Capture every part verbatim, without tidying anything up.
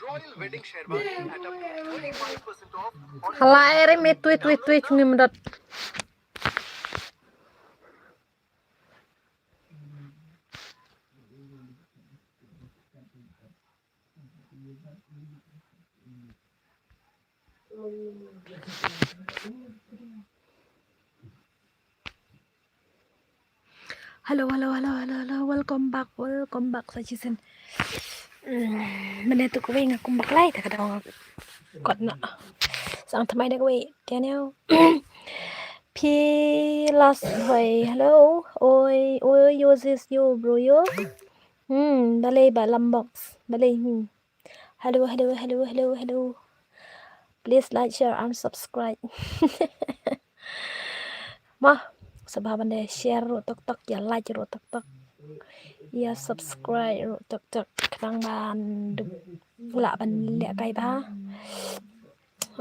Royal Wedding Sherwani at up to thirty-five percent off on Hala ere me tui tui tui chungi mdot. Hello, hello, hello, hello, hello. Welcome back, welcome back sa shisien. Mm, mynne tu kawei nga kum bak lai ta ka daw nga kot na. Sang thymmai da kawei. Tian yau. Phi last boy. Hello. Oi, oi, yo sis yo bro yo. Hmm, balei ba lam box. Balei, hmm. Hello, hello, hello, hello, hello. Please like, share and subscribe. Mo, sngewbha ban da share ruh tok tok, ïa like ruh tok tok. Ïa subscribe ruh tok tok. Khnang ban dup lah ban lehkai bha.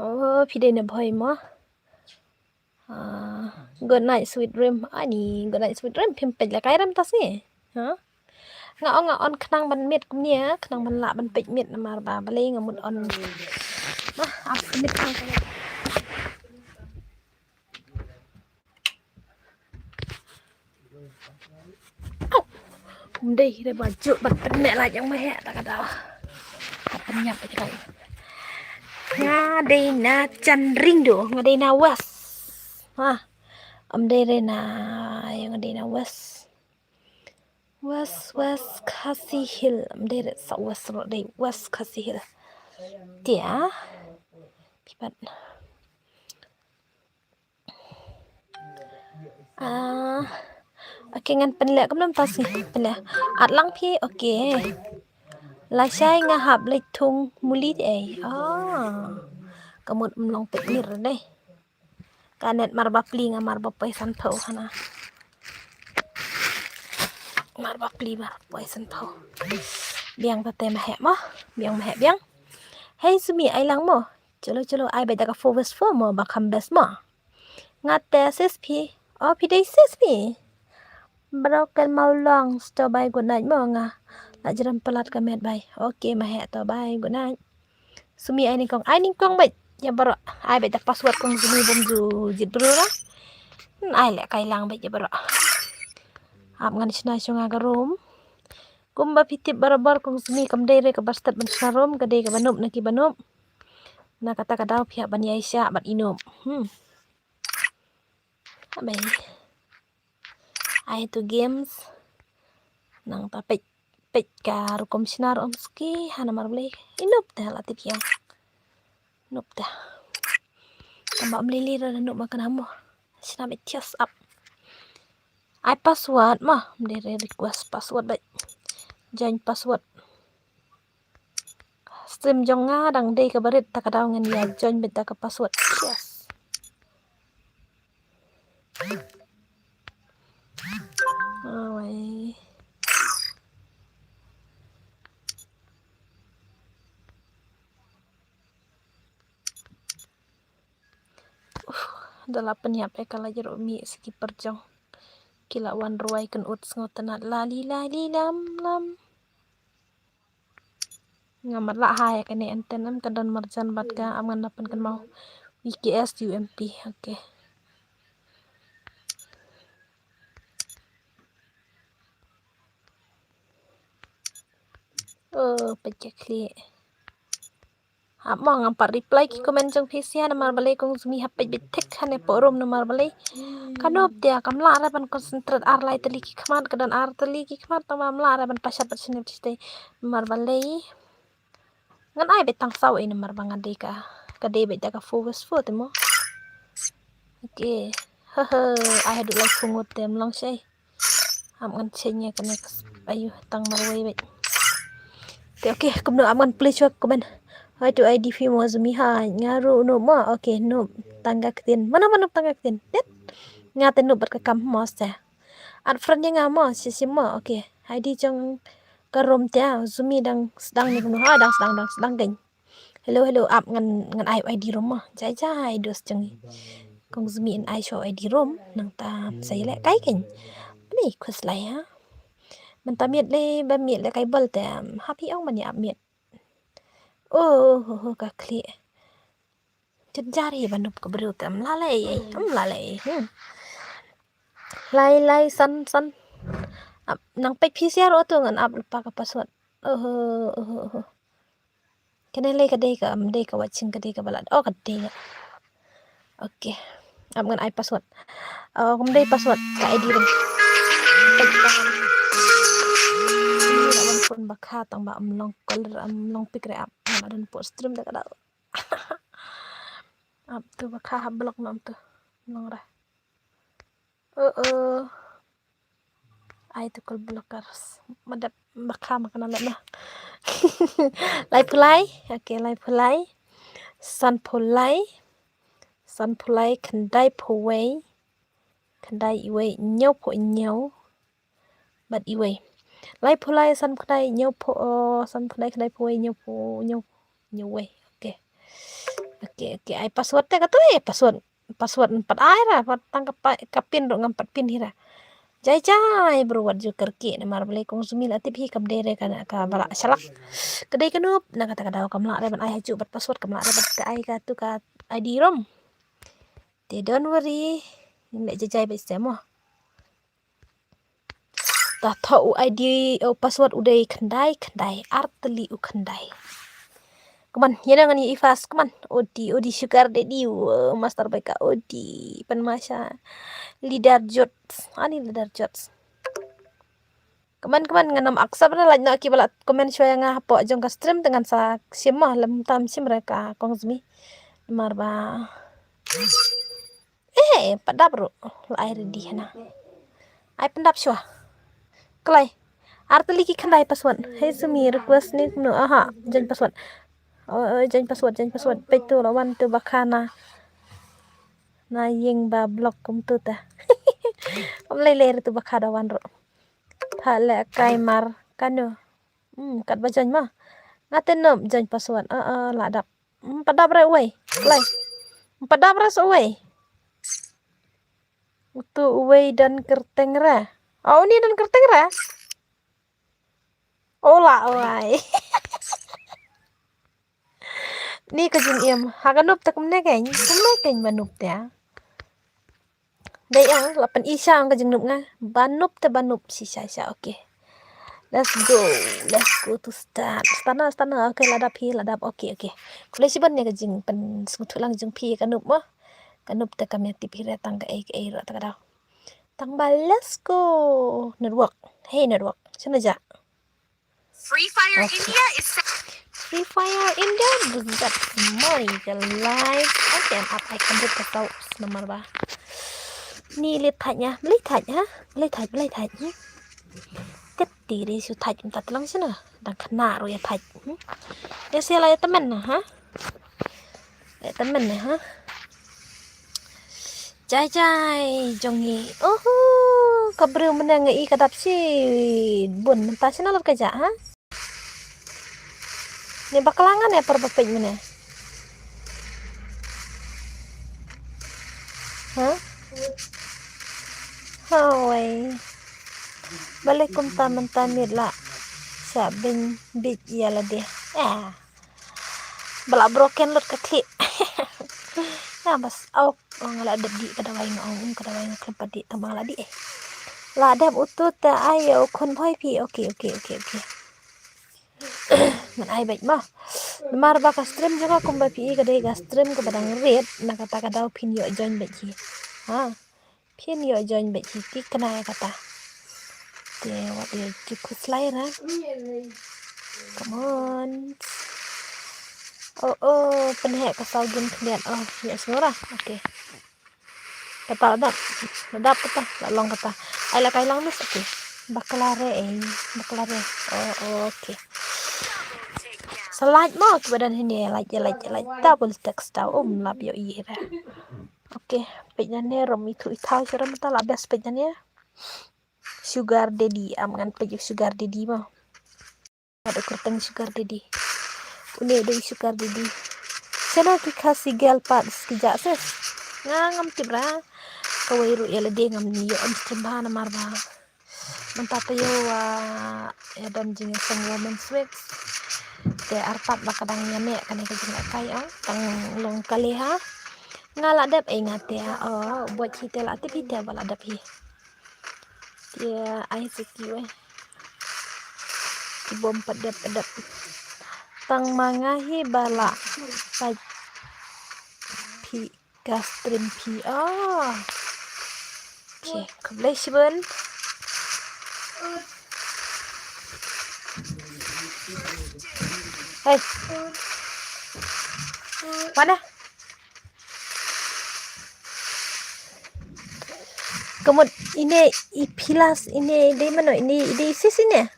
Oh, phi dei na bhoi mo. Ah, good night, sweet dream. Ani, good night, sweet dream. Phim peit lehkai rem ta sngi. Ha? Nga ong, nga ong khnang ban miet kumne, khnang ban lah ban peit miet namar ba balei nga mut on. Bah, ap miet khnang. Au. Ym dei re ba juk ban pynmih la jong ma heh ta ka daw. Ka pynïap ka jong. Nga dei na Chenring do, nga dei na West. Ha. Ym dei re na, ïa nga dei na West. West, West Khasi Hill. Ym dei re sa West ro dei West Khasi Hill. Tia. Pipat. Ah, okay, ngan pynleh kumno mynta sngi pynleh. At lang phi, okay. Lashai nga hap leit thung muli te ei. Ah, ka mut ym long peit mir dei. Ka net mar ba pli nga mar ba poi san phew hana. Mar ba pli mar poi san phew. Biang ta te ma heh mo. Biang ma heh biang. Hei Sumi ai lang mo. Chalo chalo ai beit da ka four west four mo ba kham best mo. Nga te sis phi. O phi dei sis phi. Bro kan mau long sto bye good night mo nga. La jrem palat ka met bye. Okay ma heh to bye good night. Sumi ai nyngkong ai nyngkong beit. Ïa baroh ai beit da password kong Sumi bym ju jied bro la. Ai lehkai lang beit ïa baroh. Ap ngan shna shuwa nga ka room. Kumba phi tip barabor kong Sumi kam dei re kaba stad ban shna room ka dei kaba nup na kiba nup. Na kata ka daw phi hap ban ïai shah bad i nup. Hmm. Abai. Ai tu games. Nang ta peit peit ka rukom shna rukom ski hana mar blei. I nup te la tip ïa. Nup te. Tamba ym lili ra nup ma kana mo. Shna beit thias ap. Ai password ma. Ym dei re request password beit. Join password. Stream jong nga dang dei kaba rit ta ka daw ngan ïa join beit da ka password. Yes. Awai. Uf, da la pynïap ïa ka la jrong mih sa ki pyrjong. Ki la wan rwai kynut sngewtynnat lali lali lam lam. Nga mat la ha ïa kane enten em ka don marjan bad ka am ngan na pynkynmaw. W K S U M P, okay. Oh, peit ka khlieh. Hap mo ngam pat reply ki comment jong phi sha namar balei kong Sumi hap peit beit thik hane poh room namar balei. Ka nop dia kam lah re ban concentrate ar lai tylli ki khmat ka don ar tylli ki khmat tang ba ym lah re ban pashat bad sngewthuh namar balei. Ngan ai beit tang saw ei namar ba nga dei ka ka dei beit da ka four west four te mo. Okay. He he. Ai haduh lai phungut te ym long shei. Ap ngan check ïa kane ka s-, ayu tang marwei beit. Te okay, kumno ap ngan plie shuwa kumne. Hai tu I D phi mo Zumi ha nga ruh nup mo. Okay, nup tang ka ktien. Mana mana tang ka ktien. Tet. Nga te nup bad ka kam mo sa. Add friend ïa nga mo, shi shi mo. Okay. I D jong ka room te Zumi dang sdang ni kumno. Ha dang sdang dang sdang kein. Hello, hello, ap ngan, ngan ai I D room mo. Jai jai dos jong ngi. Kong Zumi in ai shuwa I D room nangta sa ïaleh kai kein. Ni khuslai ha. Mynta miet le ba miet le kai bol te, um, happy ong mani ap miet. Oh, oh, oh, ka khlieh. Jynjar hi ba nup ka briew te, um la lei, um la lei. Hmm. Lai lai san san. Ap nang peit phi sha ruh tu ngan ap lypa ka password. Oh, oh, oh, oh. Kane lei ka dei ka, um, dei ka watching ka dei ka balat. Oh, ka dei ka. Okay. Ap ngan ai password. Oh, kum dei password ka I D dei. Ap ban phone ba kha tang ba um long call, um long pick re ap. Ngan don post stream da ka dau. Ap tu ba kha hap block nam tu. Long re. Oh, oh. Ai tu call blockers. Madap ba kha ma kana na. Lai phu lai. Okay, lai phu lai. San phu lai. San phu lai khyndai phu wei. Khyndai i wei, hynñiew phu hynñiew. Bad i wei. Lai phu lai san phu khyndai hynñiew phu, oh, san phu khyndai khyndai phu wei hynñiew phu hynñiew, hynñiew wei. Okay. Okay, okay. Ai password te ka tu eh, password. Password ngam pat ai ra, pat tang ka pa-, ka pin ruh ngam pat pin hi ra. Jai jai bro wat ju kyrkieh namar balei kong Zumi la tip hi kam dei re ka, ka ba la shalak. Ka dei ka nup na kata ka daw kam lah re ban ai ha ju bad password kam lah re bad ka ai ka tu ka I D room. Te don't worry. Ngin leh jai jai bad stem mo. Ta thoh u I D, u password u dei khyndai khyndai ar tylli u khyndai. Come on, ïa ngan ïa i fast, come on. Odi, odi sugar daddy, uh, master baika, odi pan masha. Leader Jots, ani leader Jots. Come on, come on, ngan ym accept na lait na ki ba la comment shuwa ïa nga hapoh jong ka stream te ngan sa shim mo, lem tam shim re ka kong Zumi. Namar ba Eh, pat dap ruh. La ai ready hana. Ai pyndap shuwa. Kloi. Ar tylli ki khyndai password. Hey Zumi request ni kumno. Aha, join password. Oh, oh, join password, join password. Peit tu la wan tu ba kha na. Na ïing ba block kum tu ta. Ym lei lei tu ba kha da wan ruh. Pha le kai mar kano. Hmm, kat ba join ma. Nga te nop join password. Ah, ah, la dap. Hmm, pat dap re uwei. Kloi. Hmm, pat dap re sa uwei. Utu uwei don kyrteng re. Oh, uni don kyrteng re. Oh, la uwei. Ni ka jingim. Ha ka nup te kumne kein. Kumne kein ba nup te. Dei ang, la pyn-i sha ang ka jingnup nga. Ba nup te ba nup shisha sha, okay. Let's go. Let's go to start. Start na, start na. Okay, la dap hi, la dap. Okay, okay. Khublei shibun ïa ka jingpynsngewthuh lang jong phi ka nup mo. Ka nup te kam ïa tip hi re tang kaei kaei ruh ta ka daw. Tang ba let's go. Network. Hey network. Shano ja? Free Fire India is Free Fire India, buzat mai ka live. Okay, an ap ai kambut ka tau namar ba. Ni le thait nya, beli thait ha, beli thait, beli thait. Tet ti ri su thait mynta tlang sini. Dang kena ru ya thait. Ya sia la ya temen na ha. Eh, temen ne ha. Jai jai jong ngi. Oho, ka briew mynne nga i ka dap shibun mynta shano lut ka ja ha. Ni bakla ngan ne par ba peit mynne. Ha? Hawai. Balei kumta mynta miet la. Sa bing bit ya la de. Ah. Ba la broken lut ka khlieh. Na bas au nga la dep dih ka dawai nga ong ka dawai nga khlem pat dih tang ba nga la dih eh. La dep utu te ai u khun bhoi phi. Okay, okay, okay, okay. Ngan ai beit ma. Namar ba ka stream jong nga kumba phi i ka dei ka stream kaba dang rit na kata ka daw phin ïoh join beit hi. Ha. Phin ïoh join beit hi, ki kynai kata. Te wat ïa ki khuslai ra. Come on. Oh, oh, pynheh ka saw gin khyndiat. Oh, ïa sngora. Okay. Kata la dap. La dap kata, la long kata. Ai la kai lang miss. Okay. Bakla re, eh, bakla re. Oh, oh, okay. Sa like mo kiba don hangne, like, like, like. Double text tau, um, lap ïohi re. Okay, peit nangne ruh, ithuh ithaw shuh ruh mynta la best peit nangne. Sugar daddy, am ngan peit ïa u sugar daddy mo. Ka dei kyrteng sugar daddy. Une dei sugar daddy. Shano ki Khasi girl pat ki jah sis? Nga ngam tip re. Kawei ruh ïa lade ngam ïoh em stream bha namar ba mynta taïew, ah, ïa don jingïaseng Women's Week. Te artat ba ka dang ïa meh kane ka jinglehkai, ong, tang long kali ha. Nga la dep ei nga te, oh, buat hi te la tip hi te ba la dep hi. Te ai sa ki wei. Ki bom pat dep pat dep. Tang ma nga hi ba la peit phi ka stream phi. Oh. Okay, khublei shibun. Hey. Mana? Ka mut ine i Philas ine i dei mano, ine i dei sis ine.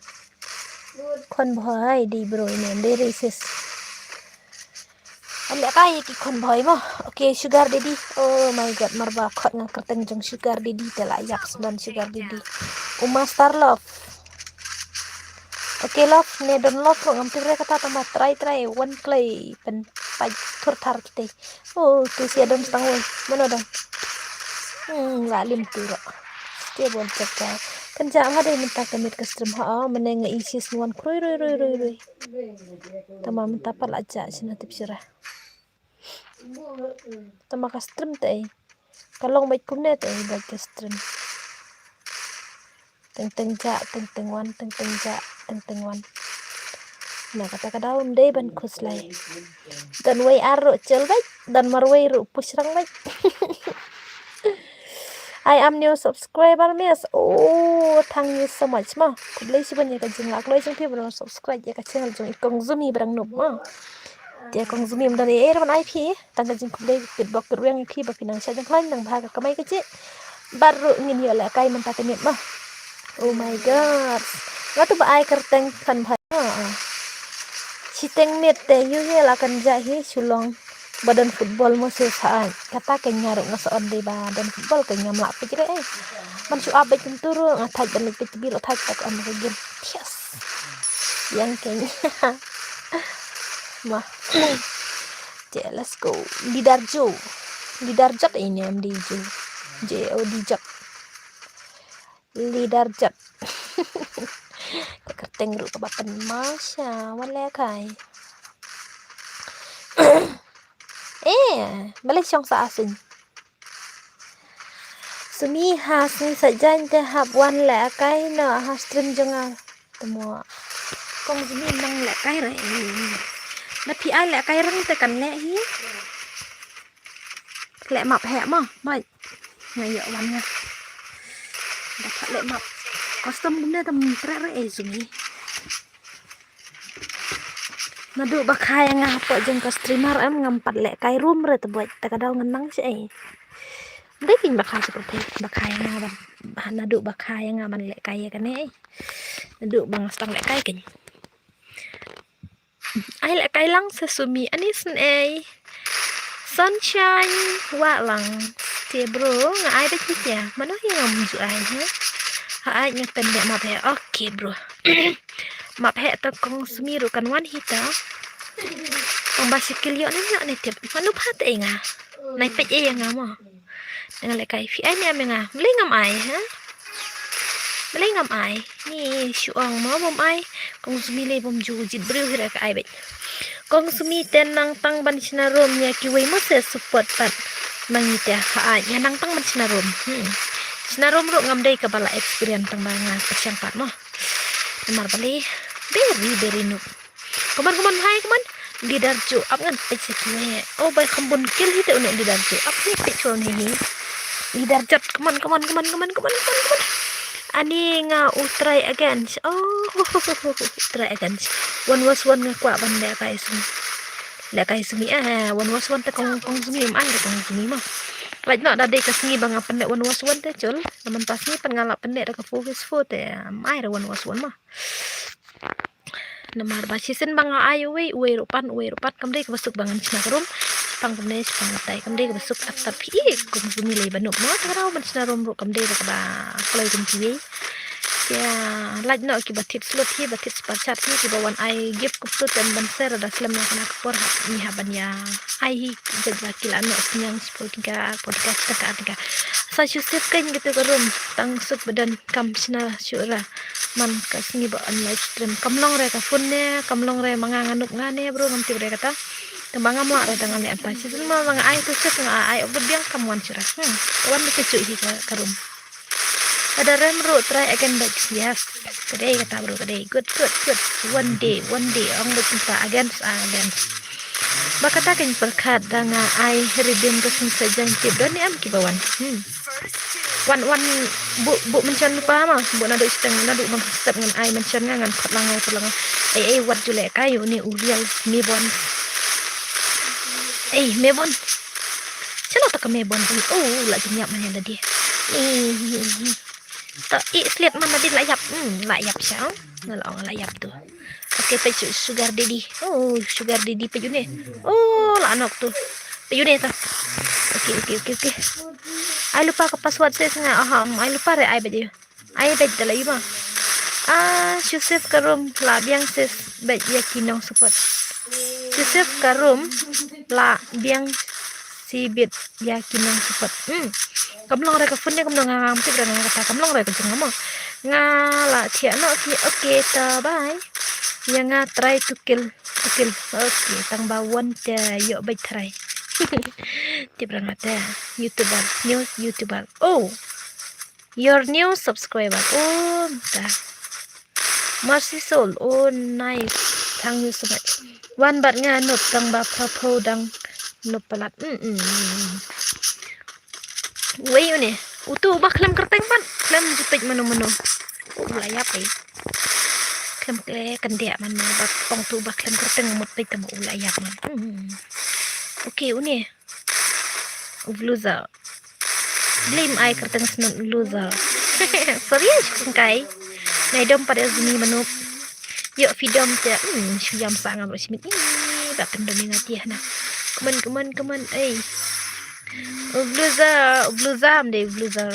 Khon Bhoi dei bro ine, ym dei re sis. Ym lehkai ki Khon Bhoi mo. Okay, sugar daddy. Oh my God, mar ba khot nga kyrteng jong sugar daddy te la ïap sdang sugar daddy. U Master Love. Okay love, ne don love ruh ngam tip re kata, tang ba trai trai wan kloi pynpait thur thar kita. Oh, tu sia don stang wei. Mano don? Hmm, la lim tu ruh. Stable check ka. Kan ja ma dei mynta ka miet ka stream ha, oh, mane nga isi snuan krui rui rui rui rui. Tang ba mynta pat la ja sina tip sira. Tang ba ka stream te ei. Ka long bad kumne te ei bad ka stream. Teng teng ja, teng teng wan, teng teng ja, teng teng wan. Na kata ka daw ym dei ban khuslai. Don wei ar ruh chel bad, don marwei ruh pushrang bad. I am new subscriber, miss. Oh, thank you so much, ma. Khublei shibun ïa ka jinglah kloi jong phi ba don subscribe ïa ka channel jong i Kong Zumi Brangnup, ma. Te Kong Zumi ym don ei ei ban ai phi. Tang ka jingkhublei kit bok kit rwiang ïa phi ba phi nang shah jingkhlaiñ nang bha ka kamai kajih. Bad ruh ngin ïoh lehkai mynta ka miet ma. Oh my God. Nga tu ba ai kyrteng khlaiñ bha. Ah, ah. Shiteng miet te ïohi la kan ja hi shu long ba don football mo se sa ai. Kata ka nga ruh nga sa on dei ba don football ka ngam lah peit re eh. Man shu ap bad kumtu ruh nga thait ban leit peit tbi lo thait ta ka on ka game. Yes. Yang keng. Ma. Te, let's go. Leader Joe. Leader Jot ine em di Joe. J O D Jot. Leader Jot. Ka kyrteng ruh kaba pynmasha, wan lehkai. Eh, balei shong sa asin. Sumi ha sumi sa jan te hap wan lehkai noh ha stream jong nga. Te mo. Kong Sumi nang lehkai re. Da phi ai lehkai rang te kan leh hi. Leh map heh mo, bait. Nga ïoh wan nga. Da pha leh map. Custom kumne tam treh re ei Sumi. Naduh ba kha ïa nga hapoh jong ka streamer em ngam pat lehkai room re te bait. Te ka daw ngan nang shi ei. Dei phin ba kha shi pyrthei ba kha ïa nga ban. Naduh ba kha ïa nga ban lehkai ïa kane ei. Naduh ba nga sdang lehkai kane. Ai lehkai lang sa Sumi ani sngewsih. Sunshine wah lang. Te bro nga ai bad phi te. Mano hi ngam ju ai ha. Ha ai nga ten leh map heh. Okay bro. Map heh to Kong Sumi ruh kan wan hi to. Tang ba shi kil ïoh ne ïoh ne tip. Mano pha te nga. Nai peit ei nga mo. Nga lehkai phi ai ne em nga. Balei ngam ai ha? Balei ngam ai? Ni shu ong mo bym ai. Kong Sumi lei bym ju jied briew hi re ka ai bad. Kong Sumi te nang tang ban shna room ïa kiwei mo se support pat. Nang ite ha ai nga nang tang ban shna room. Hmm. Shna room ruh ngam dei kaba la experience tang ba nga kyrshang pat mo. Namar balei very very noob. Come on, come on, hai, come on. Leader Joe, ap ngan peit sa kiwei. Oh, bai kham bun kill hi te une Leader Joe. Ap hi peit sa une hi. Leader Jot, come on, come on, come on. Ani nga u try against. Oh, try against. One was one nga kwah ban lehkai Sumi. Lehkai Sumi, eh, one was one te Kong, Kong Sumi, em ai Kong Sumi mo. Lait noh da dei ka sngi ba nga pynleh one was one te chul. Namar ta sngi pat nga la pynleh da ka four was four te. Mai da one was one ma. Namar ba shisien ba nga ai uwei, uwei ruh pan, uwei ruh pan, kam dei kaba suk ba ngan shna ka room. Shipang kumne, shipang katai, kam dei kaba suk tap tap hi, kum sumi lei ba nup mo, ta ka daw ban shna room ruh kam dei da kaba kloi kum kiwei. Ïa, lait noh kiba thied slot hi, ba thied spah chat hi, kiba wan ai gift khublei te ban share da slem na kane ka por hap, ngi hap ban ïa ai hi, jait ba ki la noh sniang shiphew tyngka, arphew tyngka, shi tyngka, ar tyngka. Sa shu save kein kito ka room, tang suk ba don kam shna shuh ra. Man ka sngi ba on live stream. Kam long re ka phone ne, kam long re ma nga nga nup nga ne, bro, ngam tip re kata. Te ma nga mo re da nga leh anta. Shisien ma nga ai tu suk nga ai ok biang kam wan shuh ra. Hmm, ka wan ba tu suk hi ka, ka room. Lada rem ruh try again back. Yes. Ka dei kata bro, ka dei. Good, good, good. One day, one day. Ong dei kita against, against. Ba kata kein pyrkhat da nga ai redeem ka sum sa jaiñ tip don ne em kiba wan. Hmm. Wan, wan, bu, bu mention lypa ma. Bu naduh shiteng, naduh ngan step ngan ai mention nga ngan khot lang ai khot lang. Ei, ei, wat ju leh kai une u real Mebon. Ei, Mebon. Chalo ta ka Mebon. Oh, la jingïap man ïa lade. Ei, ei, ei. Ta i slet man lade la ïap. Hmm, la ïap sha. Nga la ong la ïap tu. Okay, peit su-, sugar daddy. Oh, sugar daddy peit une. Oh, la nok tu. Peit une ta. Okay, okay, okay, okay. Ai lypa ka password sis nga. Aha, ai lypa re ai beit ïa. Ai beit da la ïa ma. Ah, shu save ka room la biang sis beit ïa ki nong support. Shu save ka room la biang sibit ïa ki nong support. Hmm. Kam long re ka phone ne kam long nga ngam tip re nga kata kam long re ka jong nga mo. Nga la thiah noh ki, okay ta bye. Ïa nga try to kill, to kill. Okay, tang ba wan te ïoh beit try. Tip re nga te YouTuber, new YouTuber. Oh. Your new subscriber. Oh, ta. Mercy Soul. Oh, nice. Thank you so much. Wan bad nga nup tang ba pha pho dang nup palat. Mm, mm, mm, mm. Wei une. Utu uba khlem kyrteng pat. Khlem ju peit mano mano. U la ïap ei. Khlem kle kan dia man ma ba pong tu uba khlem kyrteng mut peit tang u la ïap man. Mm, mm, mm. Okay, une. U loser. Blame ai kyrteng shnong loser. Sorry, shu kongkai. Nai dom pat ïa zmi manup. Ïoh phi dom te, hmm, shu ïam sa ngam ruh shimit. Ih, ba pyndom ïa nga te hana. Come on, come on, come on. Ei. U loser, u loser, am dei u loser.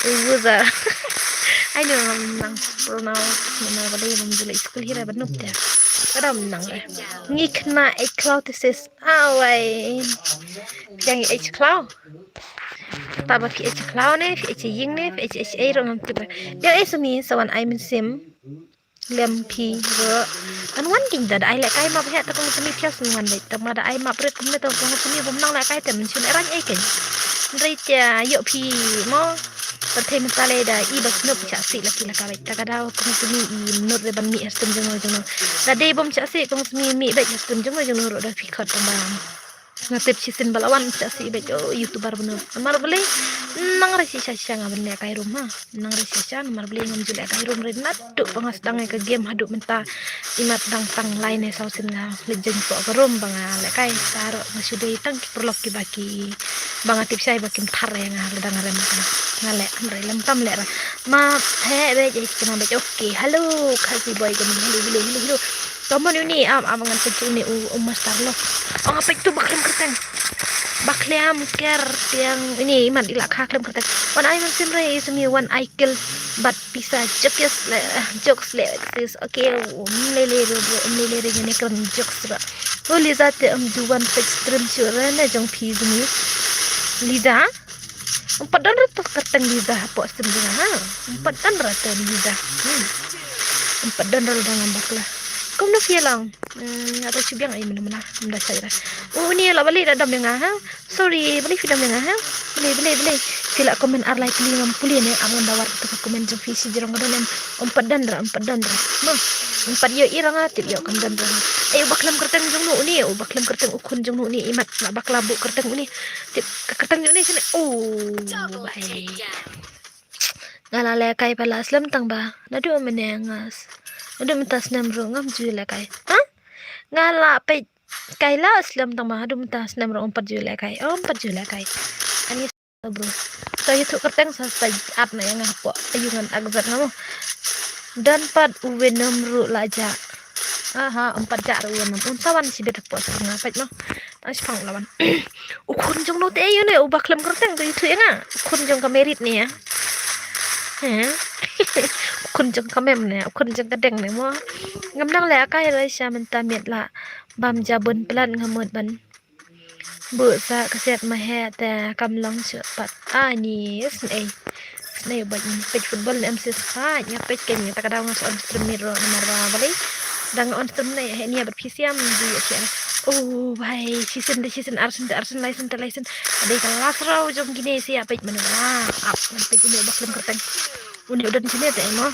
Ubuza. Ai no, ngam nang pronounce, ngam nang ba dei, ngam ju leh skul hi re ba nup te. Ka dam nang re. Ngi khynnah eight khlaw te sis. Awai. Phi dang eight khlaw. Kata ba phi eight khlaw ne, phi eight ïing ne, phi eight eight ei ruh ngam tip re. Ïa ei sumi sa wan ai mynsiem. Lem phi ruh. Kan wan king da, da ai lehkai map heh, ta kong sumi phi sngewbha beit. Tang ma da ai map rit kumne, ta kong sumi bym nang lehkai te, mynsiem eh rang ei kein. Hynrei te ïoh phi mo. Pyrthei mynta lei da i ba snoh phi shah sih la ki la ka beit. Ta ka daw kong sumi i nud re ban mih ha stem jong no jong no. Da dei bym shah sih kong sumi mih beit ha stem jong no jong no ruh da phi khot tang ba. Nga tip shisien ba la wan shah sih beit, oh, YouTuber ba no. Namar balei, nang re shisha shisha nga ban lehkai room ha. Nang re shisha, namar balei ngam ju lehkai room re naduh ba nga sdang ïa ka game haduh mynta. Imat dang tang lai ne saw sien nga leit jaiñ poh ka room ba nga lehkai, ta ruh nga shu dei tang ki paralok kiba ki, ba nga tip shai ba kim thar ïa nga lada nga rem, nga leh, hynrei lem tam leh ra. Ma, heh, beit, eh, kena beit, okay, hello, Khasi boy, kena, hello, hello, hello, hello. Come on, uni, am, am, ngan peit uni, u, u master lo. Oh, nga peit tu ba khlem kyrteng. Ba khlem kyrteng, ini, imat i la kha khlem kyrteng. Wan ai mynsiem re, i sumi wan ai kill. Bad pisa, jokes le, jokes le, sis. Okay, um, le, le, le, le, um, le, le, le, ngane kyrteng jokes ra. Oh, Liza te, um, ju wan peit stream shuh re, ne jong phi sumi. Liza? Em pat don re to kyrteng Liza hapoh stem jong nga ha. Em pat don re to Liza. Hmm. Em pat don re da ngam bakla. Kumno phi ïa long? Hmm, ata shu biang ai mena mena. Em da shai re. U uni la balei da dam ïa nga ha. Sorry, balei phi dam ïa nga ha. Balei, balei, balei. Phi la comment ar lai pli ngam pule ne, am ngam da war to ka comment jong phi shi jrong ka don em. Em pat don re, em pat don re. No. Em pat ïoh i rang nga tip ïoh kam don re. Ei, u ba khlem kyrteng jong no uni, u ba khlem kyrteng u khun jong no uni, imat la bakla buh kyrteng uni. Tip ka kyrteng jong uni shane. Oh, bai. Nga la lehkai ba la slem tang ba. Naduh mynne nga s-, naduh mynta snem ruh ngam ju lehkai. Ha? Nga la peit Kai la slem tang ma haduh mynta snem ruh ym pat ju leh kai, ym pat ju leh kai. Ani bro. To ïathuh kyrteng sa sa at na ïa nga hapoh. Ayu ngan ak zat nga mo. Don pat u Venom ruh la jah. Aha, ym pat jah ruh u Venom. Un sa wan shibit hapoh sa nga peit mo. Tang shipang la wan. U khun jong no te ayu ne uba khlem kyrteng to ïathuh ïa nga. U khun jong ka Merit ne ïa. He. U khun jong ka Mem ne, u khun jong ka Deng ne mo. Ngam nang leh kai la sha mynta miet la. Bam ja bun plat nga mut ban. Bu sa ka siat ma he te kam long shu pat. Ani snei. Snei ba peit football ne M C Sport nga peit ken nga ta ka daw nga sa on stream ni ro namar ba bali. Dang on stream ne he ni ba phi siam di ya. Oh bai, season de season, arsen de arsen, laisen de laisen. Dei ka last row jong kine sia peit mane ba. Ap peit ini ba khlem kyrteng. Uni udah di sini te mo.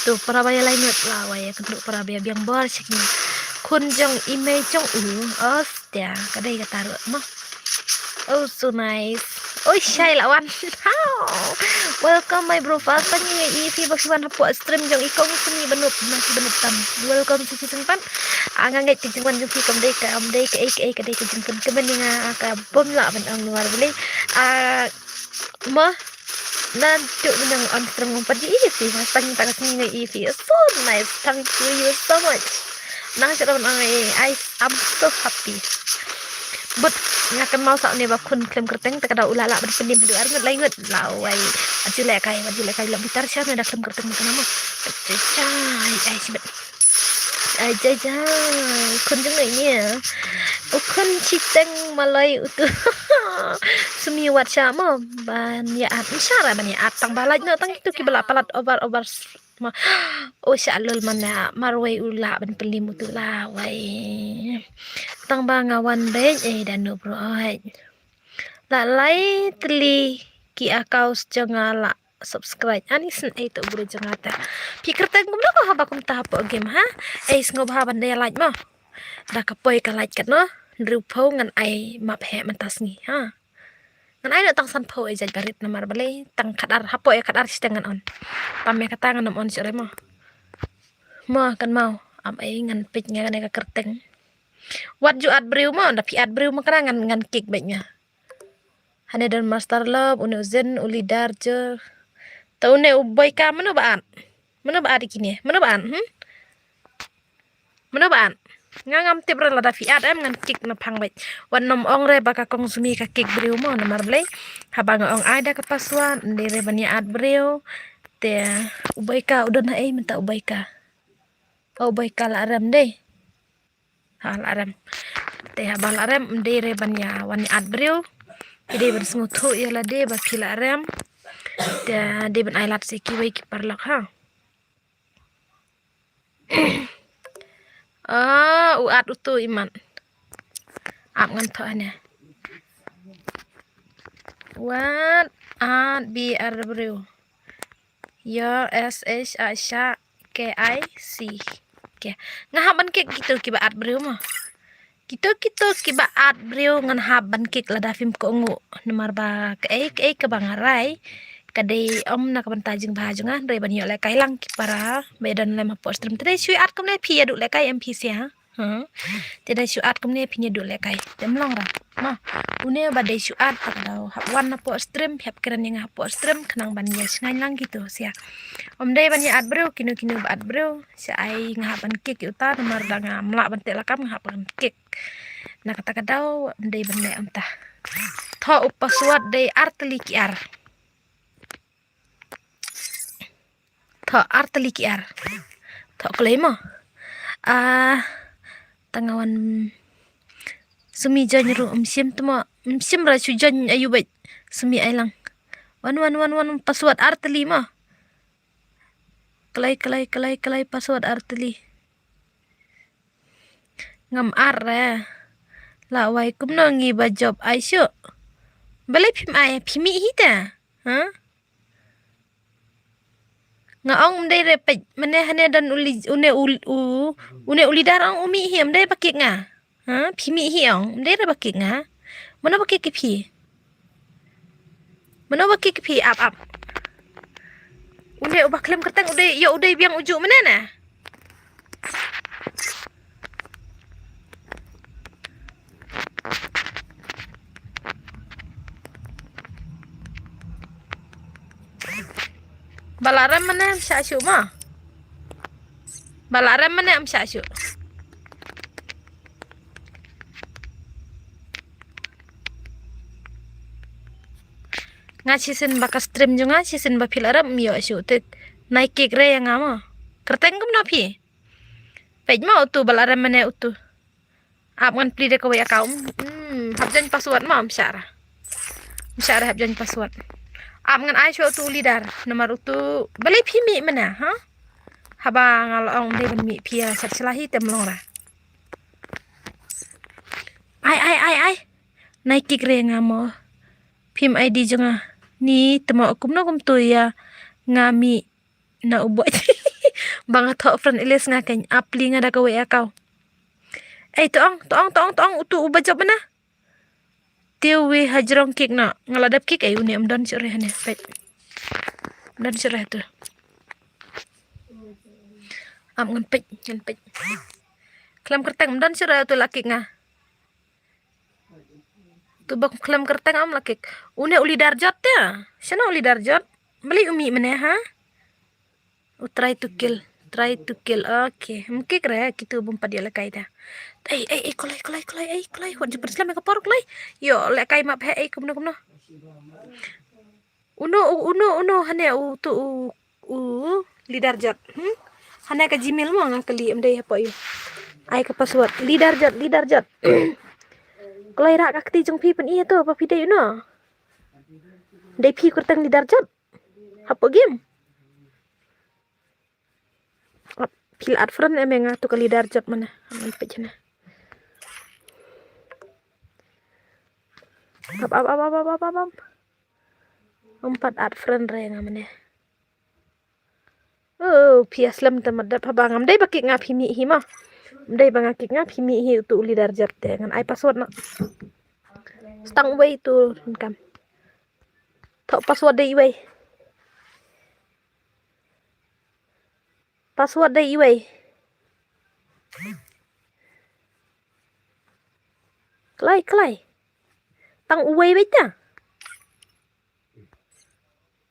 Tu para baya lain ngut la waya kedru para baya biang bor sik ni. Khun jong i mei jong u. Os. Tia, ka dei ka taruh mo. Oh, so nice. Oi, shai la wan. Welcome my bro. First time ngi i fi ba ki wan hapoh stream jong i kong sini banup, na ki banup tam. Welcome si si sempat. Ah, nga ngeit ka jingwan jong ki kam dei ka, am dei ka ei ka ei ka dei ka jingpun ka ben nga ka bom la ban ang luar beli. Ah, mo. Nan tu nang on stream ngam pat i fi. First time ta ka sini ngi i fi. So nice. Thank you so much. Nang sha ban ang i. I I'm so happy. But nga kan mau sa ne ba khun khlem kyrteng te ka da u la la ban pynim du ar ngut lai ngut la wai. Aju le kai, aju le kai la bitar sha ne da khlem kyrteng kan mo. Ai ai sibet. Ai ai ai. Khun jong ne. U khun chiteng malai utu. Sumi wat sha mo ban ya at. Sha ra ban ya at tang ba laj no tang itu ki bala palat over over. Ma, o sha lul mana marwei u la ban pynim utu la wai. Tang ba nga wan bej eh danu bro ai. La lai tli ki akaus jong nga la subscribe. Ani sen ei to bro jong nga ta. Pikir tang kumno ko haba kumta hapoh game ha. Ei sngob ha ban dei like mo. Da ka poi ka like kat no. Ndriu pau ngan ai map he mentas ni ha. Ngan ai noh tang san phew ejai barit namar balei tang khadar hapoh ïa khadar shiteng ngan on. Pam ïa kata ngan on shuh re mo. Mo kan mau am ai ngan peit nga ne ka kyrteng. Wat ju at briew mo da phi at briew mo kana ngan ngan kick beit nga. Hane don Master Love, une u Zen, u Leader jer. Ta une u Boyka mano ba at. Mano ba at kine? Mano ba at? Hmm? Mano ba at? Nga ngam tip re lada phi at em ngan kick na phang bait. Wan nom ong re ba ka kong sumi ka kick briew mo namar blei. Haba nga ong ai da ka password, ndei re ban ïa at briew. Te u Boyka u don ha ei mynta u Boyka. U Boyka la rem dei. Ha la rem. Te haba la rem ndei re ban ïa wan ïa at briew. Te dei ban sngewthuh ïa lade ba phi la rem. Te dei ban ai lad se kiwei ki paralok ha. Ah, u at utu imat. Ap ngan thoh ane. Wat at bi ar briew. Yo S H A sha K I C. Ke. Nga hap ban kick kito kiba at briew mo. Kito kito kiba at briew ngan hap ban kick lada phim kohnguh. Namar ba kaei kaei kaba nga rai. Ka dei ym na ka bynta jingbha jong nga, hynrei ban ïoh lehkai lang ki para ba ïadon lem hapoh stream. Te dei shu at kumne phi ïa duh lehkai em phi sia. Hmm. Te dei shu at kumne phi ïa duh lehkai. Te ym long ra. Ma. Une ba dei shu at ta ka daw hap wan hapoh stream, phi hap kren ïa nga hapoh stream khnang ban ïa sngewbha lang kito sia. Ym dei ban ïa at briew, kino kino ba at briew. Sha ai nga hap ban kick ïa uta namar da ngam lah ban teh lakam nga hap ban kick. Na kata ka daw ym dei ban leh ym ta. Thoh u password dei ar tylli ki ar. Thoh ar tylli ki ar. Thoh klei mo. Ah, tang wan sumi join ruh ym shim tmo, ym shim ra shu join ayu bait. Sumi ai lang. Wan wan wan wan password ar tylli mo. Klei klei klei klei password ar tylli. Ngam ar re. La wai kumno ngi ba job ai shuh. Balei phim ai phim ih hi ta. Ha? Nga ong ym dei re peit mane hane don uli une u u une u Leader ong u mih hi ym dei ba kick nga. Ha phi mih hi ong ym dei re ba kick nga. Mano ba kick ki phi? Mano ba kick ki phi ap ap. Une uba khlem kyrteng u dei ïa u dei biang uju mane na. Ba la rem mane ym shah shuh ma. Ba la rem mane ym shah shuh. Nga shisien ba ka stream jong nga shisien ba phi la rem ym ïoh shuh te. Nai kik re ïa nga ma. Kyrteng kumno phi? Peit ma utu ba la rem mane utu. Ap ngan plie da kawei account. Hmm, hap join password ma ym shah ra. Ym shah ra hap join password. Ap ngan ai shuwa utu u leader. Namar utu balei phi mih mane ha? Haba nga la ong dei ban mih phi ïa shat shlahi te ym long ra. Ai ai ai ai. Nai kik re nga mo. Phim I D jong nga. Ni te mo kumno kumtu ïa nga mih na u boi. Ba nga thoh friend list nga kein ap plie nga da kawei account. Ei to ong to ong to ong to ong utu u ba jop mane. Te uwei ha jrong kik na nga la dep kik ei une ym don shuh re hane peit. Ym don shuh re tu. Ap ngan peit ngan peit. Khlem kyrteng ym don shuh re tu la kik nga. Tu ba khlem kyrteng ym la kik. Une u leader jot te. Shano u leader jot? Balei u mih mane ha? U try to kill. Try to kill. Okay. Ym kik re kitu bym pat ïoh lehkai te. Ei ei ei kolai kolai kolai ei kolai. Wat ju pynslem ïa ka por kolai. Ïoh lehkai map he ei kumno kumno. Uno u- uno uno hane utu u u leader jot. Hmm? Hane ka Gmail mo nga kylli ym dei hapoh ïa. Ai ka password leader jot leader jot. Kolai rah ka kti jong phi pyni ïa to ba phi dei uno. Dei phi kyrteng leader jot. Hapoh game. Ap, phi la add friend em ïa nga tu ka leader jot mane. Ngan peit hane. Ap ap ap ap ap ap ap. Ym pat add friend re nga mane. Oh, phi ïa slem te mat dep haba ngam dei ba kik nga phi mih hi ma. Ym dei ba nga kik nga phi mih hi utu u leader jot te ngan ai password na. Stang uwei tu nkam. Thoh password dei uwei. Password dei iwei. Kloi kloi. Tang uwei beit ta.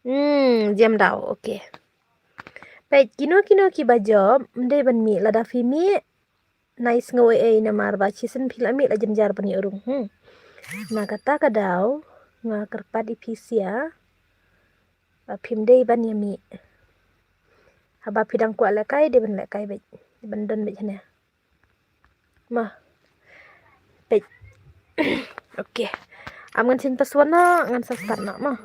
Hmm, Jem Daw, okay. Peit kino kino kiba jop, ym dei ban mih lada phi mih. Nai sngew ei ei namar ba shisien phi la mih la jynjar ban ïoh rung. Hmm. Na kata ka daw nga kyrpad ïa phi sia. Ba phim dei ban ïa mih. Haba phi dang kwah lehkai dei ban lehkai beit. Dei ban don beit hane. Ma. Peit. Okay. Am ngan send password na ngan sa start na ma.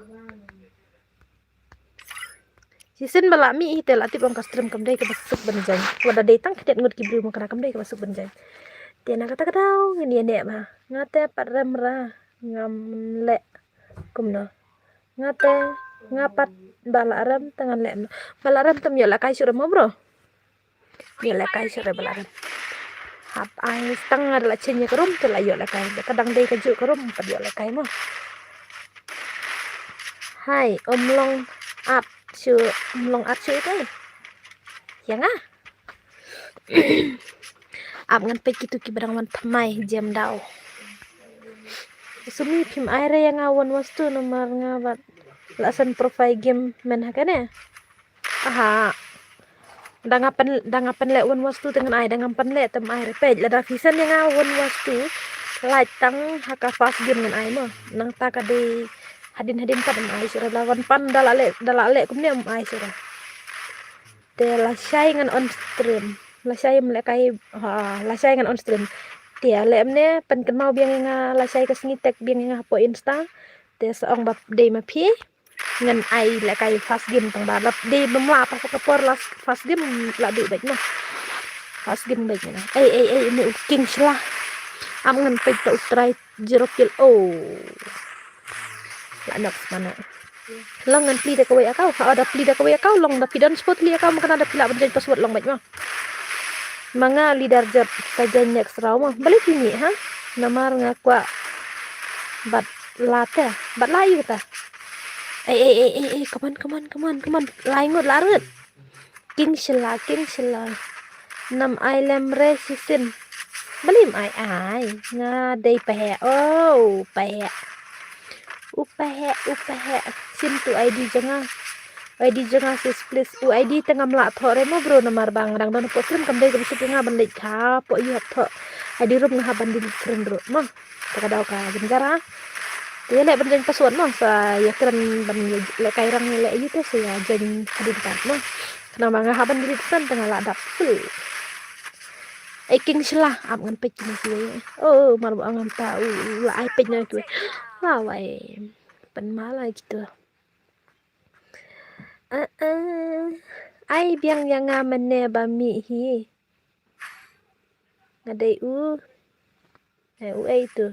Shisien ba la mih hi te la tip ong ka stream kam dei kaba suk ban join. Wat da dei tang khyndiat ngut ki briew ma kane kam dei kaba suk ban join. Te na kata ka daw ngin ïa neh ba nga te pat rem ra ngam leh kumno. Nga te nga pat ba la rem te ngan leh kumno. Ba la rem te ym ïoh lehkai shuh re mo bro. Ïoh lehkai shuh re ba la rem. Hap ai tang nga da la change ïa ka room te la ïoh lehkai. Ka dang dei kajuh ka room pat ïoh lehkai mo. Hai, ym long ap shuh, ym long ap shuh ïa kaei. Ïa nga. Ap ngan peit kito kiba dang wan thymmai Jem Daw. Sumi phim ai re ïa nga One Wars Two namar nga bad la send profile game men ha kane. Aha. Da nga pyn, da nga pynleh One Wars Two te ngan ai, da ngam pynleh te ym ai re. Peit lada phi send ïa nga One Wars Two. Lait tang ha ka first game ngan ai mo. Nangta ka dei hadien hadien pat ym ai shuh re. Da wan pan da la leh, da la leh kumne ym ai shuh re. Te lashai ngan on stream. Lashai ym lehkai, ha, lashai ngan on stream. Te leh mne pynkynmaw biang ïa nga lashai ka sngi tag biang ïa nga hapoh Insta. Te sa ong ba dei ma phi. Ngan ai lehkai first game tang ba lap dei bym lah pas ka por last first game la duh beit na. First game beit na. Ei ei ei ini u king shla. Am ngan peit ta u try zero kill. Oh. La nok mana. Long ngan plie da kawei account. Ha da plie da kawei account long da phi don spot plie account ma kana da phi lah ban join password long beit ma. Ma nga leader jot sa join next round ma. Balei phi mih ha? Namar nga kwah bat la te. Bat la ïa kata. Ei ei ei ei ei, come on come on come on come on. Lai ngut la ngut. King shila king shila. Nam ai lem re shisien. Balei ym ai ai. Nga dei paheh. Oh, paheh. U paheh, u paheh. Sim tu I D jong nga. I D jong nga, sis, please. U I D te ngam lah thoh re mo bro, namar ba nga dang don hapoh stream, kam dei ka bisiuk ïa nga ban leit hapoh ïu hap thoh I D ruh, nga hap ban delete friend ruh mo. Te ka daw ka jynjar. Te ïa leh ban join password mo, sa ïa kren ban leh kai rang ïa leh ïa te, sa ïa join hadien pat mo. Khnang ba nga hap ban delete friend te nga lah dap full. Ai king shla, ap ngan peit kine kiwei. Oh, mar ba ngam ta u la ai peit na kiwei. La wai. Pan ma la kitu. Ah, ah. Ai biang ïa nga mane ba mih hi. Nga dei u. Eh, u ei tu.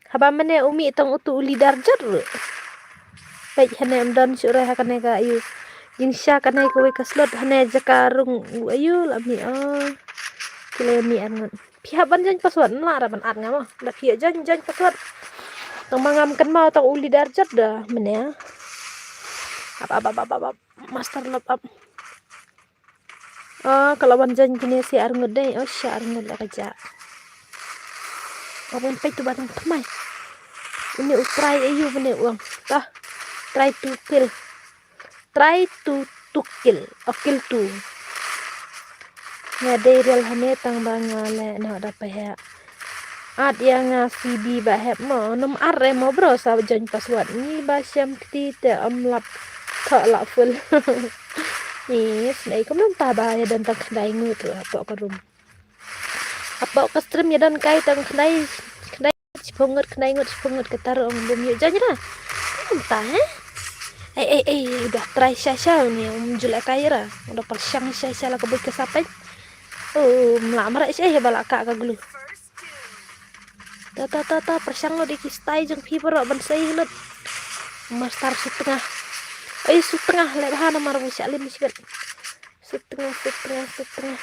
Haba mane u mih tang utu u leader jot ruh. Peit hane em don shuh re ha kane ka ïu. Jingshisha kane kawei ka slot hane jaka rung u ïu la mih, oh. Ki la mih ar ngut. Phi hap ban join password, ym lah ra ban add nga mo. Da phi join, join password. Tang ma ngam kynmaw tang u leader jot da mane. Ap, ap, ap, ap, ap, ap. Master lop ap. Oh, ka la wan join kine shi ar ngut dei. Oh, shi ar ngut la ka ja. Ka wan peit tu ba tang thymmai. Une u try aïu bane u ong. Ta. Try to kill. Try to, to kill. Oh, kill to. Nga dei real hane tang ba nga leh noh da paheh. Add ïa nga C B ba hep mo. Nym add re mo bro, sa join password. Ngi ba shem kti te ym lap thoh lah full. Ni snei kumno ta ba ïa don tang khyndai ngut ruh hapoh ka room. Hapoh ka stream ïa don kai tang khyndai, khyndai shiphew ngut, khyndai ngut, shiphew ngut, kata ruh ym bym ïoh join ra. Mynta he. Ei, ei, ei, u da try sha sha une, um ju leh kai ra. U da pyrshang sha sha la ka buit ka sapeng. Oh, mla mra sha ba la ka ka glue. Ta, ta, ta, ta, pyrshang lo de ki style jong phi baroh ban sei lut. Master sutengah. Ai sutengah leh bha namar bu sha lim sibet. Sutengah, sutengah, sutengah.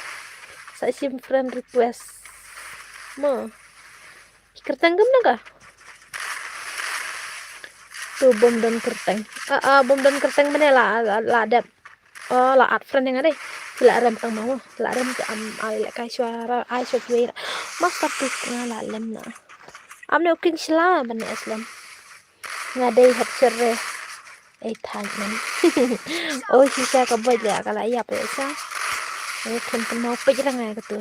Sa shim friend request. Mo. Kyrteng kumno ka? Tu bym don kyrteng. Ah, ah, bym don kyrteng mane la, la, la dep. Oh, la add friend ïa nga dei. Ki la rem tang ma mo. Ki la rem te am ai leh kai shuwa ra, ai shuwa kiwei ra. Master tu nga la lem na. Am ne u king shla ban ne slem. Nga dei hap sher re. Ei thang man. Oh, shisha ka boj le ka la ïap re sa. Oh, khun pynmaw pej ra nga ka tu.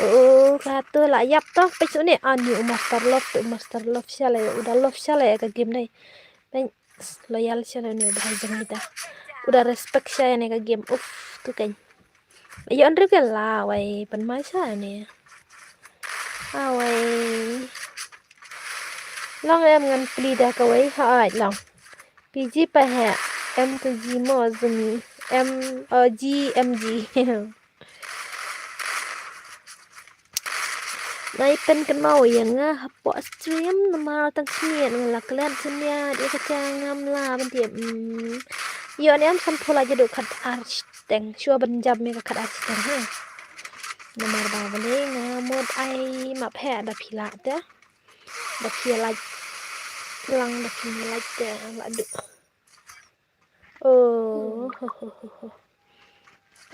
Oh, ka tu la ïap to pej une ani u master love tu, u master love sha le, u da love sha le ka game dei. Pej loyal sha le une u da jong ita. U da respect sha ne ka game. Uf, tu kan. Ïa, Andrew ke la wai pan ma sha ne. Awai. Long em ngan plie da kawei ha ai long. P G pa he M to G mo zumi. M, uh, G M G. Nai pen kan mau ïa nga hapoh stream namar tang sniat nga la klet sniat ïa ka chang ngam la ban tiap. Hmm. Ïa ne am san pula jadu khat ar teng. Shuwa ban jam ïa ka khat ar teng ha. Namar ba bale nga mut ai map he da phi la te. Da phi like. Lang da phi like te la du. Oh, ho, ho, ho, ho.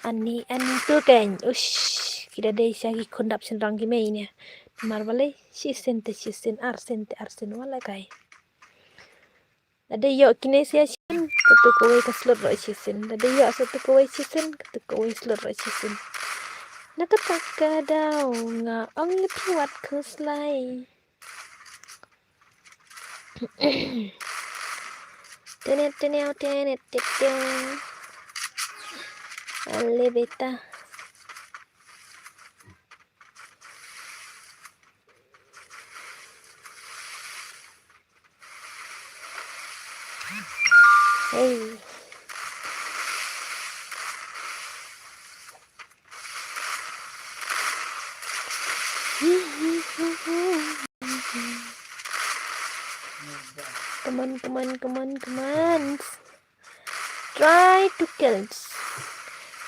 Ani, ani tu kan. Ush, ki da dei sha ki khun dap shynrang ki mei ne. Namar balei, shi sien te shi sien, ar sien te ar sien, wala kai. Da dei ïoh kine sha sien, katu kawei ka slot ruh shi sien. Da dei ïoh sa tu kawei shi sien, katu kawei slot ruh shi sien. Na kata ka daw nga ong ïa phi wat khuslai. Tenet, tenet, tenet, tenet. Elevator. Hey. Come on, come on, come on, come on. Try to kill.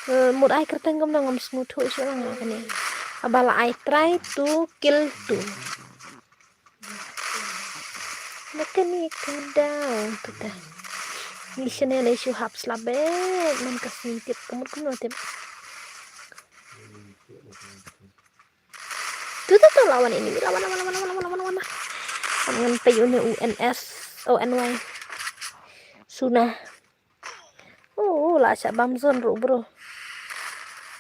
Eh, mut ai kyrteng kumno ngam sngewthuh shuh lang kane. Aba la ai try to kill two. Ba kane ka daw kata. Ni shane lei shu hap slap bet man ka sngewtip ka mut kumno tip. Tu tu tu lawan ini, lawan, lawan, lawan. Ngan peit une u N S, o N Y. Suna. Oh, la sha bam zone ruh bro.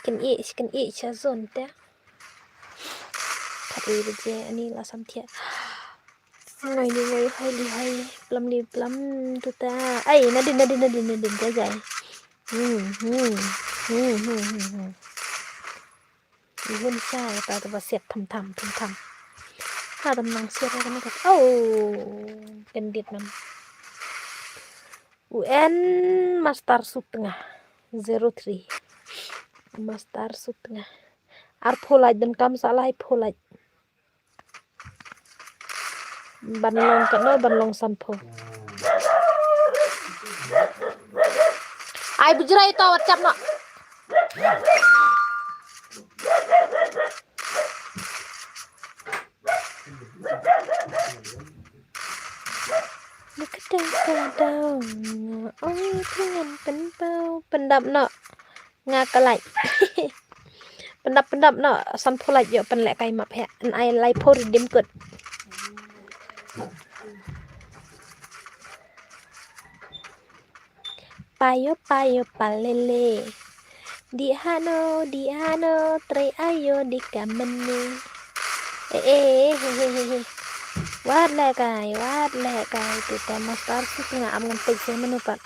Kin i, kin i sha zone te. Khat ri baje ani la sam thiah. Ngai ni ngai hai li hai. Plam ni plam tu ta. Ai, nadin, nadin, nadin, nadin, jai, jai. Hmm, hmm, hmm, hmm, hmm, hmm. Ihun sha ta ta ba siat tham tham, tham tham. Ha tam nang siat ha kana ka. Oh, kendit nam. U N Master Sutnga. Zero three. Master Sutnga. Arphew lait dan kam sa lai phew lait. Ban long katno, ban long sanphew. Ai bujra ito wat chap no. Nakadang kadang. Oi, pingan penpau. Pendap no. Nga ka lait. Pyndap, pyndap noh, sanphew lait ïoh pynlehkai map heh. Yn ai laiphew redeem code. Payo, payo, palele. Di hano, di hano, trei ayo, di kamene. Eh, eh, he, he, he, he. Wat lehkai, wat lehkai. Kita master sih nga am ngan peit seh menu pat.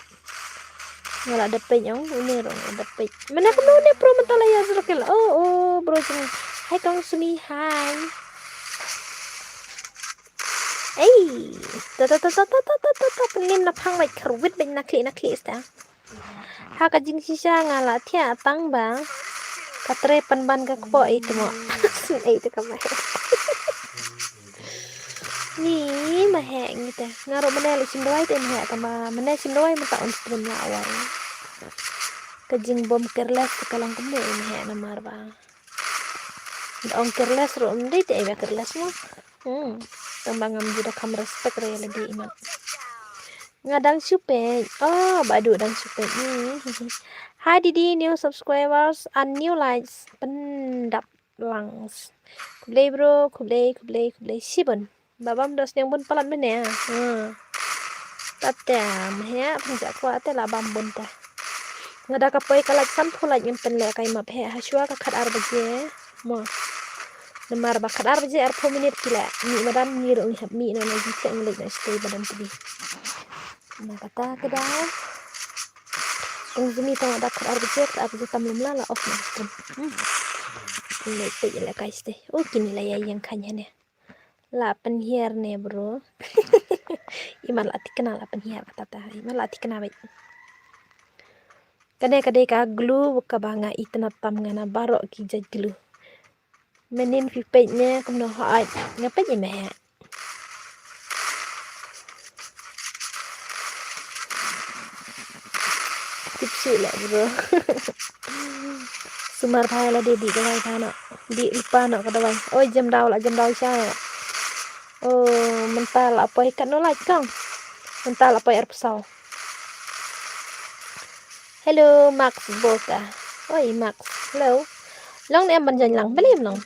Nga la da peit ong, une ruh nga la da peit. Mane kumno une pro mynta la ïa zero kill. Oh, oh, bro jong. Hai kong Sumi, hai. Ei. Ta ta ta ta ta ta ta ta ta pynlem na phang bait kharwit bait na khlieh na khlieh sta. Ha ka jingshisha nga la thiah tang ba ka trei pynban ka kpoh ei tmo. Ei te ka mai. Ni ma heh ngi te. Nga ruh mane leh shim dawai te ma heh tang ba mane shim dawai mynta on stream la awai. Ka jingbom careless ka long kumne ma heh namar ba. Da ong careless ruh ym dei te ei ba careless mo. Hmm. Tang ba ngam ju da kham respect re lagi imat. Nga dang shu peit. Oh, ba du dang shu peit. Hmm. Hi Didi, new subscribers and new likes. Pyndap lang. Khublei bro, khublei, khublei, khublei shibun. Ba bam dos nyang bun palat mane. Hmm. Tat te, ma heh, pynjah kwah te la bam bun te. Nga da ka poi ka lait sanphew lait ngin pynlehkai map heh. Hashwa ka khatar baje. Mo. Namar ba khatar baje arphew minit ki leh. Mih madan ngi ruh ngi hap mih na na ji khleh ngi leit na shatei madan kidi. Na kata ka dei. Kong Zumi tang da khatar baje, khatar baje tam lum la la off na stream. Hmm. Ngi leit peit ïalehkai shatei. Oh, kine la ïa ïeng khañ hane. La pynhiar ne bro. Imat la thikna la pynhiar kata ta. Imat la thikna bait. Kane ka dei ka glue kaba nga itynnad tam nga na baroh ki jait glue. Mynnin phi peit ne kumno hooid. Nga peit ïa me heh. Tip shuh leh bro. Sumar bha ïa lade dih dawai bha noh. Dih lypa noh ka dawai. Oi jem daw la jem daw sha. Oh mynta la poi katno lait kong. Mynta la poi arphew saw. Hello Max Boka. Oi Max. Hello. Long ne em ban join lang. Balei em long?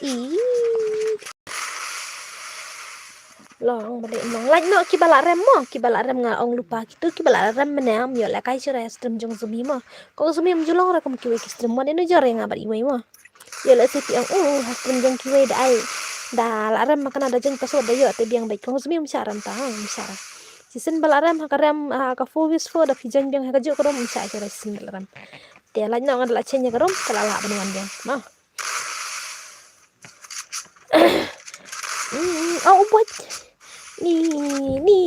Ih. Long, balei em long? Lait noh kiba la rem mo, kiba la rem nga ong lypa kito kiba la rem mane am ïoh lehkai shuh re stream jong Zumi mo. Kong Zumi em ju long re kum kiwei ki stream mo, dei nujor ïa nga bad iwei mo. Ïoh lehse phi ong, oh, ha stream jong kiwei da ai. Da la rem ma kane da join password da ïoh te biang beit. Kong Zumi em shah rem ta, em shah rem. Shisien ba la rem ha ka rem, ha ka four versus four da phi join biang ha kajuh ka room em shah shuh re shisien ba la rem. Te lait noh nga da la change ïa ka room, ka la lah ban wan biang. Mo. Mm, oh, u Boit. Ni, ni,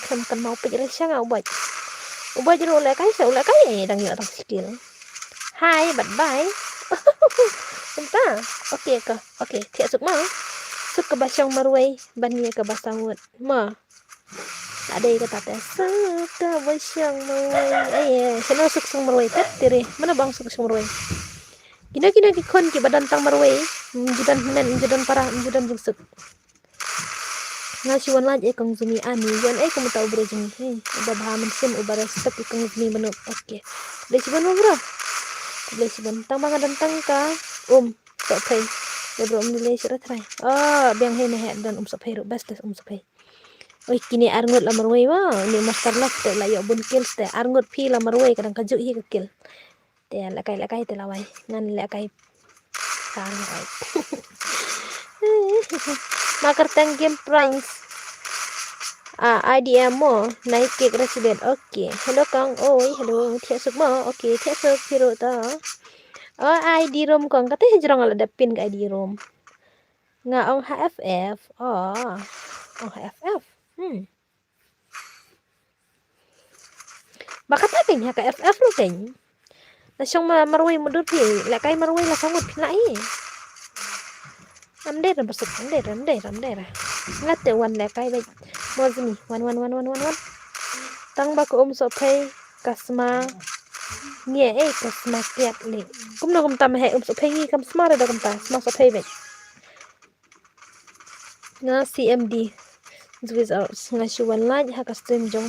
kam kan mau peit re sha nga u Boit. U Boit ruh u lehkai sha, u lehkai eh, dang ïoh tang skill. Hi, bye bye. Kumta. Okay ka. Okay, thiah suk ma. Suk kaba shong marwei, ban ïa kaba sangwut. Ma. La dei kata te. Suk kaba shong marwei. Ai, eh, shano suk shong marwei, tet tiri. Mano ba ong suk shong marwei? Kino kino ki khun kiba don tang marwei. Ym ju don hynmen, ym ju don para, ym ju don jingsuk. Nga shu wan lait ïa kong Zumi ani, ïa ei kumta u bro jong ngi. Uba bha mynsiem, uba respect ïa kong Zumi bynta. Okay. Khublei shibun mo bro. Khublei shibun. Tang ba nga don tang ka um. Soh phei. Dei bro, um dei leh shuh re trai. Oh, biang hi ne he don um sop hi ruh best um sop hi. Oi, kine arngut la marwei wa. Ni master lock te la ïoh bun kills te. Arngut phi la marwei ka dang ka juk hi ka kill. Te la kai la kai te la wai. Ngan la kai. Tang wai. Ma kyrteng game price. Ah, I D M mo. Nai kick resident. Okay. Hello kong. Oi, hello. Thiah suk mo. Okay, thiah suk phi ruh to. Oh, I D room kong. Kata hijrong la dep pin ka I D room. Nga ong ha F F. Oh. Ong ha F F. Hmm. Ba kata keiñ ha ka F F ruh keiñ. La shong ma marwei mudur phi, la kai marwei la shong phi la hi. Am dei ram basuk, am dei ram, am dei ram, am dei ram. Nga te wan la kai bait. Mozmi, wan, wan, wan, wan, wan, wan. Tang ba ka um sop phei, ka sma. Ngi eh, ka sma kiat li. Kumno kumta ma he um sop phei ngi kam sma re da kumta, sma sop phei bait. Nga C M D. Zwi zau nga shu wan like ha ka stream jong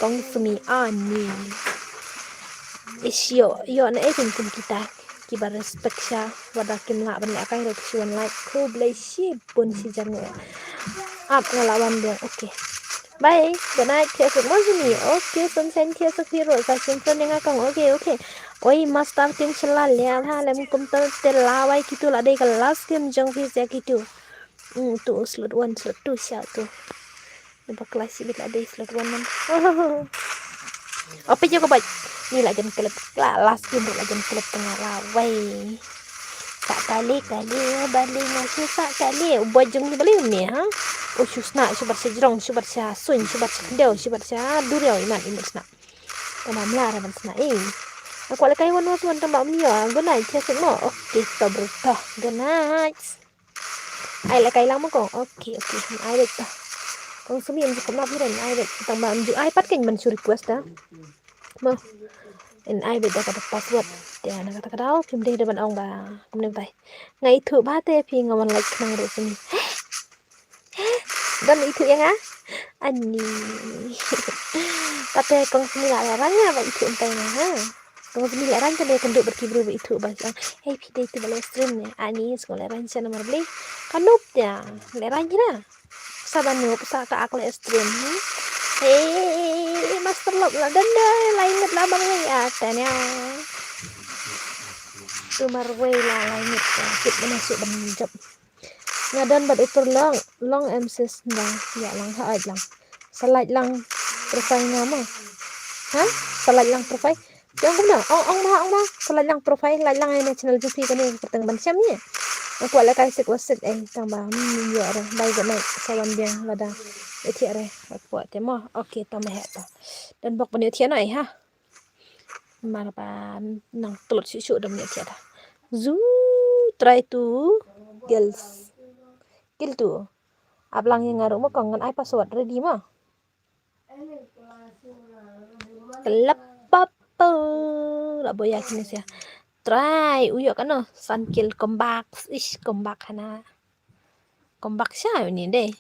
kong Sumi ani. Ish ïoh, ïoh na eh kum kita. Kiba respect sha, wada kim lah ban leh kai ruh shu wan like. Khublei shibun shi jan nga. Ap nga la wan biang. Okay. Bye. Good night. Thiah suk mo Sumi. Okay, sunshine thiah suk hi ruh. Sa shim phone nga kong. Okay, okay. Oi, master team shala leh ha lem kumta te la wai kitu la dei ka last game jong phi sia kitu. Hmm, tu slot one, slot two sha tu. Ni bakla sibit la dei slot one man. Ope je ko bait. Ni la jan klep la last game la jan klep tengah la wai. Sa kali kali bali nga shu sa kali. U bait jong ni bali ni ha. U shu sna shu bat sha jrong shu bat sha suin shu bat sha khyndew shu bat sha duriaw iman iman sna. Tama mla ra ban sna eh. Aku la kai wan was wan tama mio. Good night thiah suk mo. Okay to bro to. Good night. Ai la kai lang mo kong. Okay, okay. Ai bait ta. Kong Sumi em ju kumna phi ren ai bait. Tang ba em ju ai pat keiñ ban shu request ta. Mo. En ai bait da ka password. Te na kata ka daw phim dei da ban ong ba kumne bait. Nga ithuh ba te phi nga wan like nang ruh Sumi. Don ithuh ïa nga? Ani. Kata kong Sumi la rang ïa ba ithuh em tai nga ha. Kong Sumi la rang te dei kynduh bad ki bru ba ithuh ba. Hei phi dei tu ba live stream ne. Ani sngewleh rang sha namar bli. Ka noob te. Leh rang kina. Sa ba noob sa ka ak leh stream. Hmm? Hei master lock la danda lai ngat la bang lai ah tanya. Tu marwei la lai ngat. Kit mana suk ban jop. Nga don bad u pyrlong long em sis nda ïa lang ha ai lang. Sa like lang profile nga mo. Ha? Sa like lang profile. Jong kumno? Ong ong ma ong ma. Sa like lang profile, like lang ïa ne channel jong phi kane kyrteng ban shem ïa. Nga kwah la kai sik wa sik eh tang ba min ïa re. Bye good night. Sa wan biang lada. Ïa thiah re. Nga kwah te mo. Okay tang ma he ta. Don bok ban ïa thiah na eh ha. Mar ba nang tlut shuh shuh dam ïa thiah ta. Zu try to kills. Kill to. Ap lang ïa nga ruh mo kong ngan ai password ready mo. Kelap papo. La boya kini sia. Try u ïoh kano san kill comeback. Ish comeback hana. Comeback sha uni dei.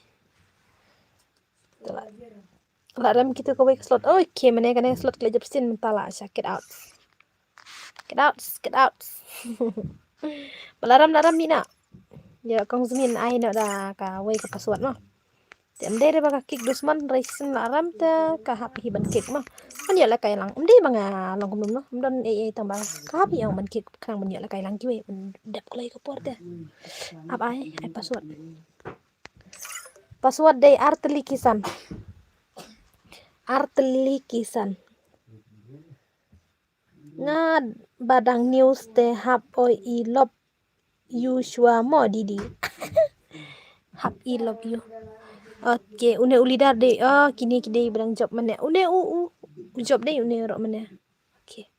Telah. La rem kitu kawei ka slot. Okay, mane kane slot kle jep sin mynta la sha kit out. Kit out, kit out. Ba la rem la rem ni na. Ïa kong Zmin ai na da kawei ka password mo. Te em dei re ba ka kick dusman racing la rem te ka hap hi ban kick mo. Ban ïa la kai lang. Em dei ba nga long kumno mo. Em don ei ei tang ba ka hap hi ong ban kick khnang ban ïa la kai lang kiwei ban dep kloi ka por te. Ap ai ai password. Password dei artylli ki san. Artylli ki san. Nga ba dang news te hap oi i love you shwa mo didi. Hap i love you. Okay, une u leader dei. Oh, kine ki dei ba dang jop mane. Une u u u jop dei une ro mane. Okay.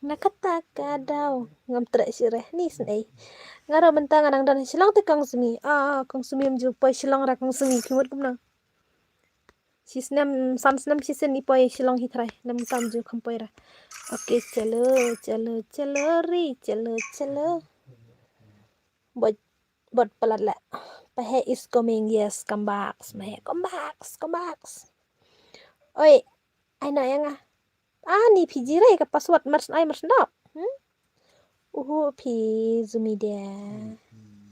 Na kata ka daw ngam treh sireh ni snei. Nga ro mynta nga nang don Shillong te kong Sumi. Ah, kong Sumi em ju poi Shillong ra kong Sumi ki mut kumno. Shi snem san snem shi snem i poi Shillong hi trai. Lem tam ju kham poi ra. Okay, chalo, chalo, chalo ri, chalo, chalo. Bot bot palat la. Pahe is coming, yes, come back. Mahe come back, come back. Oi, ai na yang ah. Ah, ni P G re ka password mers ai mers dap. Hmm? Uhu phi zumi de.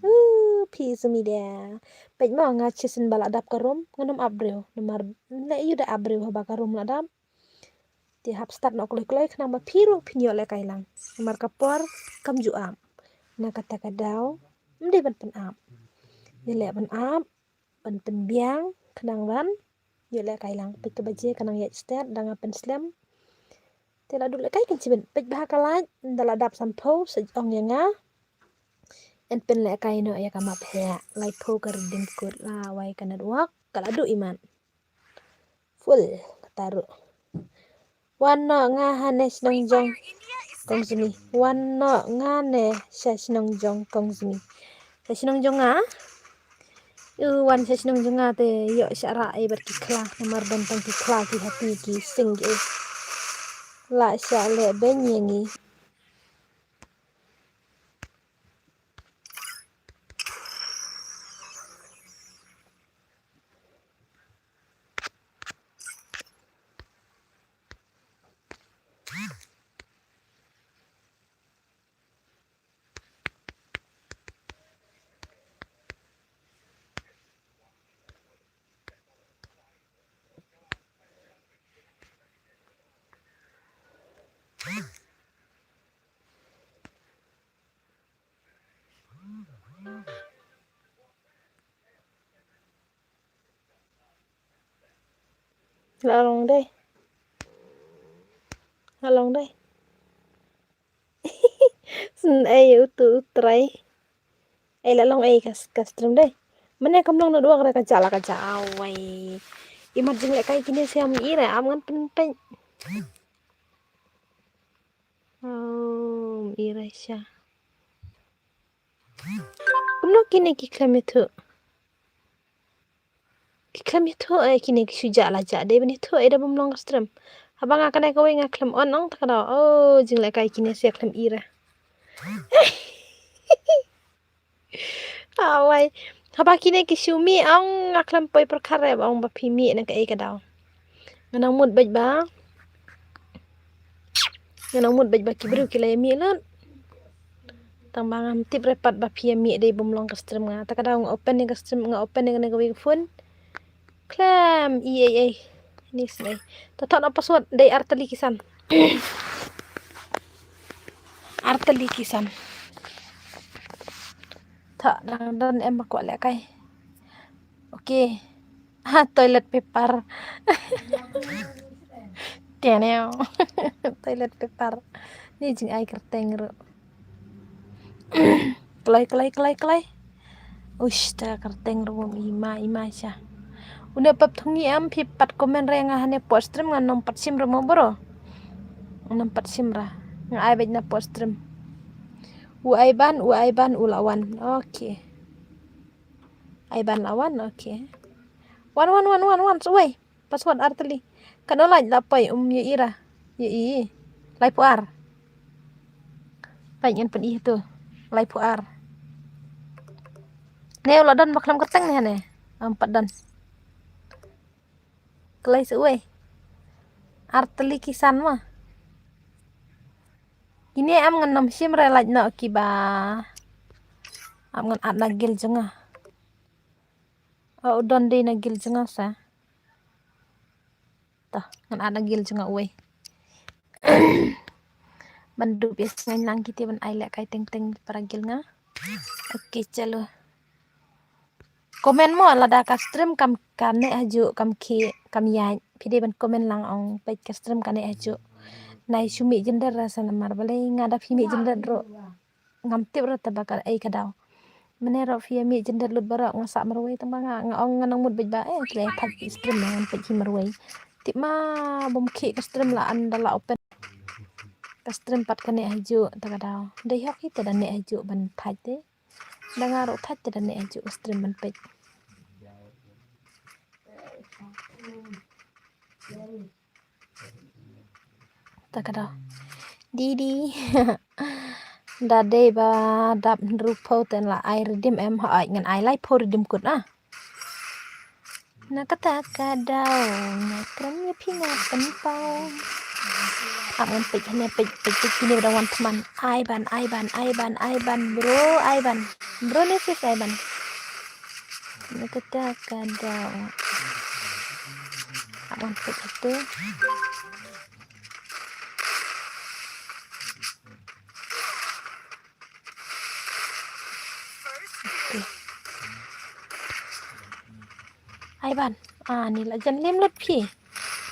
Uh phi zumi de. Peit mo nga shisien ba la dap ka room ngan ym ap briew. Namar leh ïu da ap briew haba ka room la dap. Te hap start noh kloi kloi khnang ba phi ruh phin ïoh lehkai lang. Namar ka por kam ju ap. Na kata ka daw ym dei ban pynap. Ïa leh ban ap ban pynbiang khnang ban ïoh lehkai lang. Peit ka baje ka nang ïaid stet da nga pynslem. Te la duh lehkai kan chibit peit bha ka light da la dap sanphew sa ong ïa nga. Yn pynlehkai noh ïa ka map heh laiphew ka redeem code la wai ka network ka la duh imat. Full kata ruh. Wan noh nga ha ne shnong jong kong Zumi. Wan noh nga ne sha shnong jong kong Zumi. Sha shnong jong nga. U wan sha shnong jong nga te ïoh sha ra ei bad ki khla namar don tang ki khla ki hati ki sing ki. La sha le ben ïa ngi. La long dei. La long dei. Sn ei utu u trai. Ei la long ei ka stream dei. Mane kam long na dua ka ja la ka ja awai. Imat jinglehkai kine siam ira am ngan pynpeng. Um, ira sha. Kumno kine ki khlem ïathuh. Ki khlem ïathuh eh kine ki shu jah la jah dei ban ïathuh eh da bym long ka stream. Haba nga kane kawei nga khlem on ong ta ka daw. Oh, jinglehkai kine sia khlem ira. Awai. Haba kine ki shu mih ong nga khlem poi pyrkhat re ba ong ba phi mih na kaei ka daw. Nga nang mut beit ba. Nga nang mut beit ba ki briew ki la ïa mih lut. Tang ba ngam tip re pat ba phi ïa mih dei bym long ka stream nga. Ta ka daw nga open ïa ka stream nga open ïa kane kawei ka phone. Khlem ei ei ei. Ni snei. Ta thok na password dei artylli ki san. Artylli ki san. Thok nang don em ba kwah lehkai. Okay. Ha, toilet paper. Teneo. Toilet paper. Ni jingai kyrteng ruh. Kloi kloi kloi kloi. Uish, ta kyrteng ruh bym ima ima sha. Une pap thungi am phi pat comment re nga hane pok stream nga nang pat sim re mo bro. Nang pat sim ra. Nga ai beit na pok stream. U ai ban, u ai ban, u la wan. Okay. Ai ban la wan, okay. Wan wan wan wan wan suwai. Password artylli. Kano lait la poi um ïa ira. Ïa i. Laiphew ar. Pait ngan pyn i tu. Laiphew ar. Ne u la don ba khlem kyrteng ne ne. Am pat don. Kloi suwai. Artylli ki san ma. Kine am ngan nym shim re lait noh kiba. Am ngan at na gil jong nga. O u don dei na gil jong nga sa. Toh ngan at na gil jong nga uwei. Ban dup ïa sngew lang kite ban ai lehkai teng teng para gil nga. Okay chalo. Comment mo lada ka stream kam ka neh hajuh kam khie kam ïaid. Phi dei ban comment lang ong peit ka stream ka neh hajuh. Nai shu mih jyndet ra sa namar balei nga da phi mih jyndet ruh. Ngam tip ruh te ba ka ei ka daw. Mane ruh phi ïa mih jyndet lut baroh nga sah marwei tang ba nga nga ong nga nang mut beit ba eh tle thak stream ngan peit hi marwei. Tip ma bym khie ka stream la an da la open. Ka stream pat ka neh hajuh ta ka daw. Dei hok hi te da neh hajuh ban thak te. Da nga ruh thait te da neh hajuh ka stream ban peit. Ta ka daw. Didi. Da dei ba dap hynriewphew te la ai redeem em ha ai ngan ai laiphew redeem code ah. Na kata ka daw nga kren ïa phi nga pynpaw. Ap ngan peit hangne, peit, peit, peit kine ba dang wan thymmai. Ai ban, ai ban, ai ban, ai ban, bro, ai ban. Bro ne sis, ai ban. Na kata ka daw. Ap ngan peit hato. Ai ban. Ah, ni la jan lim lut phi.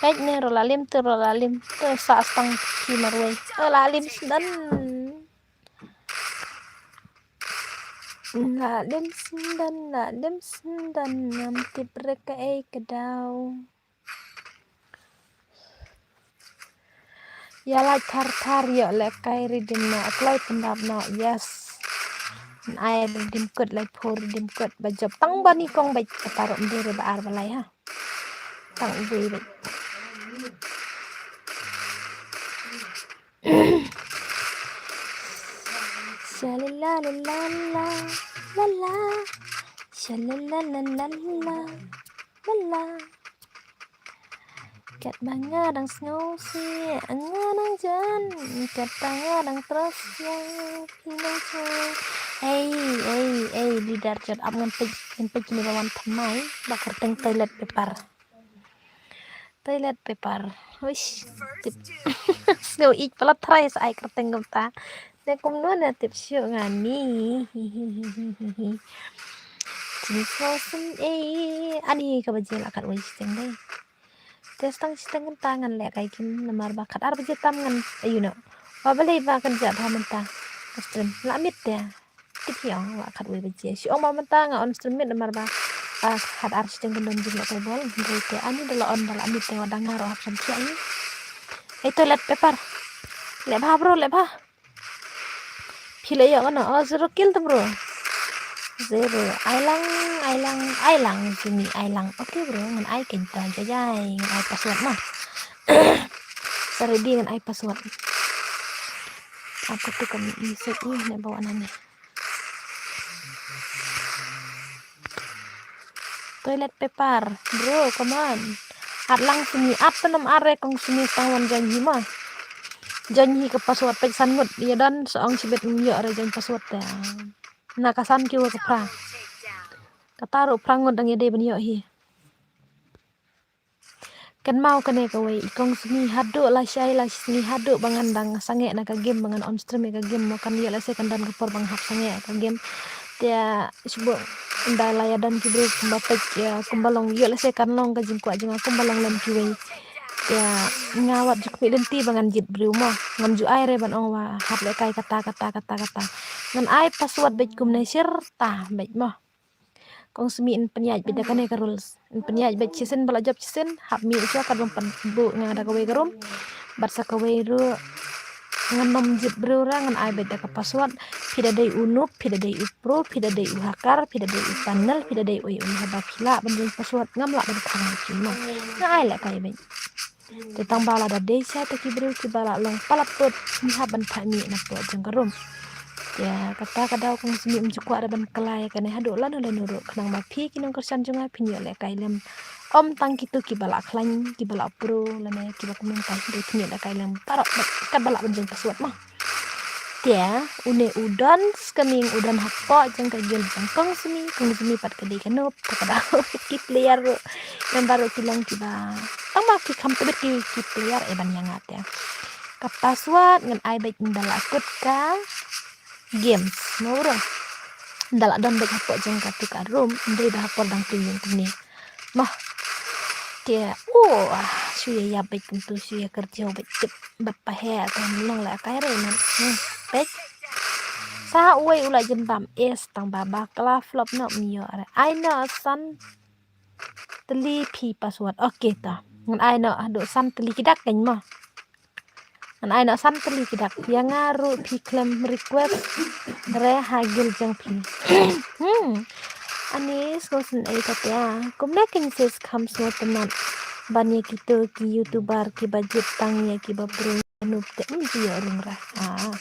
Peit ne, ro la lim tu, ro la lim tu, sa stang phi marwei. Oh, la lim sdang. La lim sdang, la lim sdang, ngam tip re kaei ka daw. Ïa lait thar thar ïoh lehkai redeem noh, kloi pyndap noh, yes. Ngan ai redeem code, lai pho redeem code ba jop tang ba ni kong beit, ka parot ym dei re ba ar ba lai ha. Tang uwei beit. Sha la la la la la la. Sha la la la la la la la. Katba nga dang sngewsih, nga nang jan. Katba nga dang trust ïa phi nang jan. Ei, ei, ei, leader jot ap ngan peit, ngan peit kine ba wan thymmai, ba kyrteng toilet paper. Toilet paper. Uish, tip. Sngew ïeit palat tharai sa ai kyrteng kumta. Ne kumno ne tip shuh nga ni. Hi, hi, hi, hi, hi, hi. Jingkhuslai eh. Ani kaba jia la khatwei shiteng dei. Te stang shiteng kynta ngan lehkai kim namar ba khatar baje tam ngan, ayu noh. Ba balei ba kan jia bha mynta. Ka stream la miet te. Tip hi ong la khatwei baje. Shi ong ba mynta nga on stream miet namar ba, ah, khatar shiteng kan don jingïalehkai bol. Hynrei te ani da la on ba la miet te, wat dang nga ruh hap sngewthuh ïa. Eh, toilet paper. Leh bha bro, leh bha. Phi la ïoh kano? Oh, zero kill te bro. Zero. Ai lang, ai lang, ai lang, Jimmy, ai lang. Okay bro, ngan ai keiñ ta, jai jai, ngan ai password ma. Sa ready ngan ai password. Apa tu ka message ni, ne bawa nani. Toilet paper, bro, come on. At lang sini, at tanam are kong sini stang wan join hi ma. Join hi ka password peit san ngut, ïa don sa ong shibit ngam ïoh re join password te. Na ka san ki wa ka phra. Kata ruh phra ngut dang ïa dei ban ïoh hi. Kan mau kane kawei i kong sngi haduh lashai lashngi haduh ba ngan dang sangeh na ka game ba ngan on stream ïa ka game mo kan ïoh lehse kan don ka por ba nga hap sangeh ïa ka game. Te shu buh ynda la ïa don ki briew kumba peit ïa kumba long ïoh lehse kan long ka jingkwah jong nga kumba long lem kiwei. Te nga wat ju khmih lynti ba ngan jied briew mo. Ngam ju ai re ban ong wa hap lehkai kata kata kata kata. Ngan ai password beit kumne shirta beit mo. Kong Sumi in pynïaid beit da kane ka rules. In pynïaid beit shisien ba la jop shisien, hap mih shuwa katba pynbuh nga da kawei ka room. Bad sa kawei ruh ngan nym jied briew re ngan ai beit da ka password. Phi da dei u noob, phi da dei u pro, phi da dei u hacker, phi da dei u panel, phi da dei u, u haba phi lah ban join password ngam lah ban khang ïa phi mo. Nga ai lehkai beit. Te tang ba la da dei sha te ki briew kiba la long palat put ngi hap ban phah mih na pdeng jong ka room. Te kata ka daw Kong Sumi um ju kwah da ban kylla ïa kane haduh lano lano ruh khnang ba phi ki nongkyrshan jong nga phin ïoh lehkai lem. Ym tang kito kiba la khlaiñ kiba la pro lane kiba kumne tang dei phin ïoh lehkai lem. Parot bad katba lah ban jong ka suat ma. Te une u don skeming u don hapoh jong ka guild jong Kong Sumi, Kong Sumi pat ka dei ka noob, te ka dei ki player ruh. Namar ruh ki long kiba tang ba ki kham tbit ki, ki player eh ban ïa nga te. Ka password ngan ai beit ynda la kut ka games. Mo bro. Ynda la don beit hapoh jong katu ka room, ym dei ba ha por dang pynïeng kumne. Mo. Te, oh, ah, shu ïa ïap beit kumtu, shu ïa kyrjaw beit tip. Bad pa he, te long lehkai re nan. Hmm, peit. Sa uwei u la jin bam ace tang ba bakla flop noh ym ïoh re. Ai noh san tylli phi password. Okay ta. Ngan ai noh haduh san tylli ki dak keiñ mo. Ngan ai noh san tylli ki dak. Ïa nga ruh phi khlem request re ha guild jong phi. Hmm. Ani sngewsynei kata. Kumne keiñ sis kham sngewtynnat ban ïa kito ki YouTuber kiba jied tang ïa kiba briew. Noob te ym ju ïoh rung re. Ah.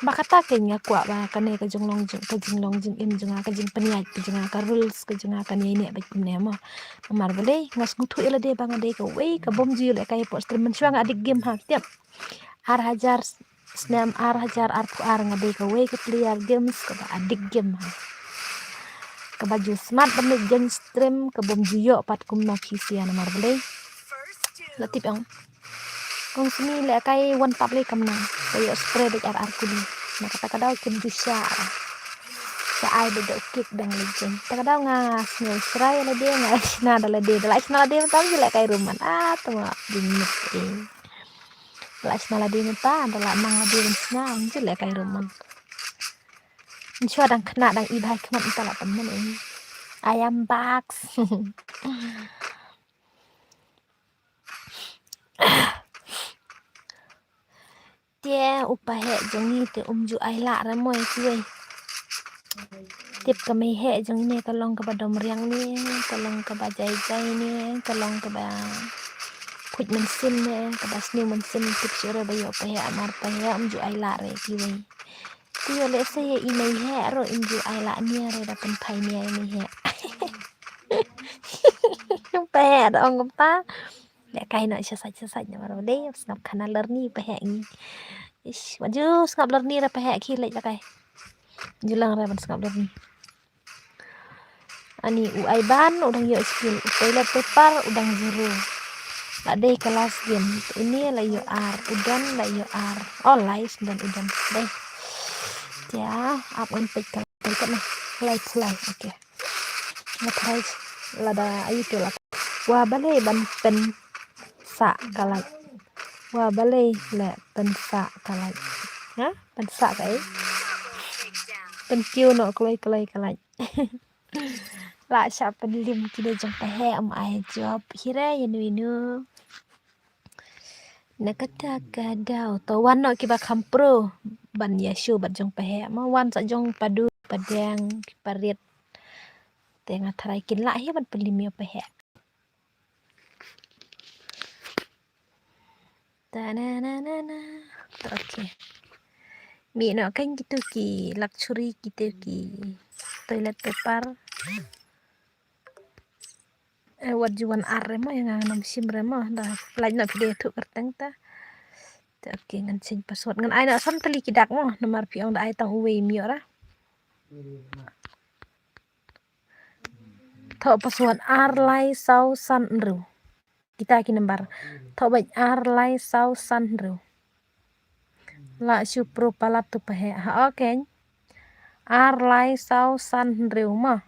Ba kata keiñ nga kwah ba kane ka jinglong jing, ka jinglong jingim jong nga, ka jingpynïaid ka jong nga, ka rules ka jong nga kan ïai neh beit kumne mo. Namar balei nga sngewthuh ïa lade ba nga dei kawei ka bym ju ïoh lehkai hapoh stream mynshuwa nga addict game ha, tip. Ar hajar snem, ar hajar arphew ar nga dei kawei ka player games kaba addict game ha. Kaba ju smat ban leit join stream, ka bym ju ïoh pat kumno phi sha, namar balei? La tip ong. Kong Sni lehkai one tap lei kam nang. Ka ïoh spray beit ar ar kuli. Na kata ka daw kim ju shah. Shah ai beit da u kick dang leit join. Kata ka daw nga sngew shrai lade, nga shna da lade. Da la shna lade mynta ju lehkai ruh man. Ah, to ma bing mit eh. Da la shna lade mynta, da la nang lade ban shna, ju lehkai ruh man. Mynshuwa dang khynnah dang i bha khmat mynta la pynmynnin. I am back. Te u paheh jong ngi te um ju ai lah re mo ïa kiwei. Tip ka mei heh jong ngi ne ka long kaba dom riang ne, ka long kaba jai jai ne, ka long kaba khuid mynsiem ne, kaba sniew mynsiem, tip shuh re ba ïoh paheh, amar paheh um ju ai lah re ïa kiwei. Te ïoh lehse ïa i mei heh ruh im ju ai lah ne re da pynphai ne ïa i mei heh. Paheh da ong kumta. Lehkai noh sha sait sha sait namar balei sngap khana lyrni paheh ngi. Ish, wat ju sngap lyrni re paheh, khie leit lehkai. Ju lang re ban sngap lyrni. Ani u Aiban u dang ïoh skill, u toilet paper u dang zero. La dei ka last game. Ine la ïoh ar, u Don la ïoh ar. Oh, lai shen Don, u Don. Dei. Te ap ngan peit ka lai, peit ka na. Lai pulai. Okay. Nga try lada ayu te la. Wa balei ban pynsah ka light. Wa balei la pynsah ka light. Ha? Pynsah ka ei. Pynkiew noh kloi kloi ka light. La shah pynlim kine jong paheh, um ai jop hi re ïa nu ïa nu. Na kata ka daw to wan noh kiba kham pro ban ïa show bad jong paheh, ma wan sa jong Padu, Padiang, Parit. Te nga tharai kin lah hi ban pynlim ïa paheh. Ta na na na na. Ta, okay. Mih noh kan kito ki luxury, kito ki toilet paper. Eh, wat ju wan ar re mo, ïa nga ngam shim re mo. Da lait noh phi dei thuh kyrteng ta. Ta, okay, ngan change password. Ngan ai noh san tylli ki dak mo, namar phi ong da ai tang uwei, mih ïoh ra. Thoh password ar lai saw san hynriew. Kita ki number. Thoh beit ar lai saw san hynriew. La shu pro palat tu paheh. Ha, okay. Ar lai saw san hynriew ma.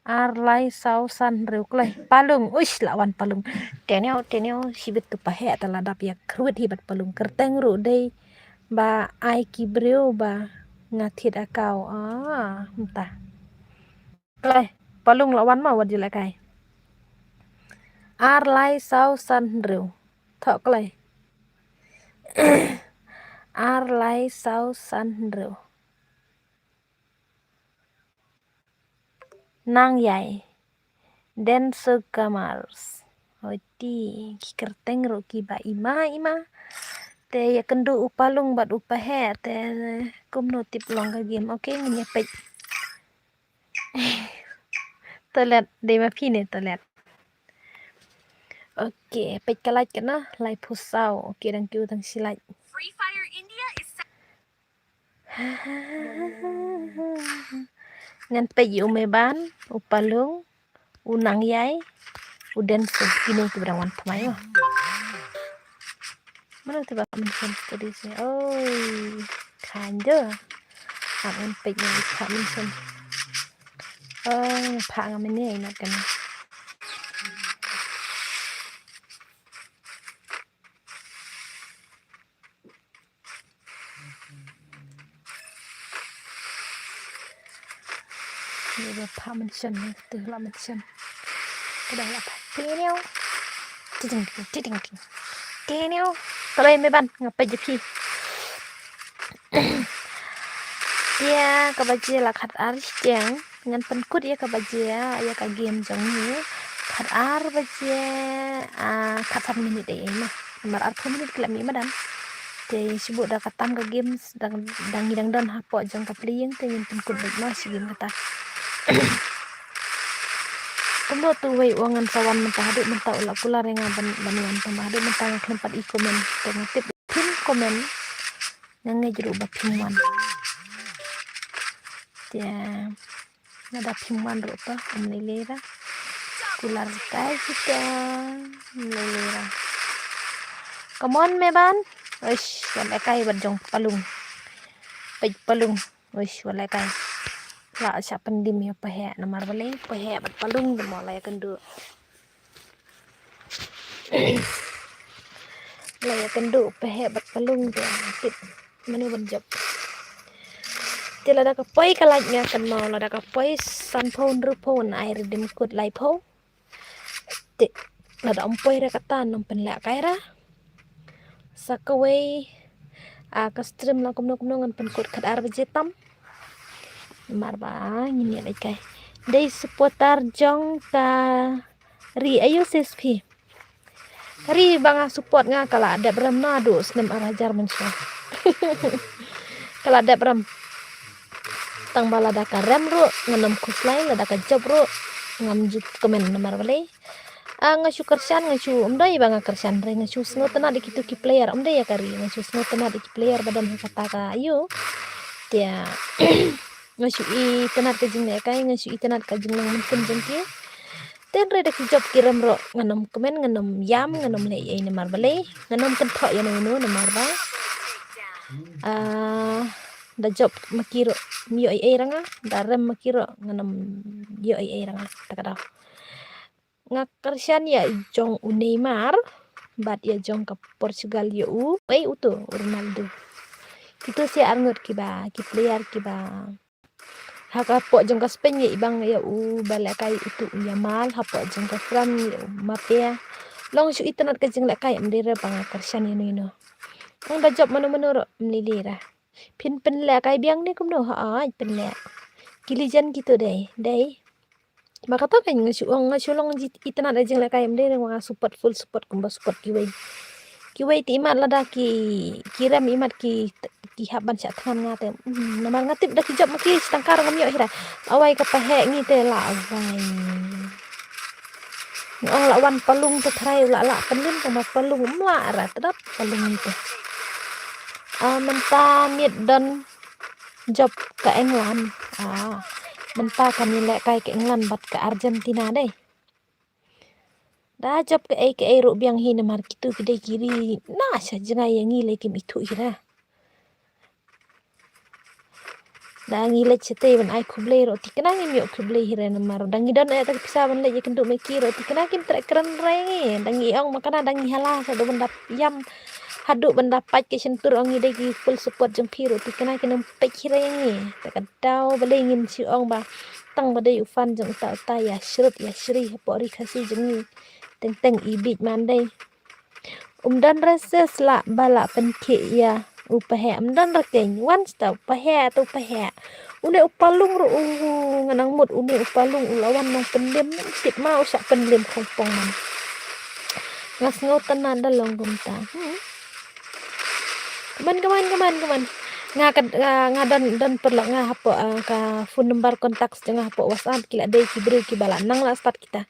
Ar lai saw san hynriew kloi. Palung. Uish, la wan palung. Teniaw, teniaw, shibit tu paheh ta la dap ïa kyrwit hi bad palung. Kyrteng ruh dei ba ai ki briew ba nga thied account. Ah, mynta. Kloi, palung la wan ma, wat ju lehkai. Ar lai saw san hynriew. Thoh kloi. Ar lai saw san hynriew. Nang ïai. Denso Gamers. Hoi ti, ki kyrteng ruh kiba ima ima. Te ïa kynduh u palung bad u paheh, te kumno tip long ka game. Okay, ngin ïa peit. Toilet, dei ma phi ne toilet. Okay, peit ka light kane, lai phew saw. Okay, dang kiew tang shi light. Free Fire India is Ngan peit ïa u Meban, u Palung, u Nang Ïai, u Denso, kine kiba dang wan thymmai mo. Mano te ba mention study se? Oi, khan jo. Ngan peit ïa u Pak Mention. Oi, Pak nga mene ina kane. Ni ba pha mention ni tu la mention. Ka dang la pha. Tiniu. Tiding, tiding, tiding. Tiniu. Ka bai me ban nga pha je phi. Ïa ka baje la khat ar shiteng. Ngan pynkut ïa ka baje, ïa ka game jong ngi. Khat ar baje, ah, khat san minit ei ei ma. Namar arphew minit ki la mih madan. Te shu buh da ka tam ka games, dang, dang ngi dang don hapoh jong ka playing, te ngin pynkut beit ma shi game kata. Kumno tu wei u ong ngan sa wan mynta, haduh mynta u la kular ïa nga ban, ban wan, tang ba haduh mynta nga khlem pat i comment, te nga tip phim comment, nga ngeit ruh ba phim wan. Te lada phim wan ruh to, ym lei lei ra. Kular kai kita, ym lei lei ra. Come on, Meban. Uish, wan lehkai bad jong Palung. Peit Palung. Uish, wan lehkai. La shah pyndem ïa u Paheh namar balei, Paheh bad Palung dei mo la ïakynduh. La ïakynduh u Paheh bad Palung te tip mano ban jop. Te lada ka poi ka lait nga kynmaw, lada ka poi sanphew hynriewphew ngan ai redeem code laiphew. Te lada ym poi re kata ngam pynlehkai ra. Sa kawei, ah, ka stream la kumno kumno ngan pynkut khatar baje tam. Namar ba ngin ïalehkai. Dei supporter jong ka Ri, aïu sis phi? Ka Ri ba nga support nga ka la dep rem naduh snem ar hajar mynshuwa. Ka la dep rem. Tang ba lada ka rem ruh ngan ym khuslai, lada ka jop ruh ngam ju comment namar balei. Ah, nga shu kyrshan, nga shu, ym dei ba nga kyrshan re, nga shu sngewtynnat ïa kitu ki player, ym dei ïa ka Ri, nga shu sngewtynnat ïa ki player ba don ha kata ka aïu. Te nga shu itynnat ka jinglehkai, nga shu itynnat ka jinglong mynsiem jong ki. Te hynrei da ki jop ki rem ruh ngan ym comment, ngan ym ïam, ngan ym leh ei ei namar balei, ngan ym kynthoh ïano ïano namar ba, ah, da jop ma ki ruh ym ïoh ei ei ra nga, da rem ma ki ruh ngan ym ïoh ei ei ra nga. Ta ka daw nga kyrshan ïa jong u Neymar bad ïa jong ka Portugal, ïa u, ei, uto u Ronaldo. Kitu sa ar ngut kiba, ki player kiba. Ha ka poh jong ka Spain ïa i bang ïa u ba lehkai uto u Yamal, ha poh jong ka France ïa u Mbappe. Long shu itynnat ka jinglehkai, ym dei re ba nga kyrshan ïano ïano. Tang da jop mano mano ruh ym lei lei ra. Phin pynlehkai biang ne kumno, ha, ai pynleh. Ki legend kitu dei, dei. Ba kata kan nga shu ong, nga shu long ji itynnat da jinglehkai, ym dei re nga support, full support kumba support kiwei. Kiwei te imat lada ki, ki rem imat ki, ki hap ban shah thngan nga te. Hmm, namar nga tip da ki jop ma ki shi tyngka ruh ngam ïoh hi ra. Awai ka Paheh ngi te la awai. Nga ong la wan Palung te tharai u la lah pynlem, tang ba Palung ym lah ra, te dap Palung ngi te. Ah, mynta ngit don jop ka England. Ah, mynta kan ïalehkai ka England bad ka Argentina dei. Da jop kaei kaei ruh biang hi namar kitu ki dei ki ri na sha jngai ïa ngi, lei kim ithuh hi ra. Da ngi leit shatei ban ai khublei ruh thikna ngim ïoh khublei hi re namar da ngi don ïa ta ki pisa ban leit ïakynduh ma ki ruh thikna kim treh kren re ngi. Da ngi ong ma kane da ngi hala sa da ban da ïam haduh ban da pait ki shyntur ong ngi dei ki full support jong phi ruh thikna kin ym peit hi re ngi. Ta ka daw balei ngin shu ong ba tang ba dei u fan jong uta uta ïa shrut ïa shri hapoh ri Khasi jong ngi. Teng teng i bieit man dei. Um don re sis lah ba lah pynkhih ïa u Paheh, um don re keiñ, wan sta u Paheh, ta u Paheh. Une u Palung ruh u, ngan nang mut une u Palung u la wan nang pynlem, tip ma u shah pynlem khongpong man. Nga sngewtynnat da long kumta. Hmm. Kaman, kaman, kaman, kaman. Nga ka, nga, nga don, don paralok nga hapoh, ah, ka phone number contacts jong nga hapoh WhatsApp ki la dei ki briew kiba la nang la start kita.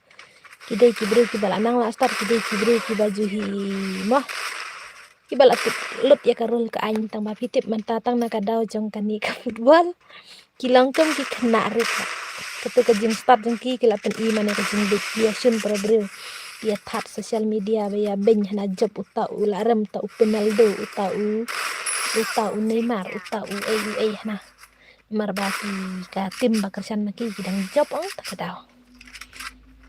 Ki dei ki briew kiba la nang la start, ki dei ki briew kiba ju hi mo. Kiba la tip lut ïa ka rul ka aiñ tang ba phi tip mynta tang na ka daw jong kane ka football. Ki long kum ki khynnah rit. Katu ka jingstart jong ki ki la pyni mane ka jingbit ki ïa shun para briew. Ki ïa that social media ba ïa beiñ hana jop uta u la rem uta u Ronaldo uta u uta u Neymar uta u ei u ei hana. Namar ba ki ka team ba kyrshan ma ki ki dang jop ong ta ka daw.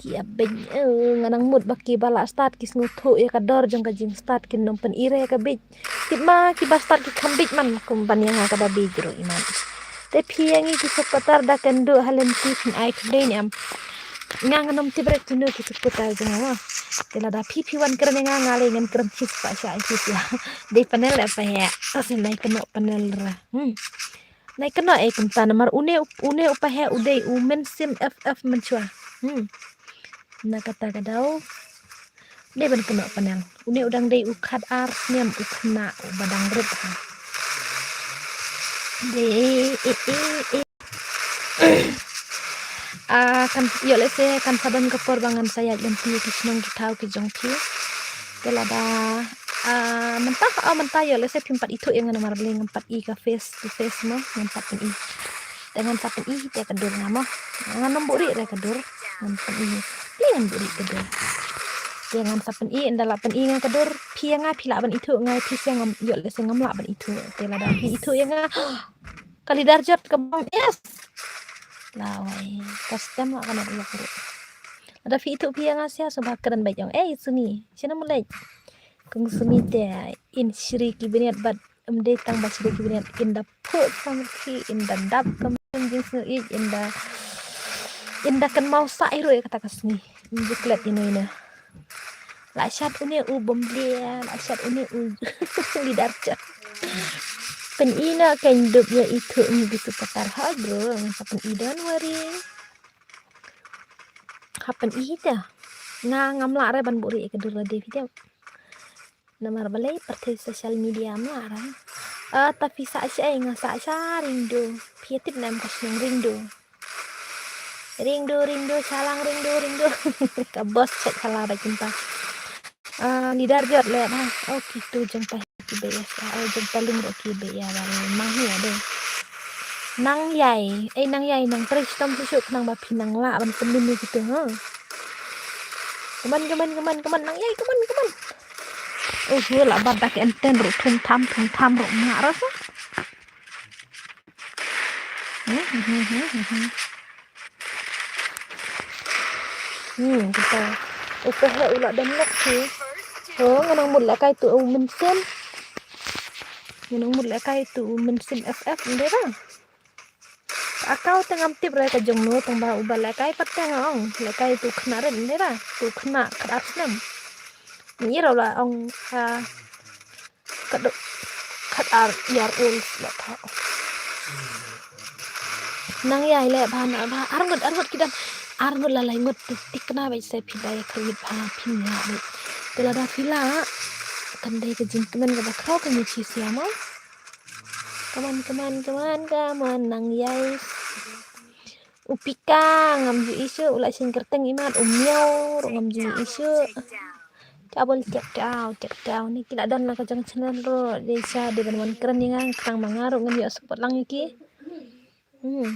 Ki ïa beiñ, eh, nga nang mut ba kiba la start ki sngewthuh ïa ka dor jong ka jingstart kin ym pyni re ïa ka bieit. Tip ma kiba start ki kham bieit man kum ban ïa nga kaba bieit ruh iman. Te phi ïa ngi ki supporter da kynduh ha lynti phin ai khublei ne em. Nga ngan ym tip re kino ki supporter jong nga. Te lada phi phi wan kren ïa nga nga lei ngan kren phi spah shah ai phi ïa. Dei panel ïa pa ïa. Sa sien ai kynnoh panel ra. Hmm. Nai kynnoh ei kumta namar une u, une u Paheh u dei u mynsiem F F mynshuwa. Hmm. Na kata ka daw. Dei ban kynnoh panel. Une u dang dei u khat ar snem u khynnah uba dang rit ha. Dei, eh, eh, eh. Ah, kan, ïoh lehse kan sa don ka por ba ngan sa ïaid lynti ki shnong ki thaw ki jong phi. Te lada, ah, mynta, oh, mynta ïoh lehse phim pat ithuh ïa nga namar balei ngam pat i ka face to face mo, ngam pat pyn-i. Te ngan sa pyn-i te ka dur nga mo. Ngan ym buhrieh re ka dur. Ngan pyn-i. Te ngan buhrieh ka dur. Te ngan sa pyn-i, ynda la pyn-i nga ka dur, phi ïa nga phi lah ban ithuh, nga ïa phi sha ngam, ïoh lehse ngam lah ban ithuh. Te lada phi ithuh ïa nga, ka leader jot ka bang, yes. Lawei, ka stem lah ka nat ïa ka ruh. Lada phi ithuh phi ïa nga sha, sngewbha kren beit ong, ei Sumi, shano mo leit? Kong Sumi te in shri ki bniat bad ym dei tang ba shri ki bniat, in da phuh samrkhie, in da dap ka mut jingsngewieit, in da, in da kynmaw sah hi ruh ïa kata ka sngi. Ym ju klet ïa ino ino. La shat une u bym blia, la shat une u leader jot. Pyn-i noh kein dup ïa ithuh ngi ki supporter. Hooid bro, ngan sa pyn-i, don't worry. Ha pyn-i te. Nga ngam lah re ban buhrieh ïa ka dur lade phi te. Namar balei pyrthei social media ma ra. Ah, ta phi sah shaei, nga sah sha Ringdo. Phi ïa tip ne em ka shnong Ringdo? Ringdo, Ringdo, shalang Ringdo, Ringdo. Ka boss chet shala ba kumta. Ah, leader jot leh ha. Oh, kitu jong ta hi ki beh ïa sa. Oh, jong ta lung ruh ki beh ïa ba mang hi ade. Nang Ïai, ei Nang Ïai, nang trei shitom shuh shuh khnang ba phi nang lah ban pynlong ïa kitu ha. Come on, come on, come on, come on, Nang Ïai, come on, come on. Oh, hu la bat da ka enten ruh, thum tham, thum tham ruh, ma ruh sa. Hmm, hmm, hmm, hmm, hmm. Hmm, kita. U peheh u la download sih. Oh, ngan ong mut lehkai tu u mynsiem. Ngan ong mut lehkai tu u mynsiem F F, ym dei ba? Ka account te ngam tip re ka jong no, tang ba uba lehkai pat te nga ong lehkai tu khynnah rit, ym dei ba? Tu khynnah khat ar snem. Ngi ruh la ong, ah, ka dok khat ar ïar ul sla tha. Nang Ïai leh ba na ba ar ngut, ar ngut ki dang, ar ngut la lai ngut, tu tikna ba se phi dei khrip ba phi nga ba. Te lada phi lah, kan dei ka jingkmen kaba khraw ka ngi chi sia mo. Come on, come on, come on, come on, Nang Ïai. U Pika ngam ju i shuh, u la shin kyrteng imat, u Miaw ruh ngam ju i shuh. Kabul check it out, check it out. Ni ki la don la ka jong channel ruh, dei sha dei ban wan kren ïa nga, khnang ma nga ruh ngan ïoh support lang ïa ki. Hmm.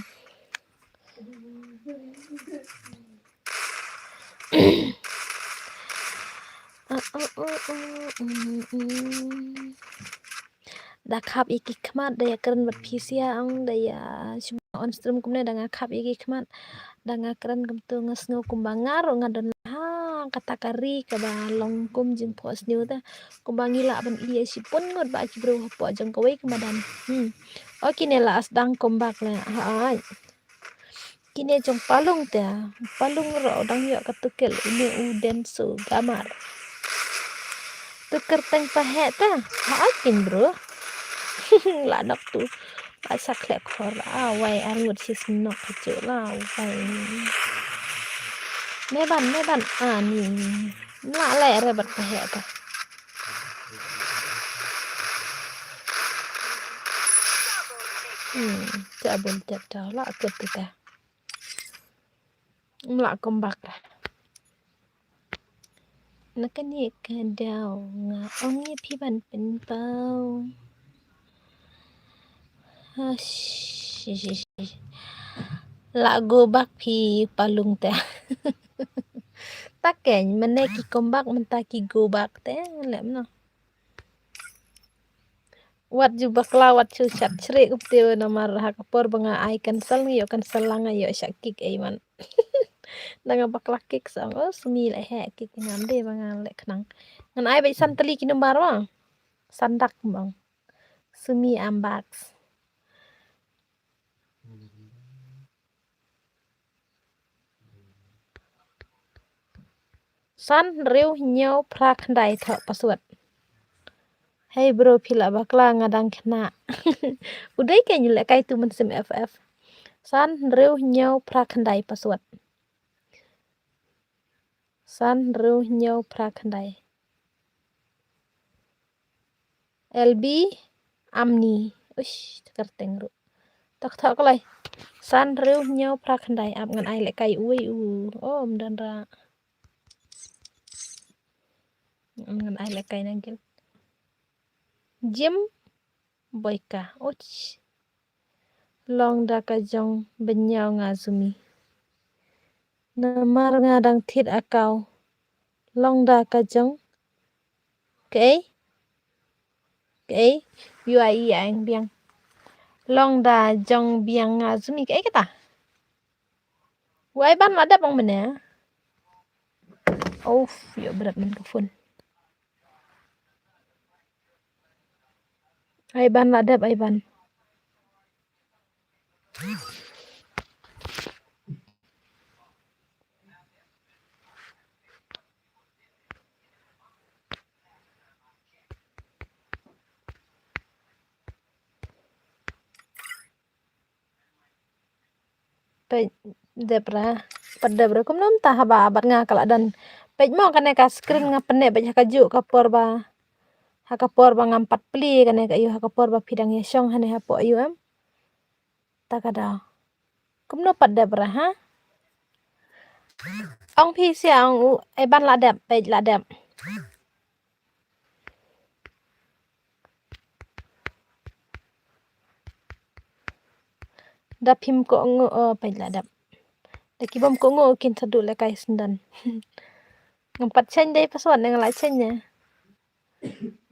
Ah, ah, ah, ah, mm, mm. Da khap ïa ki khmat, da ïa kren bad phi sia ong, da ïa shu on stream kumne, da nga khap ïa ki khmat. Da nga kren kumtu nga sngew kumba nga ruh nga don ha kata ka ri kaba long kum jingphohsniew te. Kumba ngi lah ban ïa shibun ngut ba ki briew hapoh jong kawei ka madan. Hmm. O kine la sdang comeback la. Ha ai. Kine jong Palung te. Palung ruh dang ïoh ka tukel, une u Densu Gamar. Tu kyrteng paheh te. Ha ai kin bro. La nok tu. Ba sa khlek khor. A wai ar ngut sis nok ka chu la wai. Me ban, me ban ani. Mla leh re bad paheh te. Hmm, cha bun cha ta la kut te. Mla comeback ra. Na kane ka daw nga ong ïa phi ban pynpaw. Hash. La go back phi Palung te. Ta keiñ mynne ki comeback mynta ki go back te lem no. Wat ju bakla, wat ju shat chrieh kumte namar ha ka por ba nga ai cancel, nga ïoh cancel lang, nga ïoh shah kick ei man. Da nga bakla kick sa ong, oh, Sumi leh heh kick, ngam dei ba nga leh khnang. Ngan ai beit san tylli ki number wa. San dak bang. Sumi ambak. San hynriew hynñiew phra khyndai thoh password. Hei bro, phi la bakla, nga dang khynnah. U dei keiñ lehkai tu mynsiem F F. San hynriew hynñiew phra khyndai password. San hynriew hynñiew phra khyndai. L B Amni. Uish, ta kyrteng ruh. Ta kthok kloi. San hynriew hynñiew phra khyndai, ap ngan ai lehkai uwei u. Oh, ym don ra. Ngan ai lehkai na gil. Jim Boika. Uch. Long da ka jong bynñiaw nga Sumi. Namar nga dang thied account. Long da ka jong. Kaei? Kaei? U ai i ang biang. Long da jong biang nga Sumi, kaei kata? U Aiban la dep ong mynne. Uff, ïoh bret man ka phone. Aiban la dep, Aiban. Peit dep ra, pat dep ra kumno mynta haba bad nga ka la don. Peit mo kane ka screen nga pyneh peit ha kajuh ka por ba, ha ka por ba ngam pat plie kane ka ïoh, ha ka por ba phi dang ïashong hane hapoh ïoh em. Ta ka daw. Kumno pat dep ra ha? Ong phi sia ong u Aiban la dep, peit la dep. Da phim kohnguh, oh, peit la dep. Da ki bym kohnguh kin sa duh lehkai syndon. Ngam pat change dei password ne nga la change ne.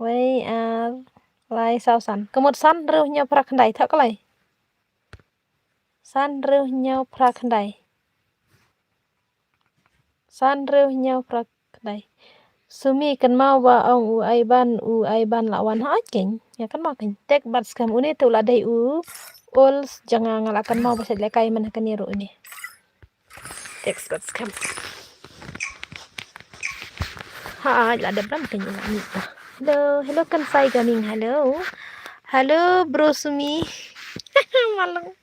Wei ar lai saw san. Ka mut san hynriew hynñiew phra khyndai, thoh kloi. San hynriew hynñiew phra khyndai. San hynriew hynñiew phra khyndai. Sumi kynmaw ba ong u Aiban, u Aiban la wan ha keiñ. Ïa kynmaw keiñ. Text bad skhem, une te u la dei u ol jong nga, nga la kynmaw ba shet lehkai man ha kane ruh une. Text bad skhem. Ha, la dep ram keiñ u la mih ta. Hello, hello Kansai Gaming, hello. Hello Bro Sumi. Malung.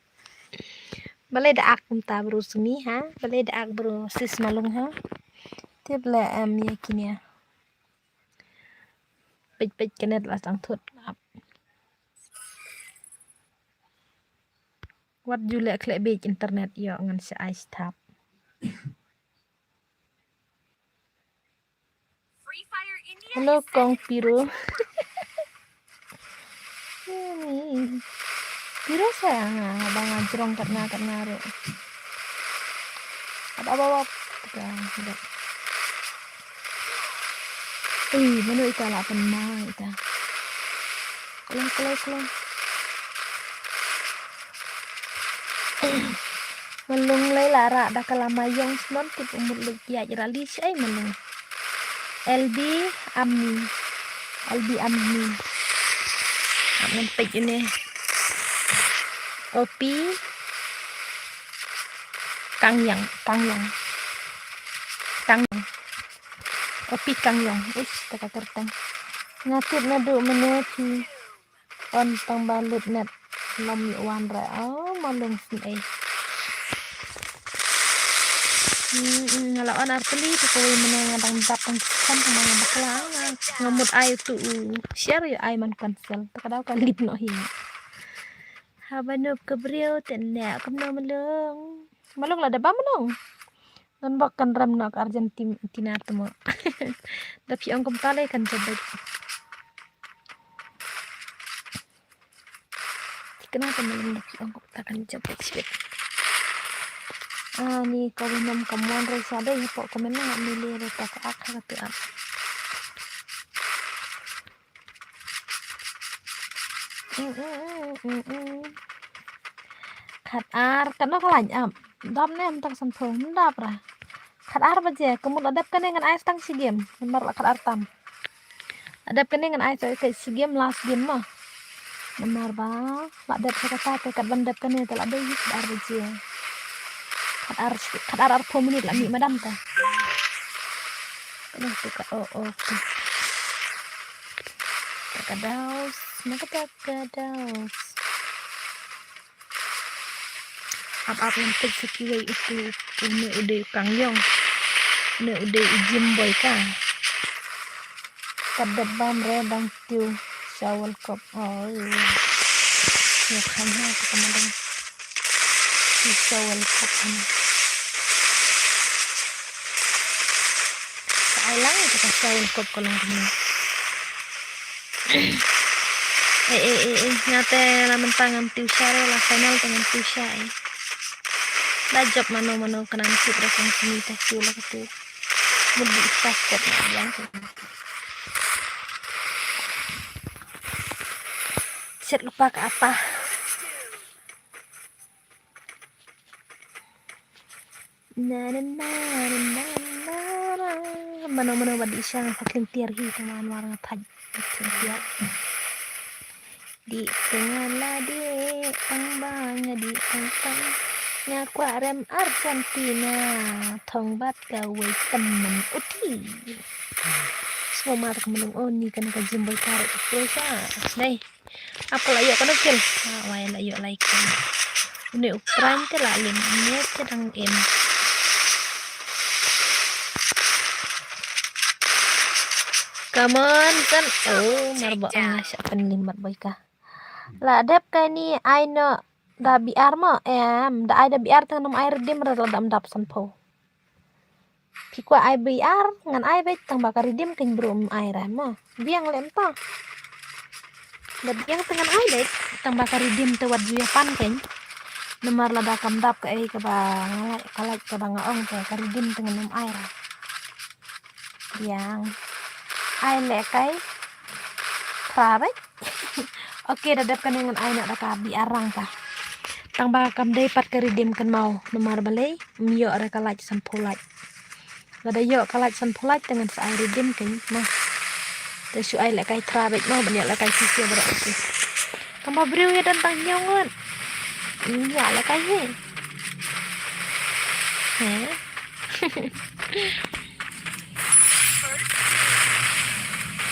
Balei da ak kumta Bro Sumi ha? Balei da ak Bro Sis Malung ha? Tip le em ïa kine. Peit peit kane la sdang thut. Wat ju leh khleh beit internet ïoh ngan sha ai sthap. Hello Kong Piro. Piro sa nga ba nga jrong kat nga kat nga ruh. Kat aba wap. Ui, mano ita la pynma ita. Klong klong klong. Malung lei la rah da ka lama ïong snon tip u mut leit ïaid rali shaei Malung. L B Amni. L B Amni. Ap ngan peit une. Opi. Kangyang, Kangyang. Kangyang. Opi Kangyang. Uish, ta ka kyrteng. Nga tip naduh mynne phi. On tang ba lut net. Lom ïoh wan re. Oh, Malung sngewsih. Hmm, hmm, nga la on ar tylli te kawei mynne nga dang dap tang kham tang ba nga bakla. Nga mut ai utu u share ïoh ai man cancel. Te ka daw ka lip noh hi. Haba nop ka briew te ne kumno Malung. Malung la da ba Malung. Don bok kan rem noh ka Argentina te mo. Da phi ong kumta lei kan jabek. Thikna te Malung da phi ong kumta kan jabek shibit. Ani ka winam ka mon re sa dei hapoh comment na ni le re ta ka ak ha ka te ak. Khat ar, katno ka lain ap. Dap ne em tak san phew, ym dap ra. Khat ar baje, ka mut la dep kane ngan ai tang shi game. Namar la khat ar tam. La dep kane ngan ai tang shi game, last game mo. Namar ba la dep sa kata te kat ban dep kane te la dei khat ar baje. Khat ar, khat ar ar phew minit la mih madan te. Kane te ka, oh, oh, okay. Ka daus, na kata ka daus. Ap ap ngan peit sa kiwei utu, une u dei u Kangyong. Ne u dei u Jim Boy ka. Ka dep bam re dang tiew sha World Cup. Oh, ïa. Ïa khan ha ka ma dang tiew sha World Cup ha. Ka ai lang ïa ka sha World Cup ka long kumne. Eh, eh, eh, eh, nga te la mynta ngam tiew sha re, la final te ngam tiew sha, eh. Da jop mano mano ka nang tip re kong sini te tiew la ka tiew. Mut di sa step na biang te. Set lupa ka apa. Na, na, na, na, na, na. Mano, mano, ba dih sha nga khlem tiar hi, tang ba Anwar nga thait. Khlem tiar. Dih tang nga la dih, tang ba nga dih tang tang. Nga kwah rem Argentina, thong bad kawei tymmen uti. Sngewmar ka mnung, oh, ni kan ka Jim Boy Karo ka Croatia. Dei. Apa la ïoh kano kill? Ah, wai la ïoh lai kill. Une u Prime te la lim, une te dang im. Come on, son. Oh, mar ba ong nga shah pynlim mat boi ka. La dep ka ni ai no da B R mo, em, da ai da B R tang nam ai redeem re la dam dap san pho. Phi kwah ai B R, ngan ai beit tang ba ka redeem kein bru em ai ra ma. Biang lem ta. Da biang te ngan ai beit tang ba ka redeem te wat ju ïa pan kein. Namar lada kam dap kaei kaba nga lait, ka lait kaba nga ong te ka redeem te ngan em ai ra. Biang. Ai leh kai. Phra beit. Ok, da dep kane ngan ai na da ka B R rang ka. Tang ba kam dei pat ka redeem kan mau namar balei. Ym ïoh re ka lait san pho lait. Lada ïoh ka lait san pho lait te ngan sa ai redeem kein ma. Te shu ai leh kai phra beit ma ban ïoh leh kai shisha ba da ok. Tang ba briew ïa don tang hynñiew ngut. Ym ïoh leh kai hi. He.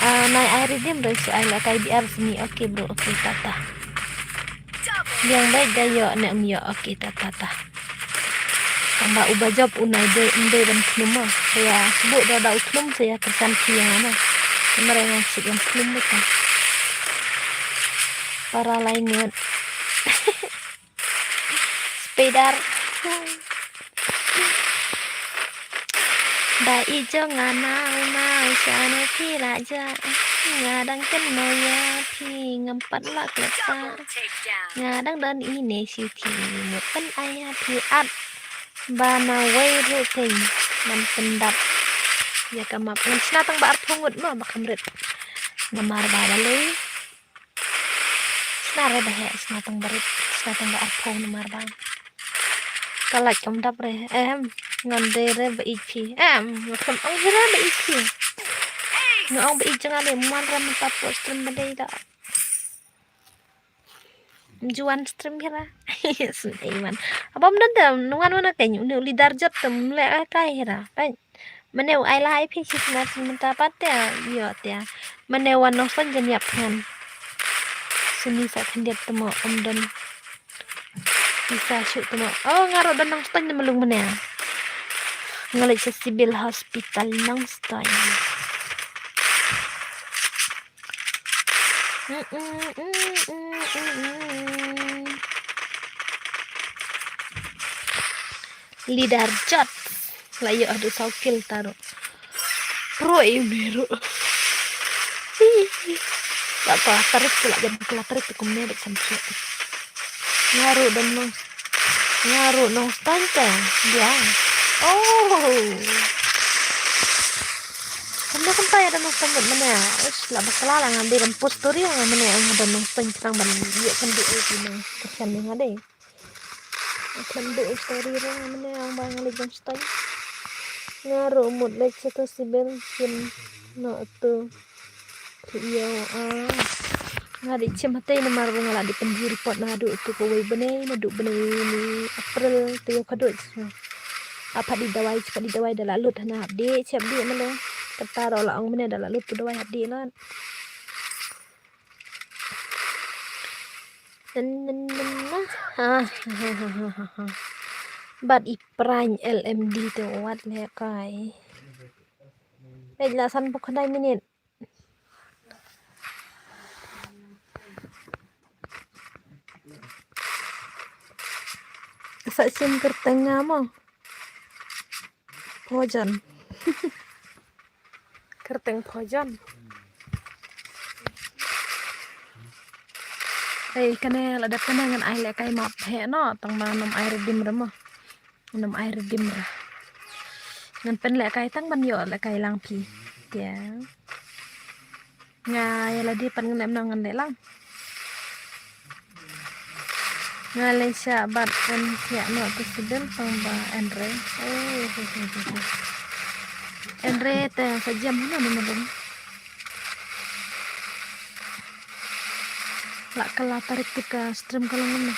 Ah, nai ai redeem re shu ai leh kai B R sini. Ok bro, ok tata. Biang beit da ïoh ne ym ïoh, ok tata ta. Tang ba uba jop u nai dei, ym dei ban khlum ma. Sa ïa sbu da da u khlum sa ïa kyrshan phi ïa nga ma. Namar ïa nga shu ïa khlum beit ka. Para lai ngut. Spider. Ba i jong nga nau nau shano phi la ja. Nga dang kynmaw ïa phi ngam pat lah klet ta. Nga dang don ine shi thi mut pyn ai ïa phi at. Ba na wei ruh kein ban pyndap ïa ka map. Ngan shna tang ba arphew ngut mo ba kham rit. Namar ba balei. Shna re ba heh, shna tang ba rit, shna tang ba arphew namar ba ka lait kam dap re. Em, ngan dei re ba ïeit phi. Em, nga khlem ong hi re ba ïeit phi. Nga ong ba ïeit jong nga dei, mon re mynta pok stream ba dei da. Ym ju wan stream hi ra. Sngewdei wan. Haba ym don te, ym wan wan kein, une u leader jot te ym leh kai hi ra. Peit. Mane u ai la ai phi shi sna shi mynta pat te ïoh te. Mane wan Nongstoiñ jan ïap ngan. Sini sa khyndiat te mo ym don. Isa shu te mo. Oh, nga ruh don Nongstoiñ te mlung mane. Nga leit sha Civil Hospital Nongstoiñ. Leader jot. La ïoh haduh saw kill ta ruh. Pro e une ruh. La ka tarik tu la jan ka la tarik tu kumne bad sam tu. Nga ruh don Nong. Nga ruh Nongstoiñ te. Biang. Oh. Kumne kumta ïa don Nongstoiñ bad mane. Ush, la bakla la ngan dei ban post story nga mane nga don Nongstoiñ tang ban ïoh kan dei ai ti nang. Kyrchan nga dei. Khlem duh story re mane ong ba nga leit Nongstoiñ. Nga ruh mut leit sha ka Civil kin no tu. Ki ïoh ah. Nga dei chim hatei namar ba nga la dei pynji report naduh tu kawei bnei naduh bnei ni April te ïoh ka duh. Ah, phat dei dawai, phat dei dawai da la lut hana hap dei chep dei mane. Kata ruh la ong mane da la lut tu dawai hap dei lat. Nan, nan, nan, nan. Ha, ha, ha, ha, ha, ha. Bad i Prime L M D te wat leh kai. Peit la sanphew khyndai minit. Sa shim kyrteng nga mo. Phojan. Kyrteng Phojan. Ei, kane la dep kane ngan ai lehkai map heh noh, tang ba ngam ai redeem re mo. Ngam ai redeem re. Ngan pynlehkai tang ban ïoh lehkai lang phi. Te nga ïa lade pat ngan em noh ngan leh lang. Nga leh sha bad en thiah noh te sdang tang ba en re. Oh, he, he, he, he. En re te sa jam hana ni malung. La ka la tarik te ka stream ka long ne.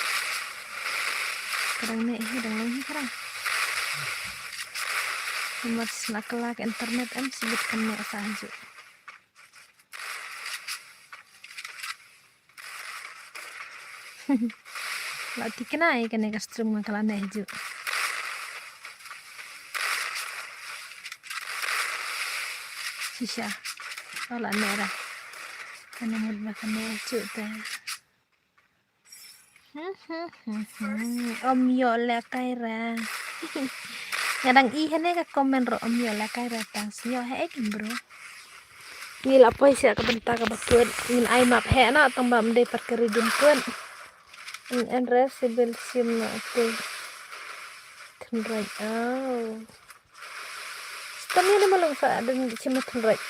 Ka dang ne hi dang long hi ka dang. Namar sna ka la ka internet em sibit kan ne sa hajuh. La tikna ïa kane ka stream nga ka la neh hajuh. Shisha. Ka la neh ra. Kane mut ba ka neh hajuh te. Ym ïoh lehkai re. Nga dang i hane ka comment ruh ym ïoh lehkai re, tang sngew heh ei kim bro. Ngi la poi sha ka bynta kaba kut. Ngin ai map heh noh tang ba ym dei pat ka redeem kut. Ngin en re sibil sim noh te. Kynrad. Oh. Stem ïa ne malung sa dang shim na thynrek.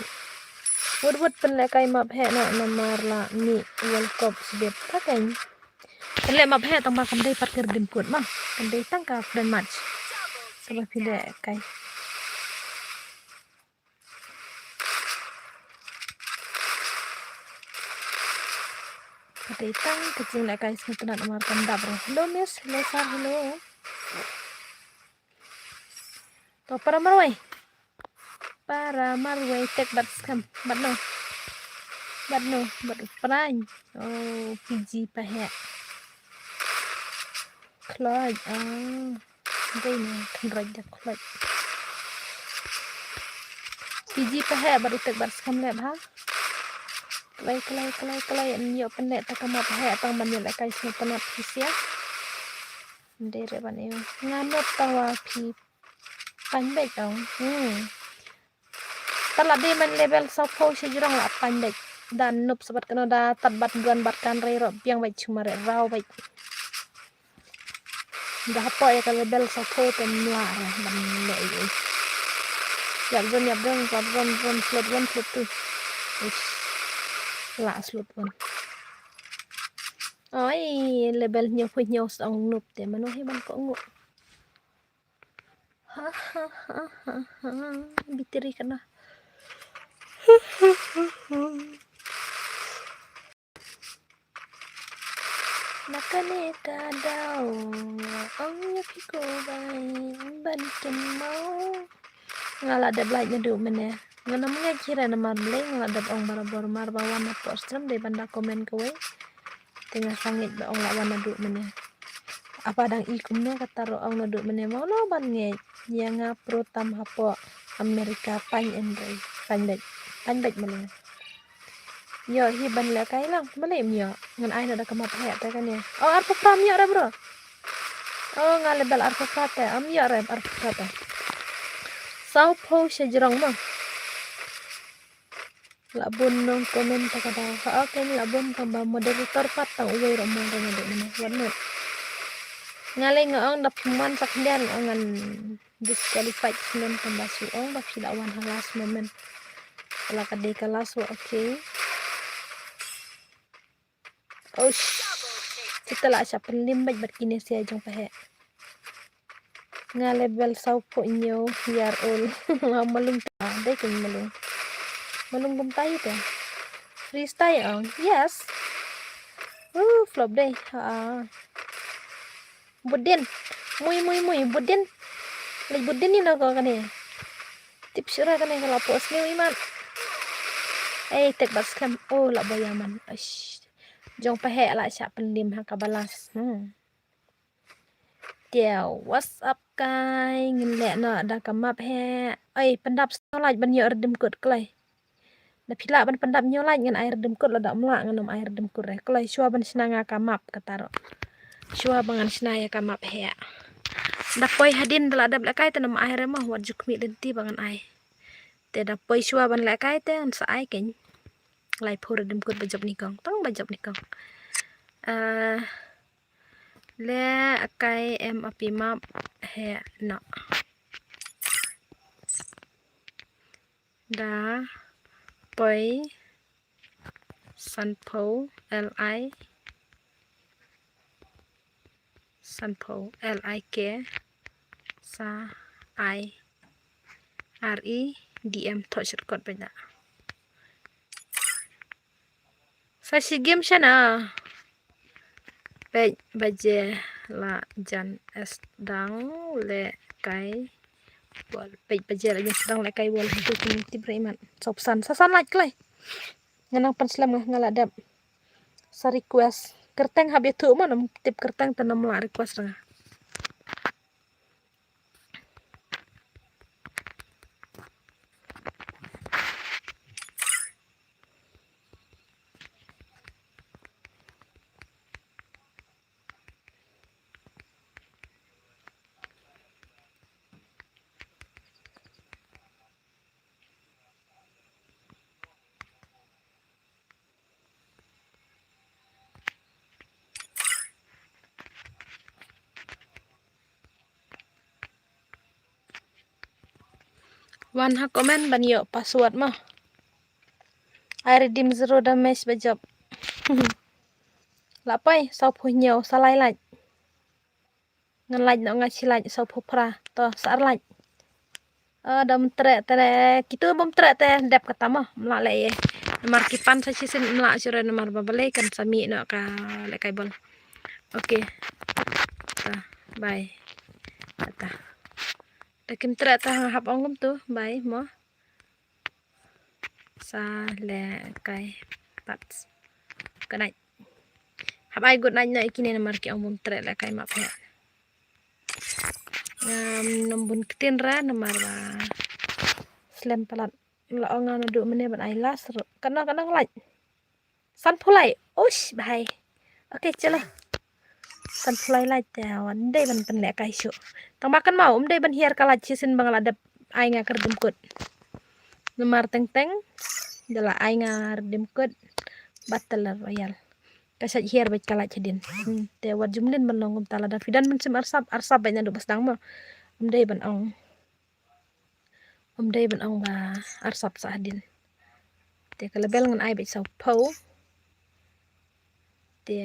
Wut wut pynlehkai map heh noh namar la mih World Cup sdep ka keiñ. Pynleh map heh tang ba kam dei pat ka redeem code ma. Kam dei tang ka friend match. Kaba phi lehkai. Ka dei tang ka jinglehkai sngewtynnat namar kam dap re. Hello miss, hello sir, hello. To para marwei. Para marwei tek bad skhem. Bad no. Bad no. Bad u Prime. Oh, P G paheh. Khloit. Ah. Dei ne khynroj da khloit. P G paheh bad u tek bad skhem leh bha. Klai, klai, klai, klai. Yn ïoh pynleh ta ka map heh tang ban ïalehkai sngewtynnat phi sia. Ym dei re ban ïoh. Nga nop tawa phi. Paiñ beit ong. Hmm. Te la dei man level sawphew shajrong la paiñ beit. Da nop sa bad kano da tad bad duan bad kan rei ruh biang beit chumare raw beit. Da hapoh ïa ka level sawphew te mla re ban leh ïa. Ïap zon ïap zon ïap zon zon slot one slot two. Ish. La slot one. Oi, level hynñiewphew hynñiew sa ong nop te mano hi ban kohnguh. Ha ha ha ha ha. Biteri kana. Na kane ka daw nga ong ïa phi ko bai ban kynmaw. Nga la dep lait naduh mynne. Nga nam ngeit hi re namar Blei nga la dep ong barabor mar ba wan hapoh stream dei ban da comment kawei. Te nga sangeit ba ong la wan naduh mynne. Apa dang i kumne kata ruh ong naduh mynne mano ban ngeit. Ïa nga pro tam hapoh America paiñ en rei. Paiñ beit. Paiñ beit mynne. Ïoh hi ban lehkai lang. Balei ym ïoh. Ngan ai noh da ka map heh te kane. Oh arphew phra ym ïoh re bro. Oh nga level arphew phra te. Ym ïoh re arphew phra te. Sawphew shajrong mo. La bun nong comment ta ka daw. Ha, okay, la bun tang ba moderator pat tang uwei ruh mo tang naduh mynne. Wat mut. Nga lei nga ong da phim wan sa khyndiat nga ong ngan disqualified khyndiat tang ba shu ong ba phi la wan ha last moment. La ka dei ka last wa, okay. Ush. Kita la shah pynlim bad bad kine sia jong paheh. Nga level sawphew hynñiew year old. Nga malung ta dei keiñ malung. Malung bym tai te. Freestyle ong. Yes. Uh, flop dei. Ha. Budin. Mui mui mui budin. Lei budin ni na ko kane. Tip shura kane ka la pos ni wi man. Ei tek bas kam. Oh la boya man. Ash. Jong paheh la shah pynlim ha ka balas. Hmm. Te what's up kai ngin leh noh da ka map heh. Ai, pyndap sawlait ban ïoh redeem code kloi. Da phi lah ban pyndap hynñiew lait ngan ai redeem code, lada ym lah ngan ym ai redeem code re. Kloi shuwa ban shna nga ka map kata ruh. Shuwa ba ngan shna ïa ka map heh. Da poi hadien da la dep lehkai te nam ai re mo, wat ju khmih lynti ba ngan ai. Te da poi shuwa ban lehkai te ngan sa ai kein. Laiphew redeem code ba jop ni kong. Tang ba jop ni kong. Ah, lehkai em api map heh noh. Da poi sanphew L I, sanphew L I K sa ai R E D M thoh shortcut bad na. Sa shi game shana. Peit baje la jan sdang lehkai bol. Peit baje la jan sdang lehkai bol. Tu kin tip re imat. Sop san. Sa san lait kloi. Nga nang pan slem nga, nga la dep. Sa request. Kyrteng hap ïathuh mo, nam tip kyrteng te nam lah request nga. Wan ha comment ban ïoh password mo. Ai redeem zero damage ba jop. La poi, sawphew hynñiew, sa lai lait. Ngan lait noh nga shi lait, sawphew phra. To, sa ar lait. Ah, dam treh te, kitu bam treh te, dep kata mo, mla leh ye. Namar ki pan sa shisien mla shuh re namar ba balei kan sa mih noh ka lehkai bol. Okay. Ta, bye. Kata. Da kim treh ta hap ong kumtu, bye mo. Sa lehkai pat. Good night. Hap ai good night noh ïa kine namar ki ong bam treh lehkai map heh. Ngam, ngam bun ktien re namar ba slem palat. La ong nga naduh mynne ban ai last ruh. Katno, katno lait? Sanphew lai. Ush, bhai. Okay, chalo. Sanphew lai lait te wan dei ban pynlehkai shuh. Tang ba kan mau, ym dei ban hiar ka lait shisien ba nga la dep ai nga ka redeem code. Namar teng teng da la ai nga redeem code Battle Royale. Ka shait hiar beit ka lait hadien. Hmm, te wat ju mlien ban long kumta, lada phi don mynsiem arsap, arsap beit naduh ba sdang mo. Ym dei ban ong. Ym dei ban ong ba arsap sa hadien. Te ka level ngan ai beit sawphew. Te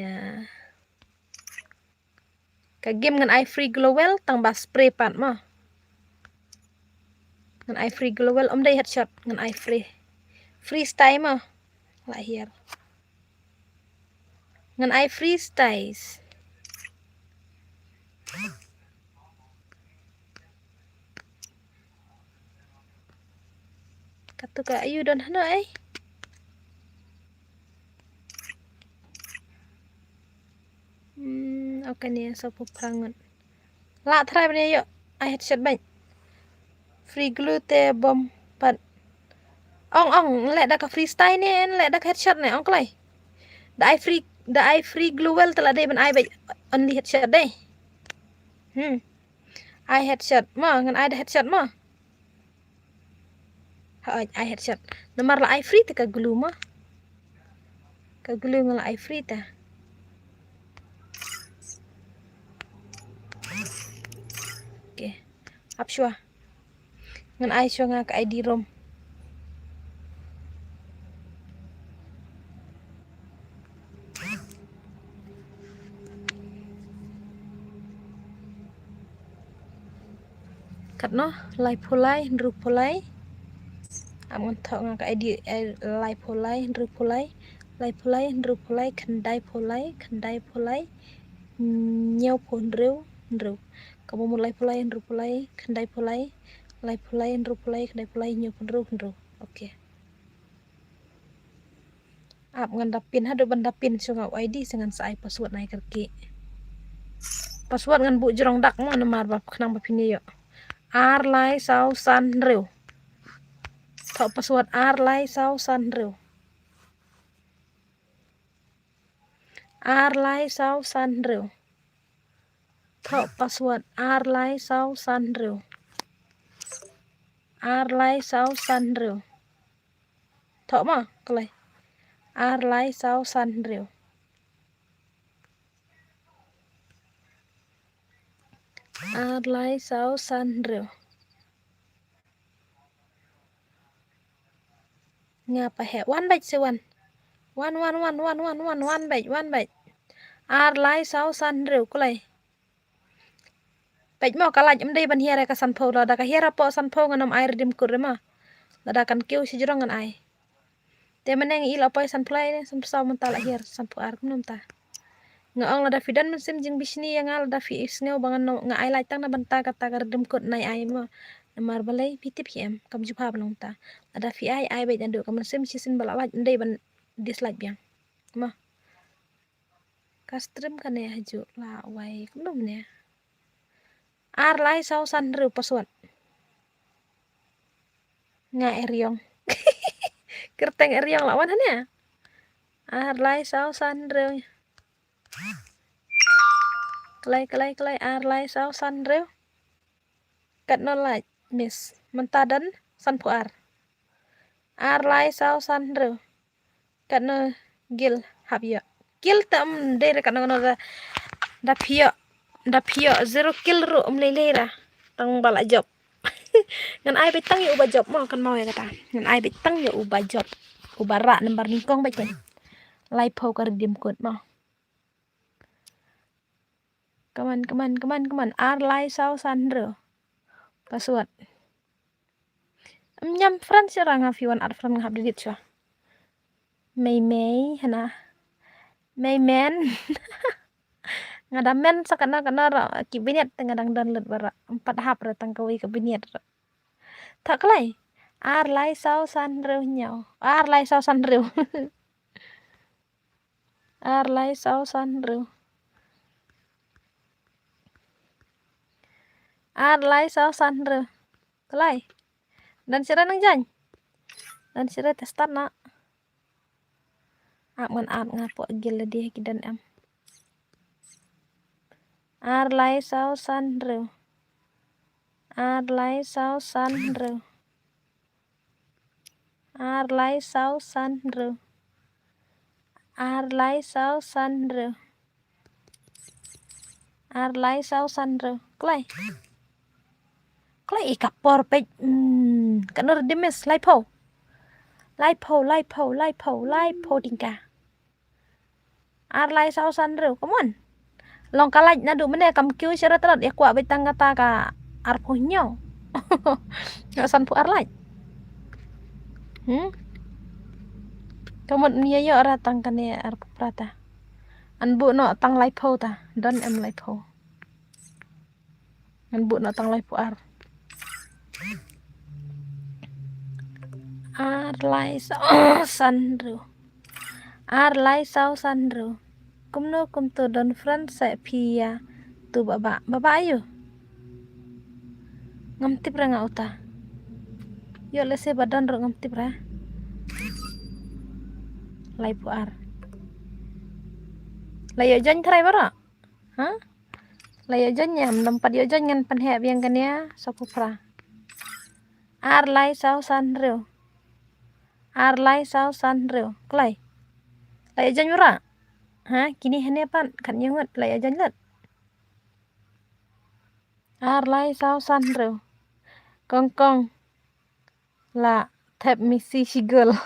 ka game ngan ai free global tang ba spray pat mo. Ngan ai free global, ym dei headshot, ngan ai free. Free style mo. La hiar. Ngan ai free styles. Katu ka ayu don hano ai. Hmm, okay ni so pu prangut. La try bani ayo. Ai headshot bait. Free glue te bom pat. Ong ong, leh da ka freestyle ne, leh da ka headshot ne, ong kloi. Da ai free, da ai free glue well te la dei ban ai bait only headshot dei. Hmm. Ai headshot mo, ngan ai da headshot mo. Ha, ai, ai headshot. Namar la ai free te ka glue mo. Ka glue ngan la ai free te. Okay. Ap shuwa. Ngan ai shuwa nga ka I D ROM. Katno, laiphew lai, hynriewphew lai. Ap ngan thoh nga ka I D, eh, laiphew lai, hynriewphew lai, laiphew lai, hynriewphew lai, khyndaiphew lai, khyndaiphew lai, hynñiewphew hynriew, hynriew. Kaba mut laiphew lai, hynriewphew lai, khyndaiphew lai, laiphew lai, hynriewphew lai, khyndaiphew lai, hynñiewphew hynriew, hynriew. Okay. Ap ngan da pin, haduh ban da pin shuwa nga u I D, sa ngan sa ai password na i kyrkieh. Password ngan buh jrong dak mo namar ba khnang ba phin ïoh. Ar lai saw san hynriew. Thoh password ar lai saw san hynriew. Ar lai saw san hynriew. Thoh password ar lai saw san hynriew. Ar lai saw san hynriew. Thoh mo, kloi. Ar lai saw san hynriew. Ar lai saw san hynriew. Nga pa he wan bad se wan. Wan, wan, wan bad, wan bad. Ar lai saw san hynriew, kloi. Peit mo, ka lait ym dei ban hiar ïa ka sanphew, lada ka hiar hapoh sanphew ngan ym ai redeem code re mo. Lada kan kiew shi jrong ngan ai. Te mynne nga i la poi sanphew lai ne, sanphew saw mynta la hiar, sanphew ar kumno mynta. Nga ong lada phi don mynsiem jingbishni ïa nga, lada phi sngew ba ngan, nga ai lait tang na bynta kata ka redeem code nai ai mo. Namar balei phi tip hi em, kam ju phah ba long mynta. Lada phi ai, ai beit naduh ka mynsiem shisien ba la lait, ym dei ban dislike biang. Mo. Ka stream kane ha ju la wai kumno mynne. Ar lai saw san hynriew password. Nga eriong. Kyrteng eriong la wan hane. Ar lai saw san hynriew. Kloi, kloi, kloi, ar lai saw san hynriew. Katno lait miss. Mynta don sanphew ar. Ar lai saw san hynriew. Katno kill hap ïoh. Kill te ym dei re katno katno da, da phi ïoh, da phi ïoh zero kill ruh ym lei lei ra. Tang ba la jop. Ngan ai beit tang ïa uba jop mo, kan mo ïa kata. Ngan ai beit tang ïa uba jop. Uba rah number nyngkong beit kan. Laiphew ka redeem code mo. Come on, come on, come on, come on. Ar lai saw san hynriew. Password. Ym ñiam friend shuh ra nga, phi wan add friend nga hap delete shuh. Mei mei hana. Mei men. Nga da men sa kano kano ruh ki bniat te nga dang download baroh. Em pat hap re tang kawei ka bniat ruh. Thoh kloi. Ar lai saw san hynriew hynñiew. Ar lai saw san hynriew. Ar lai saw san hynriew. Ar lai saw san hynriew. Kloi. Don shi re nang join. Don shi re te start noh. Ap ngan add nga pok guild lade ki don em. Ar lai saw san hynriew. Ar lai saw san hynriew. Ar lai saw san hynriew. Ar lai saw san hynriew. Ar lai saw san hynriew. Kloi. Kloi i ka por peit. Hmm, katno redeem miss, laiphew. Laiphew, laiphew, laiphew, laiphew tyngka. Ar lai saw san hynriew, come on. Long ka lait naduh mynne kam kiew sha ra tlot, ïa kwah beit tang kata ka arphew hynñiew. Nga sanphew ar lait. Hmm? Ka mut ym ïa ïoh ra tang kane arphew phra ta. Ngan buh noh tang laiphew ta, don em laiphew. Ngan buh noh tang laiphew ar. Ar lai saw san hynriew. Ar lai saw san hynriew. Kumno kumto don friend sa phi ïa tu baba. Baba aïu? Ngam tip re nga uta. Ïoh lehse ba don ruh ngam tip re. Laiphew ar. La ïoh join tharai baroh? Ha? La ïoh join ïa, ym dang pat ïoh join ngan pynheh biang kane ïa, sawphew phra. Ar lai saw san hynriew. Ar lai saw san hynriew. Kloi. La ïoh join baroh? Ha, kine hane pat, katne ngut, la ïoh join lut. Ar lai saw san hynriew. Kong kong. La thep misi shigol.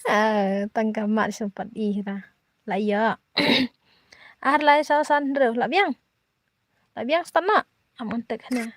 Ah, tang ka mat shu pat i ra. La ïoh. Ar lai saw san hynriew. La biang. La biang start noh. Am ngan tek hane.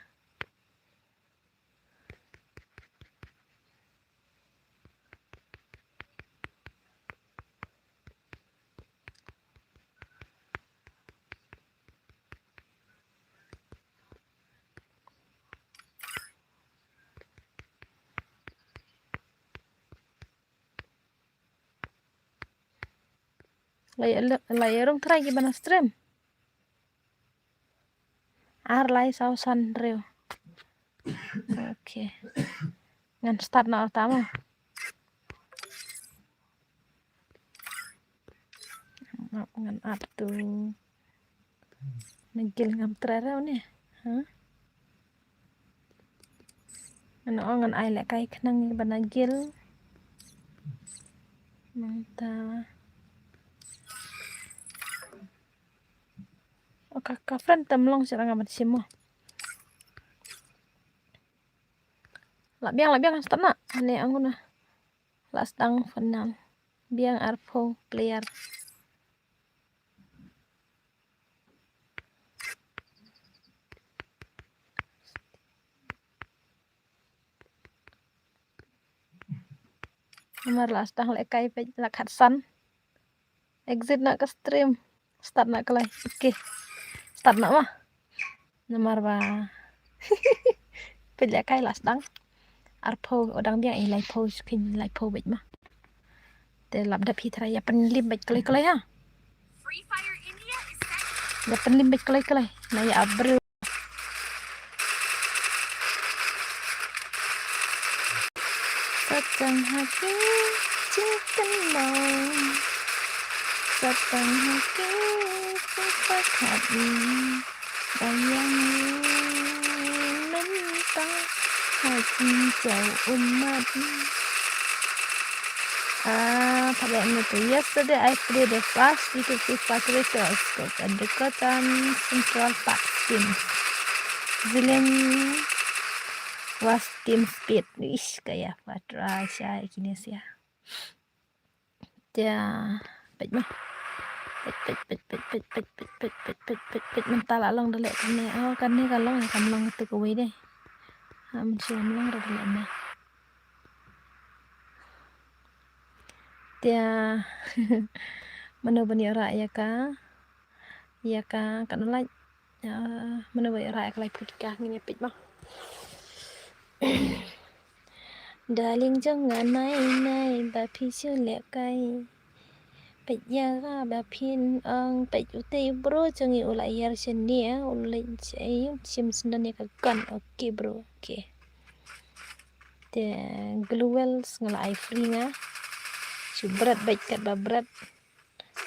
La ïa, la ïa rung trai ki ban stream. Ar lai saw san hynriew. Okay. Ngan start noh ta mo. Ngan ap tu. Na guild ngam trai rew ne. Ha? Ngan ong ngan ai lehkai khnang ïa ba na guild. Nangta. O ka, ka friend tam long sha nga ban shim mo. La biang, la biang start na. Ane anguna. La sdang final. Biang arphew player. Namar la sdang lehkai peit la khatsan. Exit na ka stream. Start na ka live. Okay. Start na ma. Namar ba peit lehkai la sdang. Arphew, o dang biang, eh, laiphew, shu kheiñ laiphew beit ma. Te lap da phi trai ïa pynlim beit kloi kloi ha. Ïa pynlim beit kloi kloi. Na ïa ap briew. Sa tang ha ki jingkynmaw. Sa tang ha ki jingpyrkhat. Ba ïa ngi mynta ha ki jaw ummat. Ah, pada ni tu. Yesterday I played the first week of FIFA three Cross Cup at the Kotan Central Park team. Zilin was team speed. Ish, kaya patra sha Indonesia. Tia, peit ma. Peit, peit, peit, peit, peit, peit, peit, peit, peit, peit, peit, mynta la long da leh kane. Oh, kane ka long, kam long katu kawei dei. Ha, mynsiem long da leh ne. Tia, mano ban ïoh rah ïa ka, ïa ka, katno lait. Ah, mano ba ïoh rah ïa ka lai put ka ngin ïa peit ma. Darling jong nga nai nai ba phi shu lehkai. Peit ïa nga ba phin ong peit utei u bro jong ngi u la hiar shane u leit shai u shim sendon ïa ka gun. Okay bro, okay. Te glue wells nga la ai free nga. Shu bret beit kat ba bret.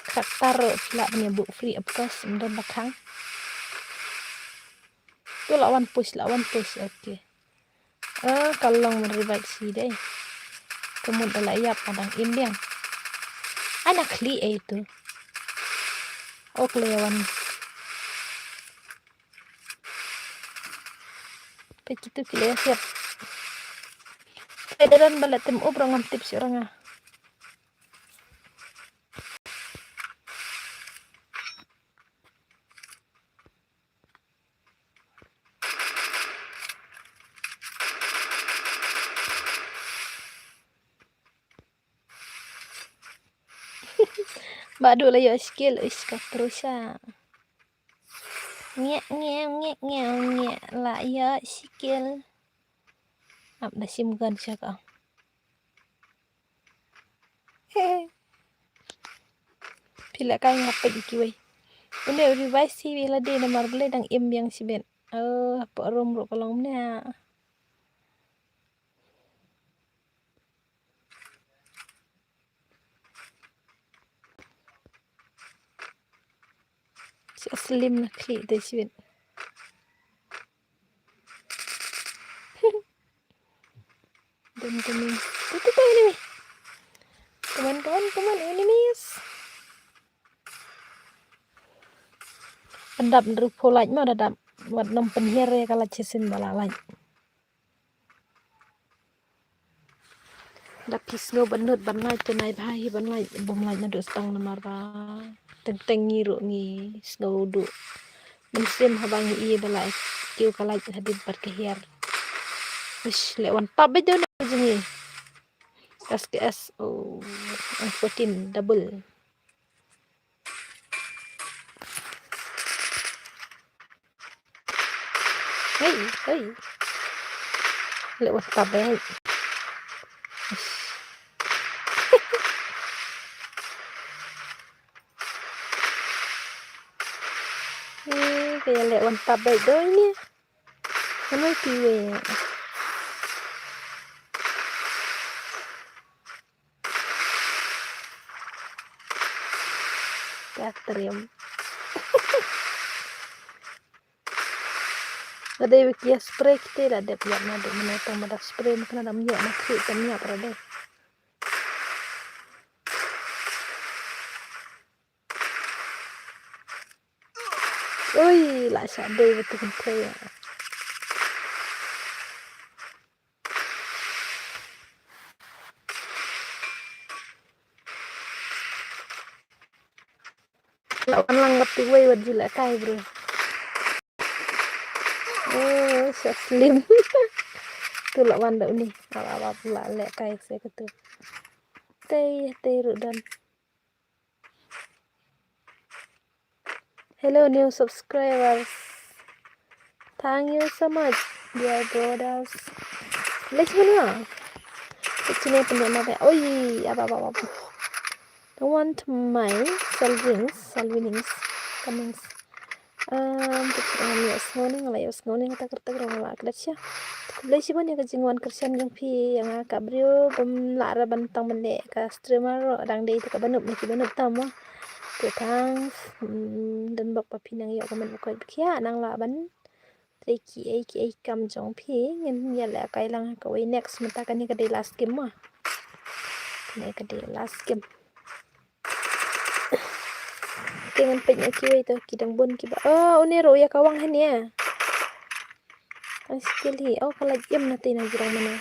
Khat tar ruh phi lah ban ïa buh free of cost, ym don ba khang. Tu la wan push, la wan push, okay. Ah, ka long ban revive shi dei. Ka mut da la ïap ma dang im biang. Ai na khlieh ei tu. Ok le wan. Peit kitu ki la ïasiat. Peit da don ba la tim up ruh ngam tip shuh ruh nga. Ba du la ïoh skill, ish ka prusha. Nge nge nge nge nge la ïoh skill. Ap da shim gun sha ka. Phi lehkai nga peit ïa kiwei. Une u revise hi wi lade namar balei dang im biang shibit. Oh, hapoh room ruh ka long mne ha. Sha slim na khlieh te shibit. Dum dum ni. Tu tu tu enemy. Come on, come on, come on, enemies. Pyndap na riphew lait mo da dap. Wat nym pynhiar ïa ka lait shisien ba la lait. Da phi sngew ban nud ban lait te nai bha hi ban lait, bym lait naduh stang namar ba teng teng ngi ruh ngi sngew duh. Mynsiem haba ngi ïohi ba la kiew ka lait hadien pat ka hiar. Ish, leh wan tap beit da na jong ngi. S K S, oh, M fourteen double. Hey, hey. Leh wan tap beit. Eh, kaya leh wan tap beit doi ni. Hello, kiwi. Ka trim. Ka dei ba ki ïa spray kita la dep ïap naduh mynne, tang ba da spray ma ka na dam ïoh na khlieh tam ïap ra dei. Ui, la shah dei ba tu kynthei. La wan lang katu wei wat ju leh kai bro. Oh, so slim. Tu la wan da uni. Ala ala la leh kai se katu. Tei tei ruh don. Hello, new subscribers. Thank you so much, dear brothers. Let's go now. Let's go now. Oi, aba, aba, aba. Don't want my Salvings, Salvinings, Cummings. Um, tu kita ngi ïohsngew ne, nga la ïohsngew ne kata kyrteng ruh nga la klet sha. Khublei shibun ïa ka jingwan kyrshan jong phi ïa nga ka briew bym lah ra ban tang ban leh ka streamer ruh, dang dei te ka banup ne ki banup tam mo. Te thanks. Hmm, don bok ba phi nang ïoh comment ba koit ba khiah nang lah ban trei kiei kiei kam jong phi, ngin ïa leh kai lang ha kawei next, mynta kane ka dei last game mo. Kane ka dei last game. Te ngan peit na kiwei to ki dang bun kiba. Oh, une ruh ïa ka wang hangne. Tang skill hi. Oh, ka la jem na te na jrong mane.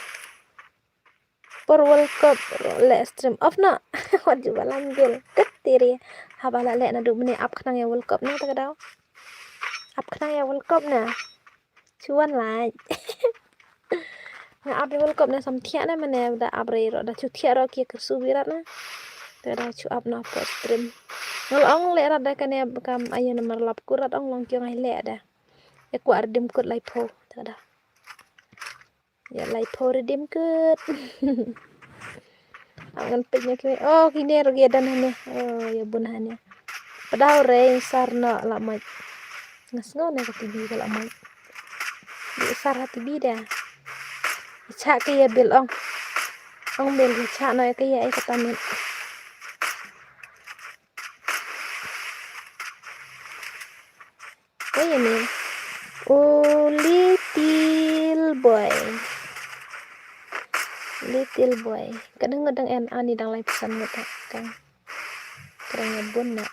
Por World Cup ruh leh stream off noh. Wat ju ba lam gel. Tet tiri. Haba la leh naduh mane ap khnang ïa World Cup na ta ka daw. Ap khnang ïa World Cup na. Chuan lai. Nga ap ïa World Cup ne sam thiah ne mane da ap rei ro da chu thiah ro ki kyrsu birat ne. Te da chu ap na por stream. Nga la ong leh rat da kane kam ayo namar lap kut rat ong long kiong ai leh da. Ïa kwah redeem kut lai pho. Te da. Ïa lai pho redeem kut. Am ngan peit ïa ki. Oh, kine ruh ki ïa don hangne. Oh, ïa bun hangne. Pdaw re sar noh la mait. Nga sngew ne ka T V ka la mait. Ïa sar ha T V da. Ïa chah ka ïa bil ong. Ong bil ïa chah noh ïa ka ïa ai ka tamit. What's your name? Oh, little boy. Little boy. Ka dang dang en ani dang lai pesan ngut ka. Ka dang bun na.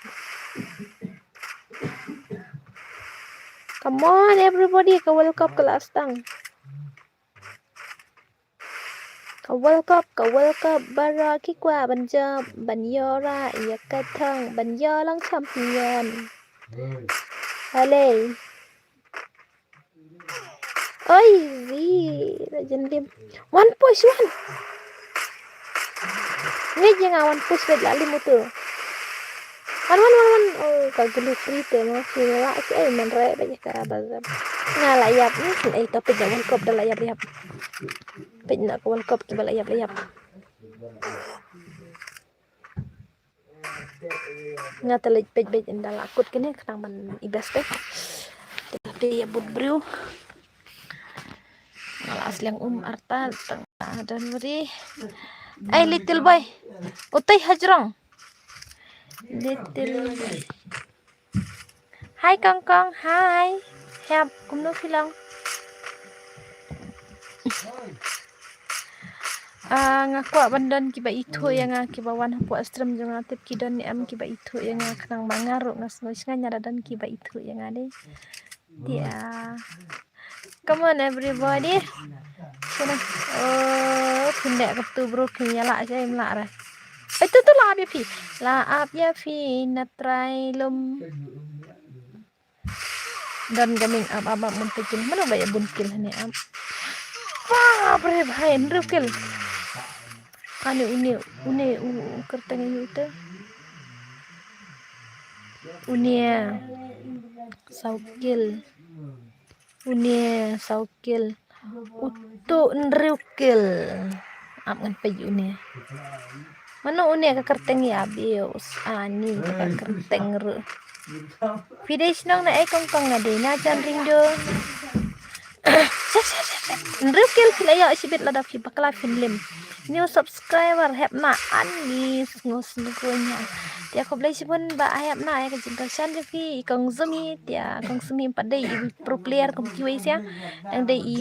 Come on everybody, ka World Cup ka la stang. Ka World Cup, ka World Cup, baroh ki kwah ban jop, ban ïoh rah ïa ka thong, ban ïoh long champion. Hale. Oi, zi, la jan lim. One push, one. Ngi jing a one push bad la lim utu. Wan, wan, wan, wan. Oh, ka gulu free te mo. Ki la ki ai man re ba ka bazar. Nga la ïap ni sin ai topic da World Cup da la ïap ïap. Peit na ka World Cup ki ba la ïap la ïap. Nga te leit peit peit ynda la kut kine khnang ban i best peit. Te ïa bud briew. Nga la sliang um arta tang don mari. Ai little boy. Utai hajrong. Little boy. Hi Kong Kong, hi. Hep, kumno phi long? Ah, nga kwah ban don kiba ithuh ïa nga kiba wan hapoh stream jong nga, tip ki don ne em kiba ithuh ïa nga khnang ba nga ruh nga sngewsih nga da don kiba ithuh ïa nga de. Dia. Come on everybody. Sini. Oh, phin leh katto bro, phin ïa lah sha im lah re. Ai tu tu lah ap ïa phi. Lah ap ïa phi na trai lum. Don gaming ap ap ap mun pekin. Mano ba ïa bun kill hane ap. Bap re bhai, hynriew kill. Ani une une u kyrteng ïa u te. Une saw kill. Une saw kill. Utu hynriew kill. Ap ngan peit une. Mano une ka kyrteng ïa bios ani ka kyrteng ruh. Phi dei shnong na ei Kong Kong? Nga dei na Jan Ringdo. Hynriew kill phi la ïoh shibit lada phi bakla phin lim. New subscriber, hep na ani sngew sngew nya. Te khublei shibun ba ai hep na ai ka jingkyrshan jong phi i Kong Zumi, te Kong Zumi pat dei i pro player kum kiwei sia. Dang dei i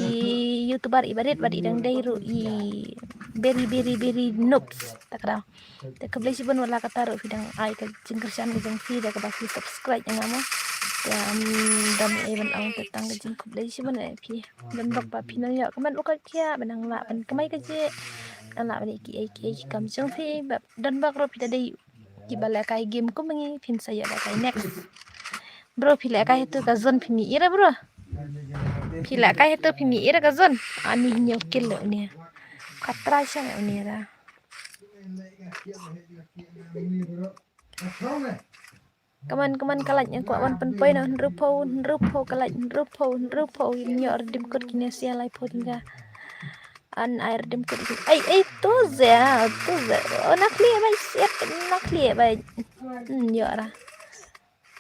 YouTuber i barit bad i dang dei ruh i very very very noobs. Ta ka daw. Te khublei shibun wat la katta ruh phi dang ai ka jingkyrshan ka jong phi da kaba phi subscribe ïa nga mo. Te, um, dang ai ban ong te tang ka jingkhublei shibun ïa phi. Don bok ba phi nang ïoh ka man u ka khia ba nang lah ban kamai ka jingïalang, lah ban ki ai ki ai ki kam jong phi ba don bok ruh phi da dei kiba lehkai game kum ngi phin sa ïoh lehkai next. Bro phi lehkai hatu ka zone phi mih ira bro. Phi lehkai hatu phi mih ira ka zone. Ani hynñiew kill leh une. Khatra sha leh une ra. Kaman kaman ka like nga kwah wan pynpoi na hynriewphew hynriewphew ka like hynriewphew hynriewphew ïa ngi ïoh redeem code kine sia laiphew tyngka. An ai redeem code kine. Ai ai to ze to ze. Oh na khlieh bai siat na khlieh bai. Hmm, ïoh ra.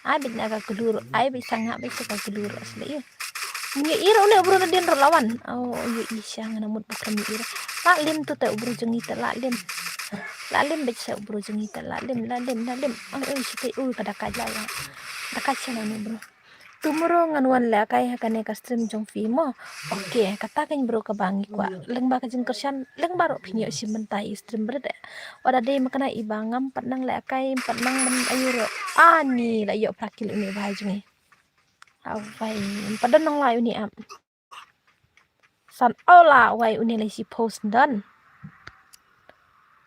Ai bit na ka klur, ai bit sanga bit sa ka klur asli. Ngi ir une u bro na din ro lawan. Oh, ïoh i sha nga na mut bukram ïoh ir. La lim tu te u bro jong ngi te la lim. La lim bit sa u bro jong ngi te la lim, la lim, la lim. Ang ui shi te ui ka dakai la la. Dakai sha na une bro. Tomorrow ngan wan lehkai ha kane ka stream jong phi mo. Okay, kata kane bro kaba ngi kwah. Lyngba ka jingkyrshan, lyngba ruh phin ïoh shim bynta i stream bret. Wada dei ma kane iba ngam pat nang lehkai, pat nang ban ayu ruh. Ani la ïoh phra kill une ba jong ngi. Awai, pat don nang lai une ap. San ola wai une la shi post don.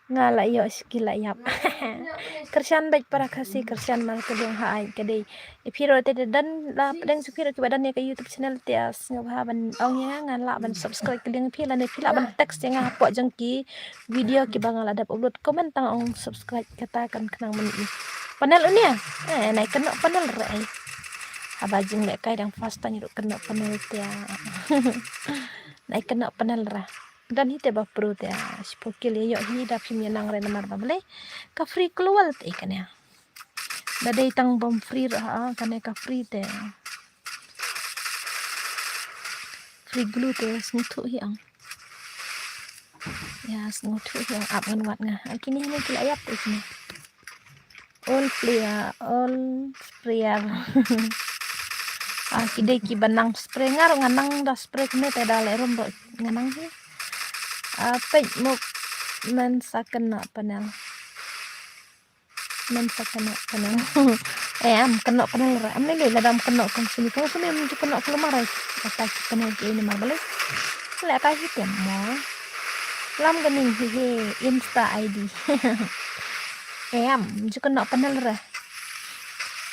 Nga la ïoh skill la ïap. Kyrshan bad para Khasi kyrshan mar ka dong ha ai ka dei. Ïa phi ruh te don la pdeng su phi ruh kiba don ïa ka YouTube channel te as nga ba ban ong ïa nga la ban subscribe ka liang phi lane phi la ban text ïa nga hapoh jong ki video kiba nga la dep upload comment tang ong subscribe kata kan khnang mani. Panel une. Eh nai kena panel re ai. Haba jing lehkai dang first time ruh kena panel te. Nai kena panel ra. Don hi te ba pro te, ah, shiphew kill ïa ïoh hi da phim ïa nang re namar ba balei. Ka free global te kane. Da dei tang bom free ra, ah, kane ka free te. Free glue te sngewthuh hi ang. Ïa sngewthuh hi ang ap ngan wad nga. Ah, kine hi ne ki la ïap te kine. All player, all sprayer. Ah, ki dei kiba nang spray nga ruh nga nang da spray kine te da leh rum ruh nga nang hi. Ah, peit muk men sa kena panel. Men sa kena panel. Eh, am kena panel ra. Am lele la dam kena kong sini. Kong sini am ju kena keluar marai. Kata ki panel ki ini mar balai. Leh ka hi tem mo. Lam ganing hi hi Insta I D. Em, ju kena panel re.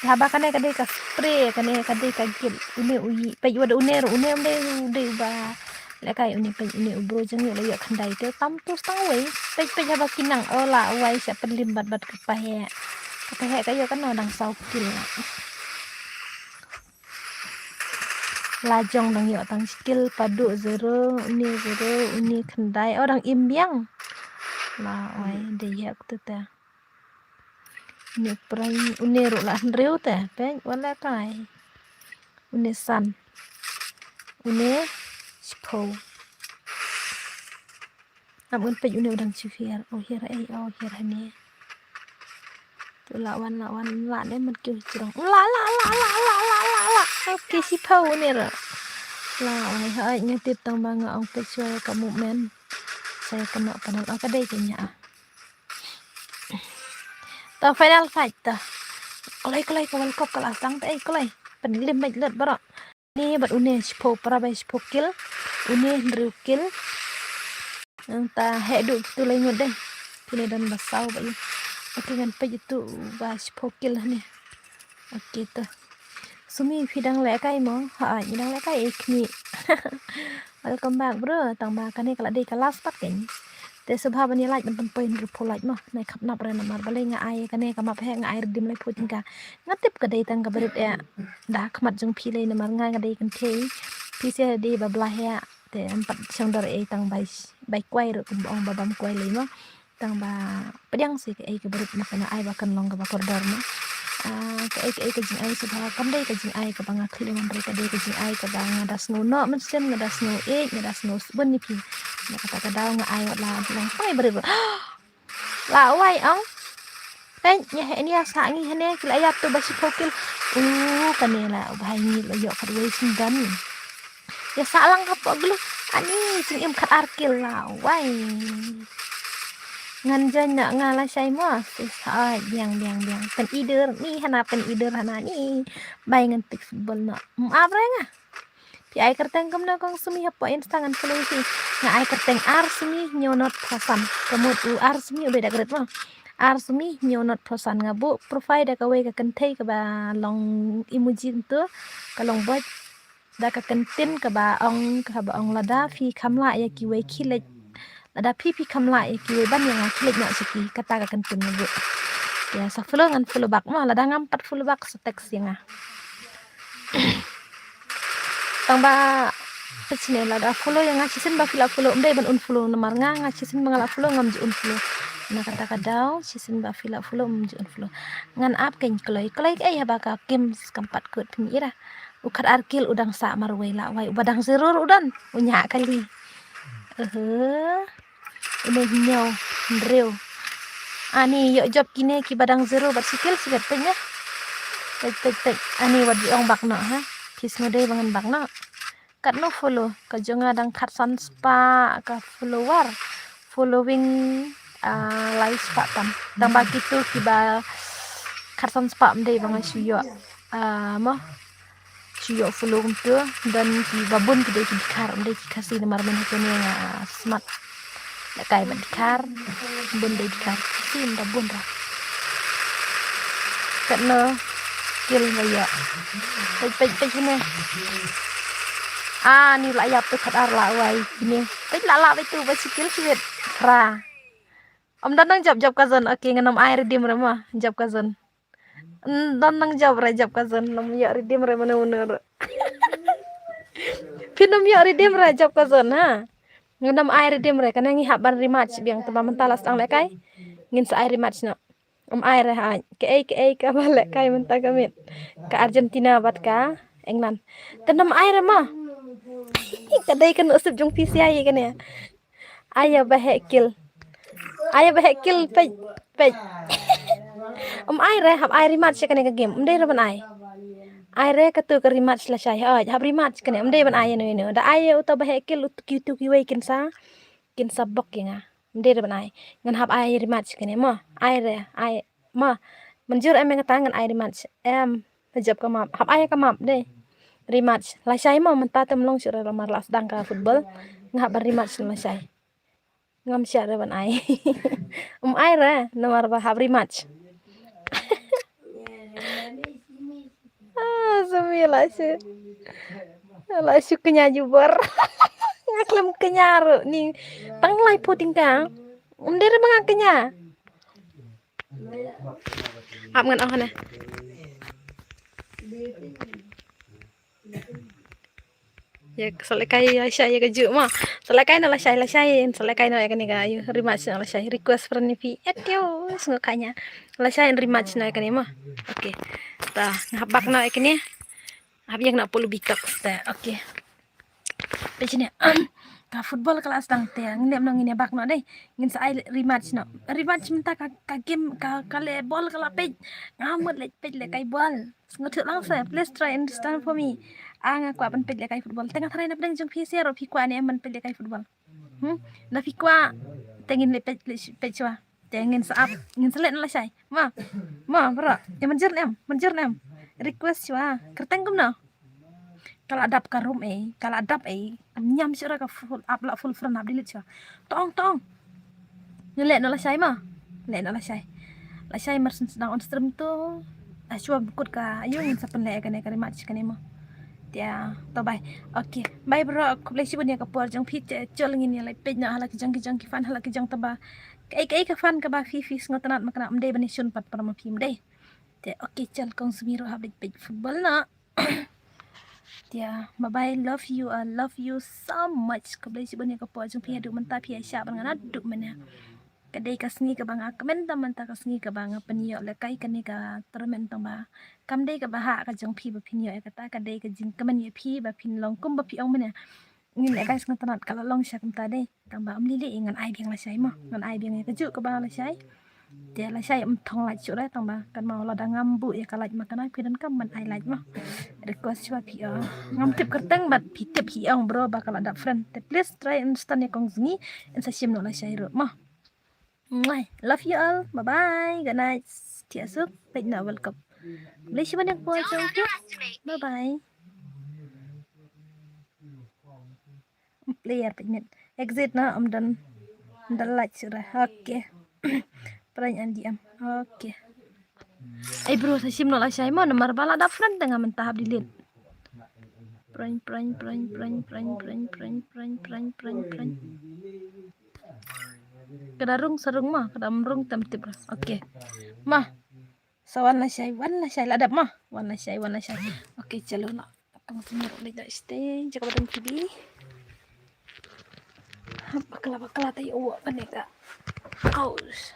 Haba kane ka dei ka spray, kane ka dei ka git. Une u yi, peit wad une ru, une um dei u dei uba. Lehkai une peit une u bro jong ngi la ïoh khyndai te tam tu stang wei. Peit peit haba ki nang ola wai sha pynlim bad bad ka paheh. Ka paheh ka ïoh kano dang saw kill. La jong dang ïoh tang shi kill, Padu zero, une zero, une khyndai. Oh dang im biang. La oi dei ïa kata te. Une prai, une ruh la hynriew te. Peit wat lehkai. Une san. Une shiphew. Am un peit une u dang shu hiar. Oh hiar ei, oh hiar hane. Tu la wan la wan la ne man kyu jrong. La la la la la la la la. Okay, shiphew une ra. La ai hai nga tip tang ba nga ong peit shuwa ka movement. Sa kena panel ka dei kane. Ta final fight ta. Kloi kloi ka World Cup ka la sdang ta ei kloi. Pynlim bad lut baroh. Une bad une shiphew para ba shiphew kill. Une hynriew kill. Nangta heh duh kitu lai ngut dei. Kine don ba saw ba ïa. Okay ngan peit itu ba shiphew kill hane. Okay to. Sumi phi dang lehkai mo? Ha, ngi dang lehkai eh khmih. Welcome back bro. Tang ba kane ka la dei ka last part kane. Te sngewbha ban ïa like ban pynpoi hynriewphew like mo. Nai khap nap re namar balei nga ai kane ka map heh nga ai redeem laiphew tyngka. Nga tip ka dei tang ka barit eh. Da khmat jong phi lei namar nga nga dei kynthei. Phi sa dei ba blah eh. Te em pat shong dor ei tang bai bai kwai ruh kumba ong ba bam kwai lei mo. Tang ba pdiang si ka ei ka barit ma kana ai ba kan long kaba kordor mo. Ah, kaei kaei ka jingai sha ba kam dei ka jingai kaba nga khlem, hynrei ka dei ka jingai kaba nga da sngew noh mynsiem, nga da sngew ïeit, nga da sngew sbun ïa phi. Na kata ka daw nga ai wat la long tang ba rit. La wai ong. Peit, ïa heh nia sa ngi hane ki la ïap tu ba shiphew kil. U kane la u bhai ngi la ïoh khatwei sngewdon. Ïa sa lang ka pok glu. Ani jingim khat ar kil la wai. Ngan join na nga lashai mo. Sis hai biang biang biang. Pen ider ni hana, pen ider hana ni. Bai ngan tik football na. Ap re nga. Phi ai kyrteng kumno kong Sumi hapoh Insta ngan follow phi. Nga ai kyrteng R Sumi hynñiew not phew san. Ka mut u R Sumi u dei da ka rit mo. R Sumi hynñiew not phew san. Nga buh profile da kawei ka kynthei kaba long emoji kumtu. Ka long bot da ka kyntien kaba ong, kaba ong lada phi kham lah ïa kiwei khie leit. Lada phi phi kham lah ïa kiwei ban ïa nga khie leit noh sha ki, kata ka kyntien nga buh. Ïa sa follow ngan follow back mo, lada ngam pat follow back sa text ïa nga. Tang ba peit shane, lada follow ïa nga shisien ba phi la follow, ym dei ban unfollow namar nga, nga shisien ba nga la follow ngam ju unfollow. Na kata ka daw shisien ba phi la follow ngam ju unfollow. Ngan ap kein kloi, kloi kaei haba ka Kim skam pat kut phi ira. U khat ar kil u dang sah marwei la wai, uba dang zero u don u ñiah kali. Ehe. Une hynñiew, hynriew. Ani ïoh jop kine kiba dang zero bad shi kil, shi bad peit ne. Peit peit peit. Ani wat ju ong bak noh ha. Phi sngew dei ba ngan bak noh. Katno follow? Ka jong nga dang khatsan spah ka follower. Following, ah, lai spah tam. Tang ba kitu kiba khatsan spah ym dei ba nga shu ïoh, ah, mo. Shu ïoh follow kumtu, don kiba bun ki dei ki dkhar, ym dei ki Khasi namar mynta kane nga smat. Lehkai bad dkhar, bun dei dkhar. Khasi ym da bun ra. Katno kil ba ïoh. Peit peit peit kine. Ah, ni la ïap tu khat ar la wai kine. Peit la la peit tu ba shi kil shi wit. Phra. Ym don nang jop jop ka zon. Okay, ngan ym ai redeem re mo. Jop ka zon. Don nang jop re jop ka zon, ym ïoh redeem re mano mano re. Phin ym ïoh redeem re jop ka zon ha. Ngin ym ai redeem re, kane ngi hap ban rematch biang, te ba mynta la sdang lehkai. Ngin sa ai rematch noh. Ym ai re ha. Kaei kaei kaba lehkai mynta ka miet, ka Argentina bad ka England. Te ym ai re mo. Ka dei ka nusip jong phi sia ïa kane. Ai ïa ba heh kil. Ai ïa ba heh kil, peit peit. Ym ai re, hap ai rematch ïa kane ka game. Ym dei re ban ai. Ai re katu ka rematch lashai. Hooid, hap rematch kane. Ym dei ban ai ïano ïano. Da ai ïa uta ba heh kil, utu kitu kiwei kin sa, kin sa bok ïa nga. Ym dei re ban ai. Ngan hap ai rematch kane mo. Ai re, ai mo. Mynjur em ïa kata ngan ai rematch. Em. Jop ka map. Hap ai ka map dei. Rematch lashai mo, mynta te ym long shuh re namar la sdang ka football. Nga hap ban rematch lashai. Ngam shah re ban ai. Ym ai re namar ba hap rematch. Ah, Sumi la shu, la shu kñia jubor. Nga khlem kñia ruh ni. Tang lai phew tyngka. Ym dei re ba nga kñia. Ap ngan ong hane. Ïa, sa lehkai ïa sha ïa ka juh mo. Sa lehkai noh lashai, lashai, sa lehkai noh ïa kane ka, ïa rematch noh lashai. Request friend ni phi. Etio, sngew kanya. Lashai rematch noh ïa kane mo. Okay. Ta, nga hap bak noh ïa kane. Hap ïa nga polo bitok. Ta, okay. Peit shane. Ka football ka la sdang te. Ngin leh noh, ngin ïa bak noh dei. Ngin sa ai rematch noh. Rematch mynta ka, ka game ka, ka leh ball ka la peit. Nga mut leh peit lehkai ball. Sngewthuh lang se, please try understand for me. Ah, nga kwah ban peit lehkai football. Te nga tharai na pdeng jong phi sha ruh phi kwah ne em ban peit lehkai football. Hmm? Na phi kwah te ngin leh peit, leh peit shuwa. Te ngin sa ap, ngin sa leh na lashai. Ma. Ma, bro. Ïa mynjur ne em, mynjur ne em. Request shuwa. Kyrteng kumno? Ka la dap ka room ei, ka la dap ei. Kam ñiam shuh re ka full, ap la full friend hap delete shuwa. Tong tong. Ngi leh noh lashai ma. Leh noh lashai. Lashai mar syn sdang on stream tu. Ah, shuwa ba kut ka ayu ngin sa pynleh kane ka rematch kane mo. Te to bye. Okay. Bye bro. Khublei shibun ïa ka por jong phi, te chol ngin ïa leit peit noh ha la ki jong ki jong ki fan ha la ki jong taba. Kaei kaei ka fan kaba phi phi sngewtynnat ma kane ym dei ban ïashun pat para ma phi ym dei. Te okay, chal kong Sumi ruh hap leit peit football noh. Te bye bye, love you, I love you so much. Khublei shibun ïa ka por jong phi haduh mynta, phi ïa shah bad nga naduh mynne. Ka dei ka sngi kaba nga kmen tam mynta, ka sngi kaba nga pynïoh lehkai kane ka tournament, tang ba kam dei kaba hap ka jong phi ba phin ïoh ïa kata, ka dei ka jingkmen ïa phi ba phin long kum ba phi ong mynne. Ngin leh guys, nga tnat ka la long sha kumta dei. Tang ba ym lili, ngan ai biang lashai mo. Ngan ai biang ïa kajuh kaba lashai. Te lashai ym thong light shuh re, tang ba kan, ma lada ngam buh ïa ka light ma kane, phi donkam ban ai light mo. Request shuwa phi, oh. Ngam tip kyrteng bad phi tip hi ong bro ba ka la dap friend. Te please try and stun ïa Kong Sngi, yn sa shim noh lashai ruh mo. Mwah. Love you all. Bye bye. Good night. Thiah suk. Peit na welcome. Blei shibun ïa ka por jong phi. Bye bye. Player peit mit. Exit na, ym don. Ym don light shuh re. Okay. Prank and D M. Okay. Ai bro, sa shim noh lashai mo, namar ba la dap friend te nga mynta hap delete. Prank, prank, prank. Ka da rung sa rung mo, ka da ym rung te ym tip re. Okay. Mo. Sa wan lashai, wan lashai, la dap mo. Wan lashai, wan lashai. Okay, chalo na. Tang sumar leit da stage, jaka ba don T V. Bakla, bakla, te ïoh kane ka. Kaus.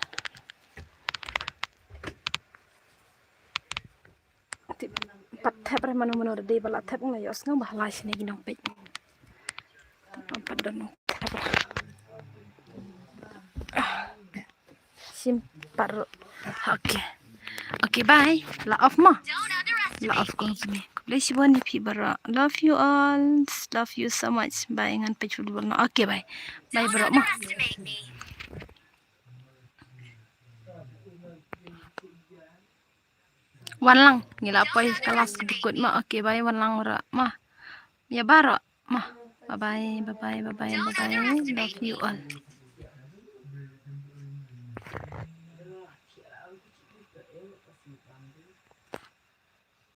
Te pat thep re, mano mano da dei ba la thep, nga ïohsngew ba la shane ki nongpeit. Te pat don thep re. Shim pat ruh. Okay. Okay, bye. La off mo. La off Kong Sngi. Khublei shibun ïa phi baroh. Love you all. Love you so much. Bye, ngan peit football noh. Okay, bye. Bye baroh mo. Wan lang, ngi la poi ka last ka dukut mo. Okay, bye, wan lang baroh mo. Ïa baroh mo. Bye bye, bye bye, bye bye, bye bye. Love you all.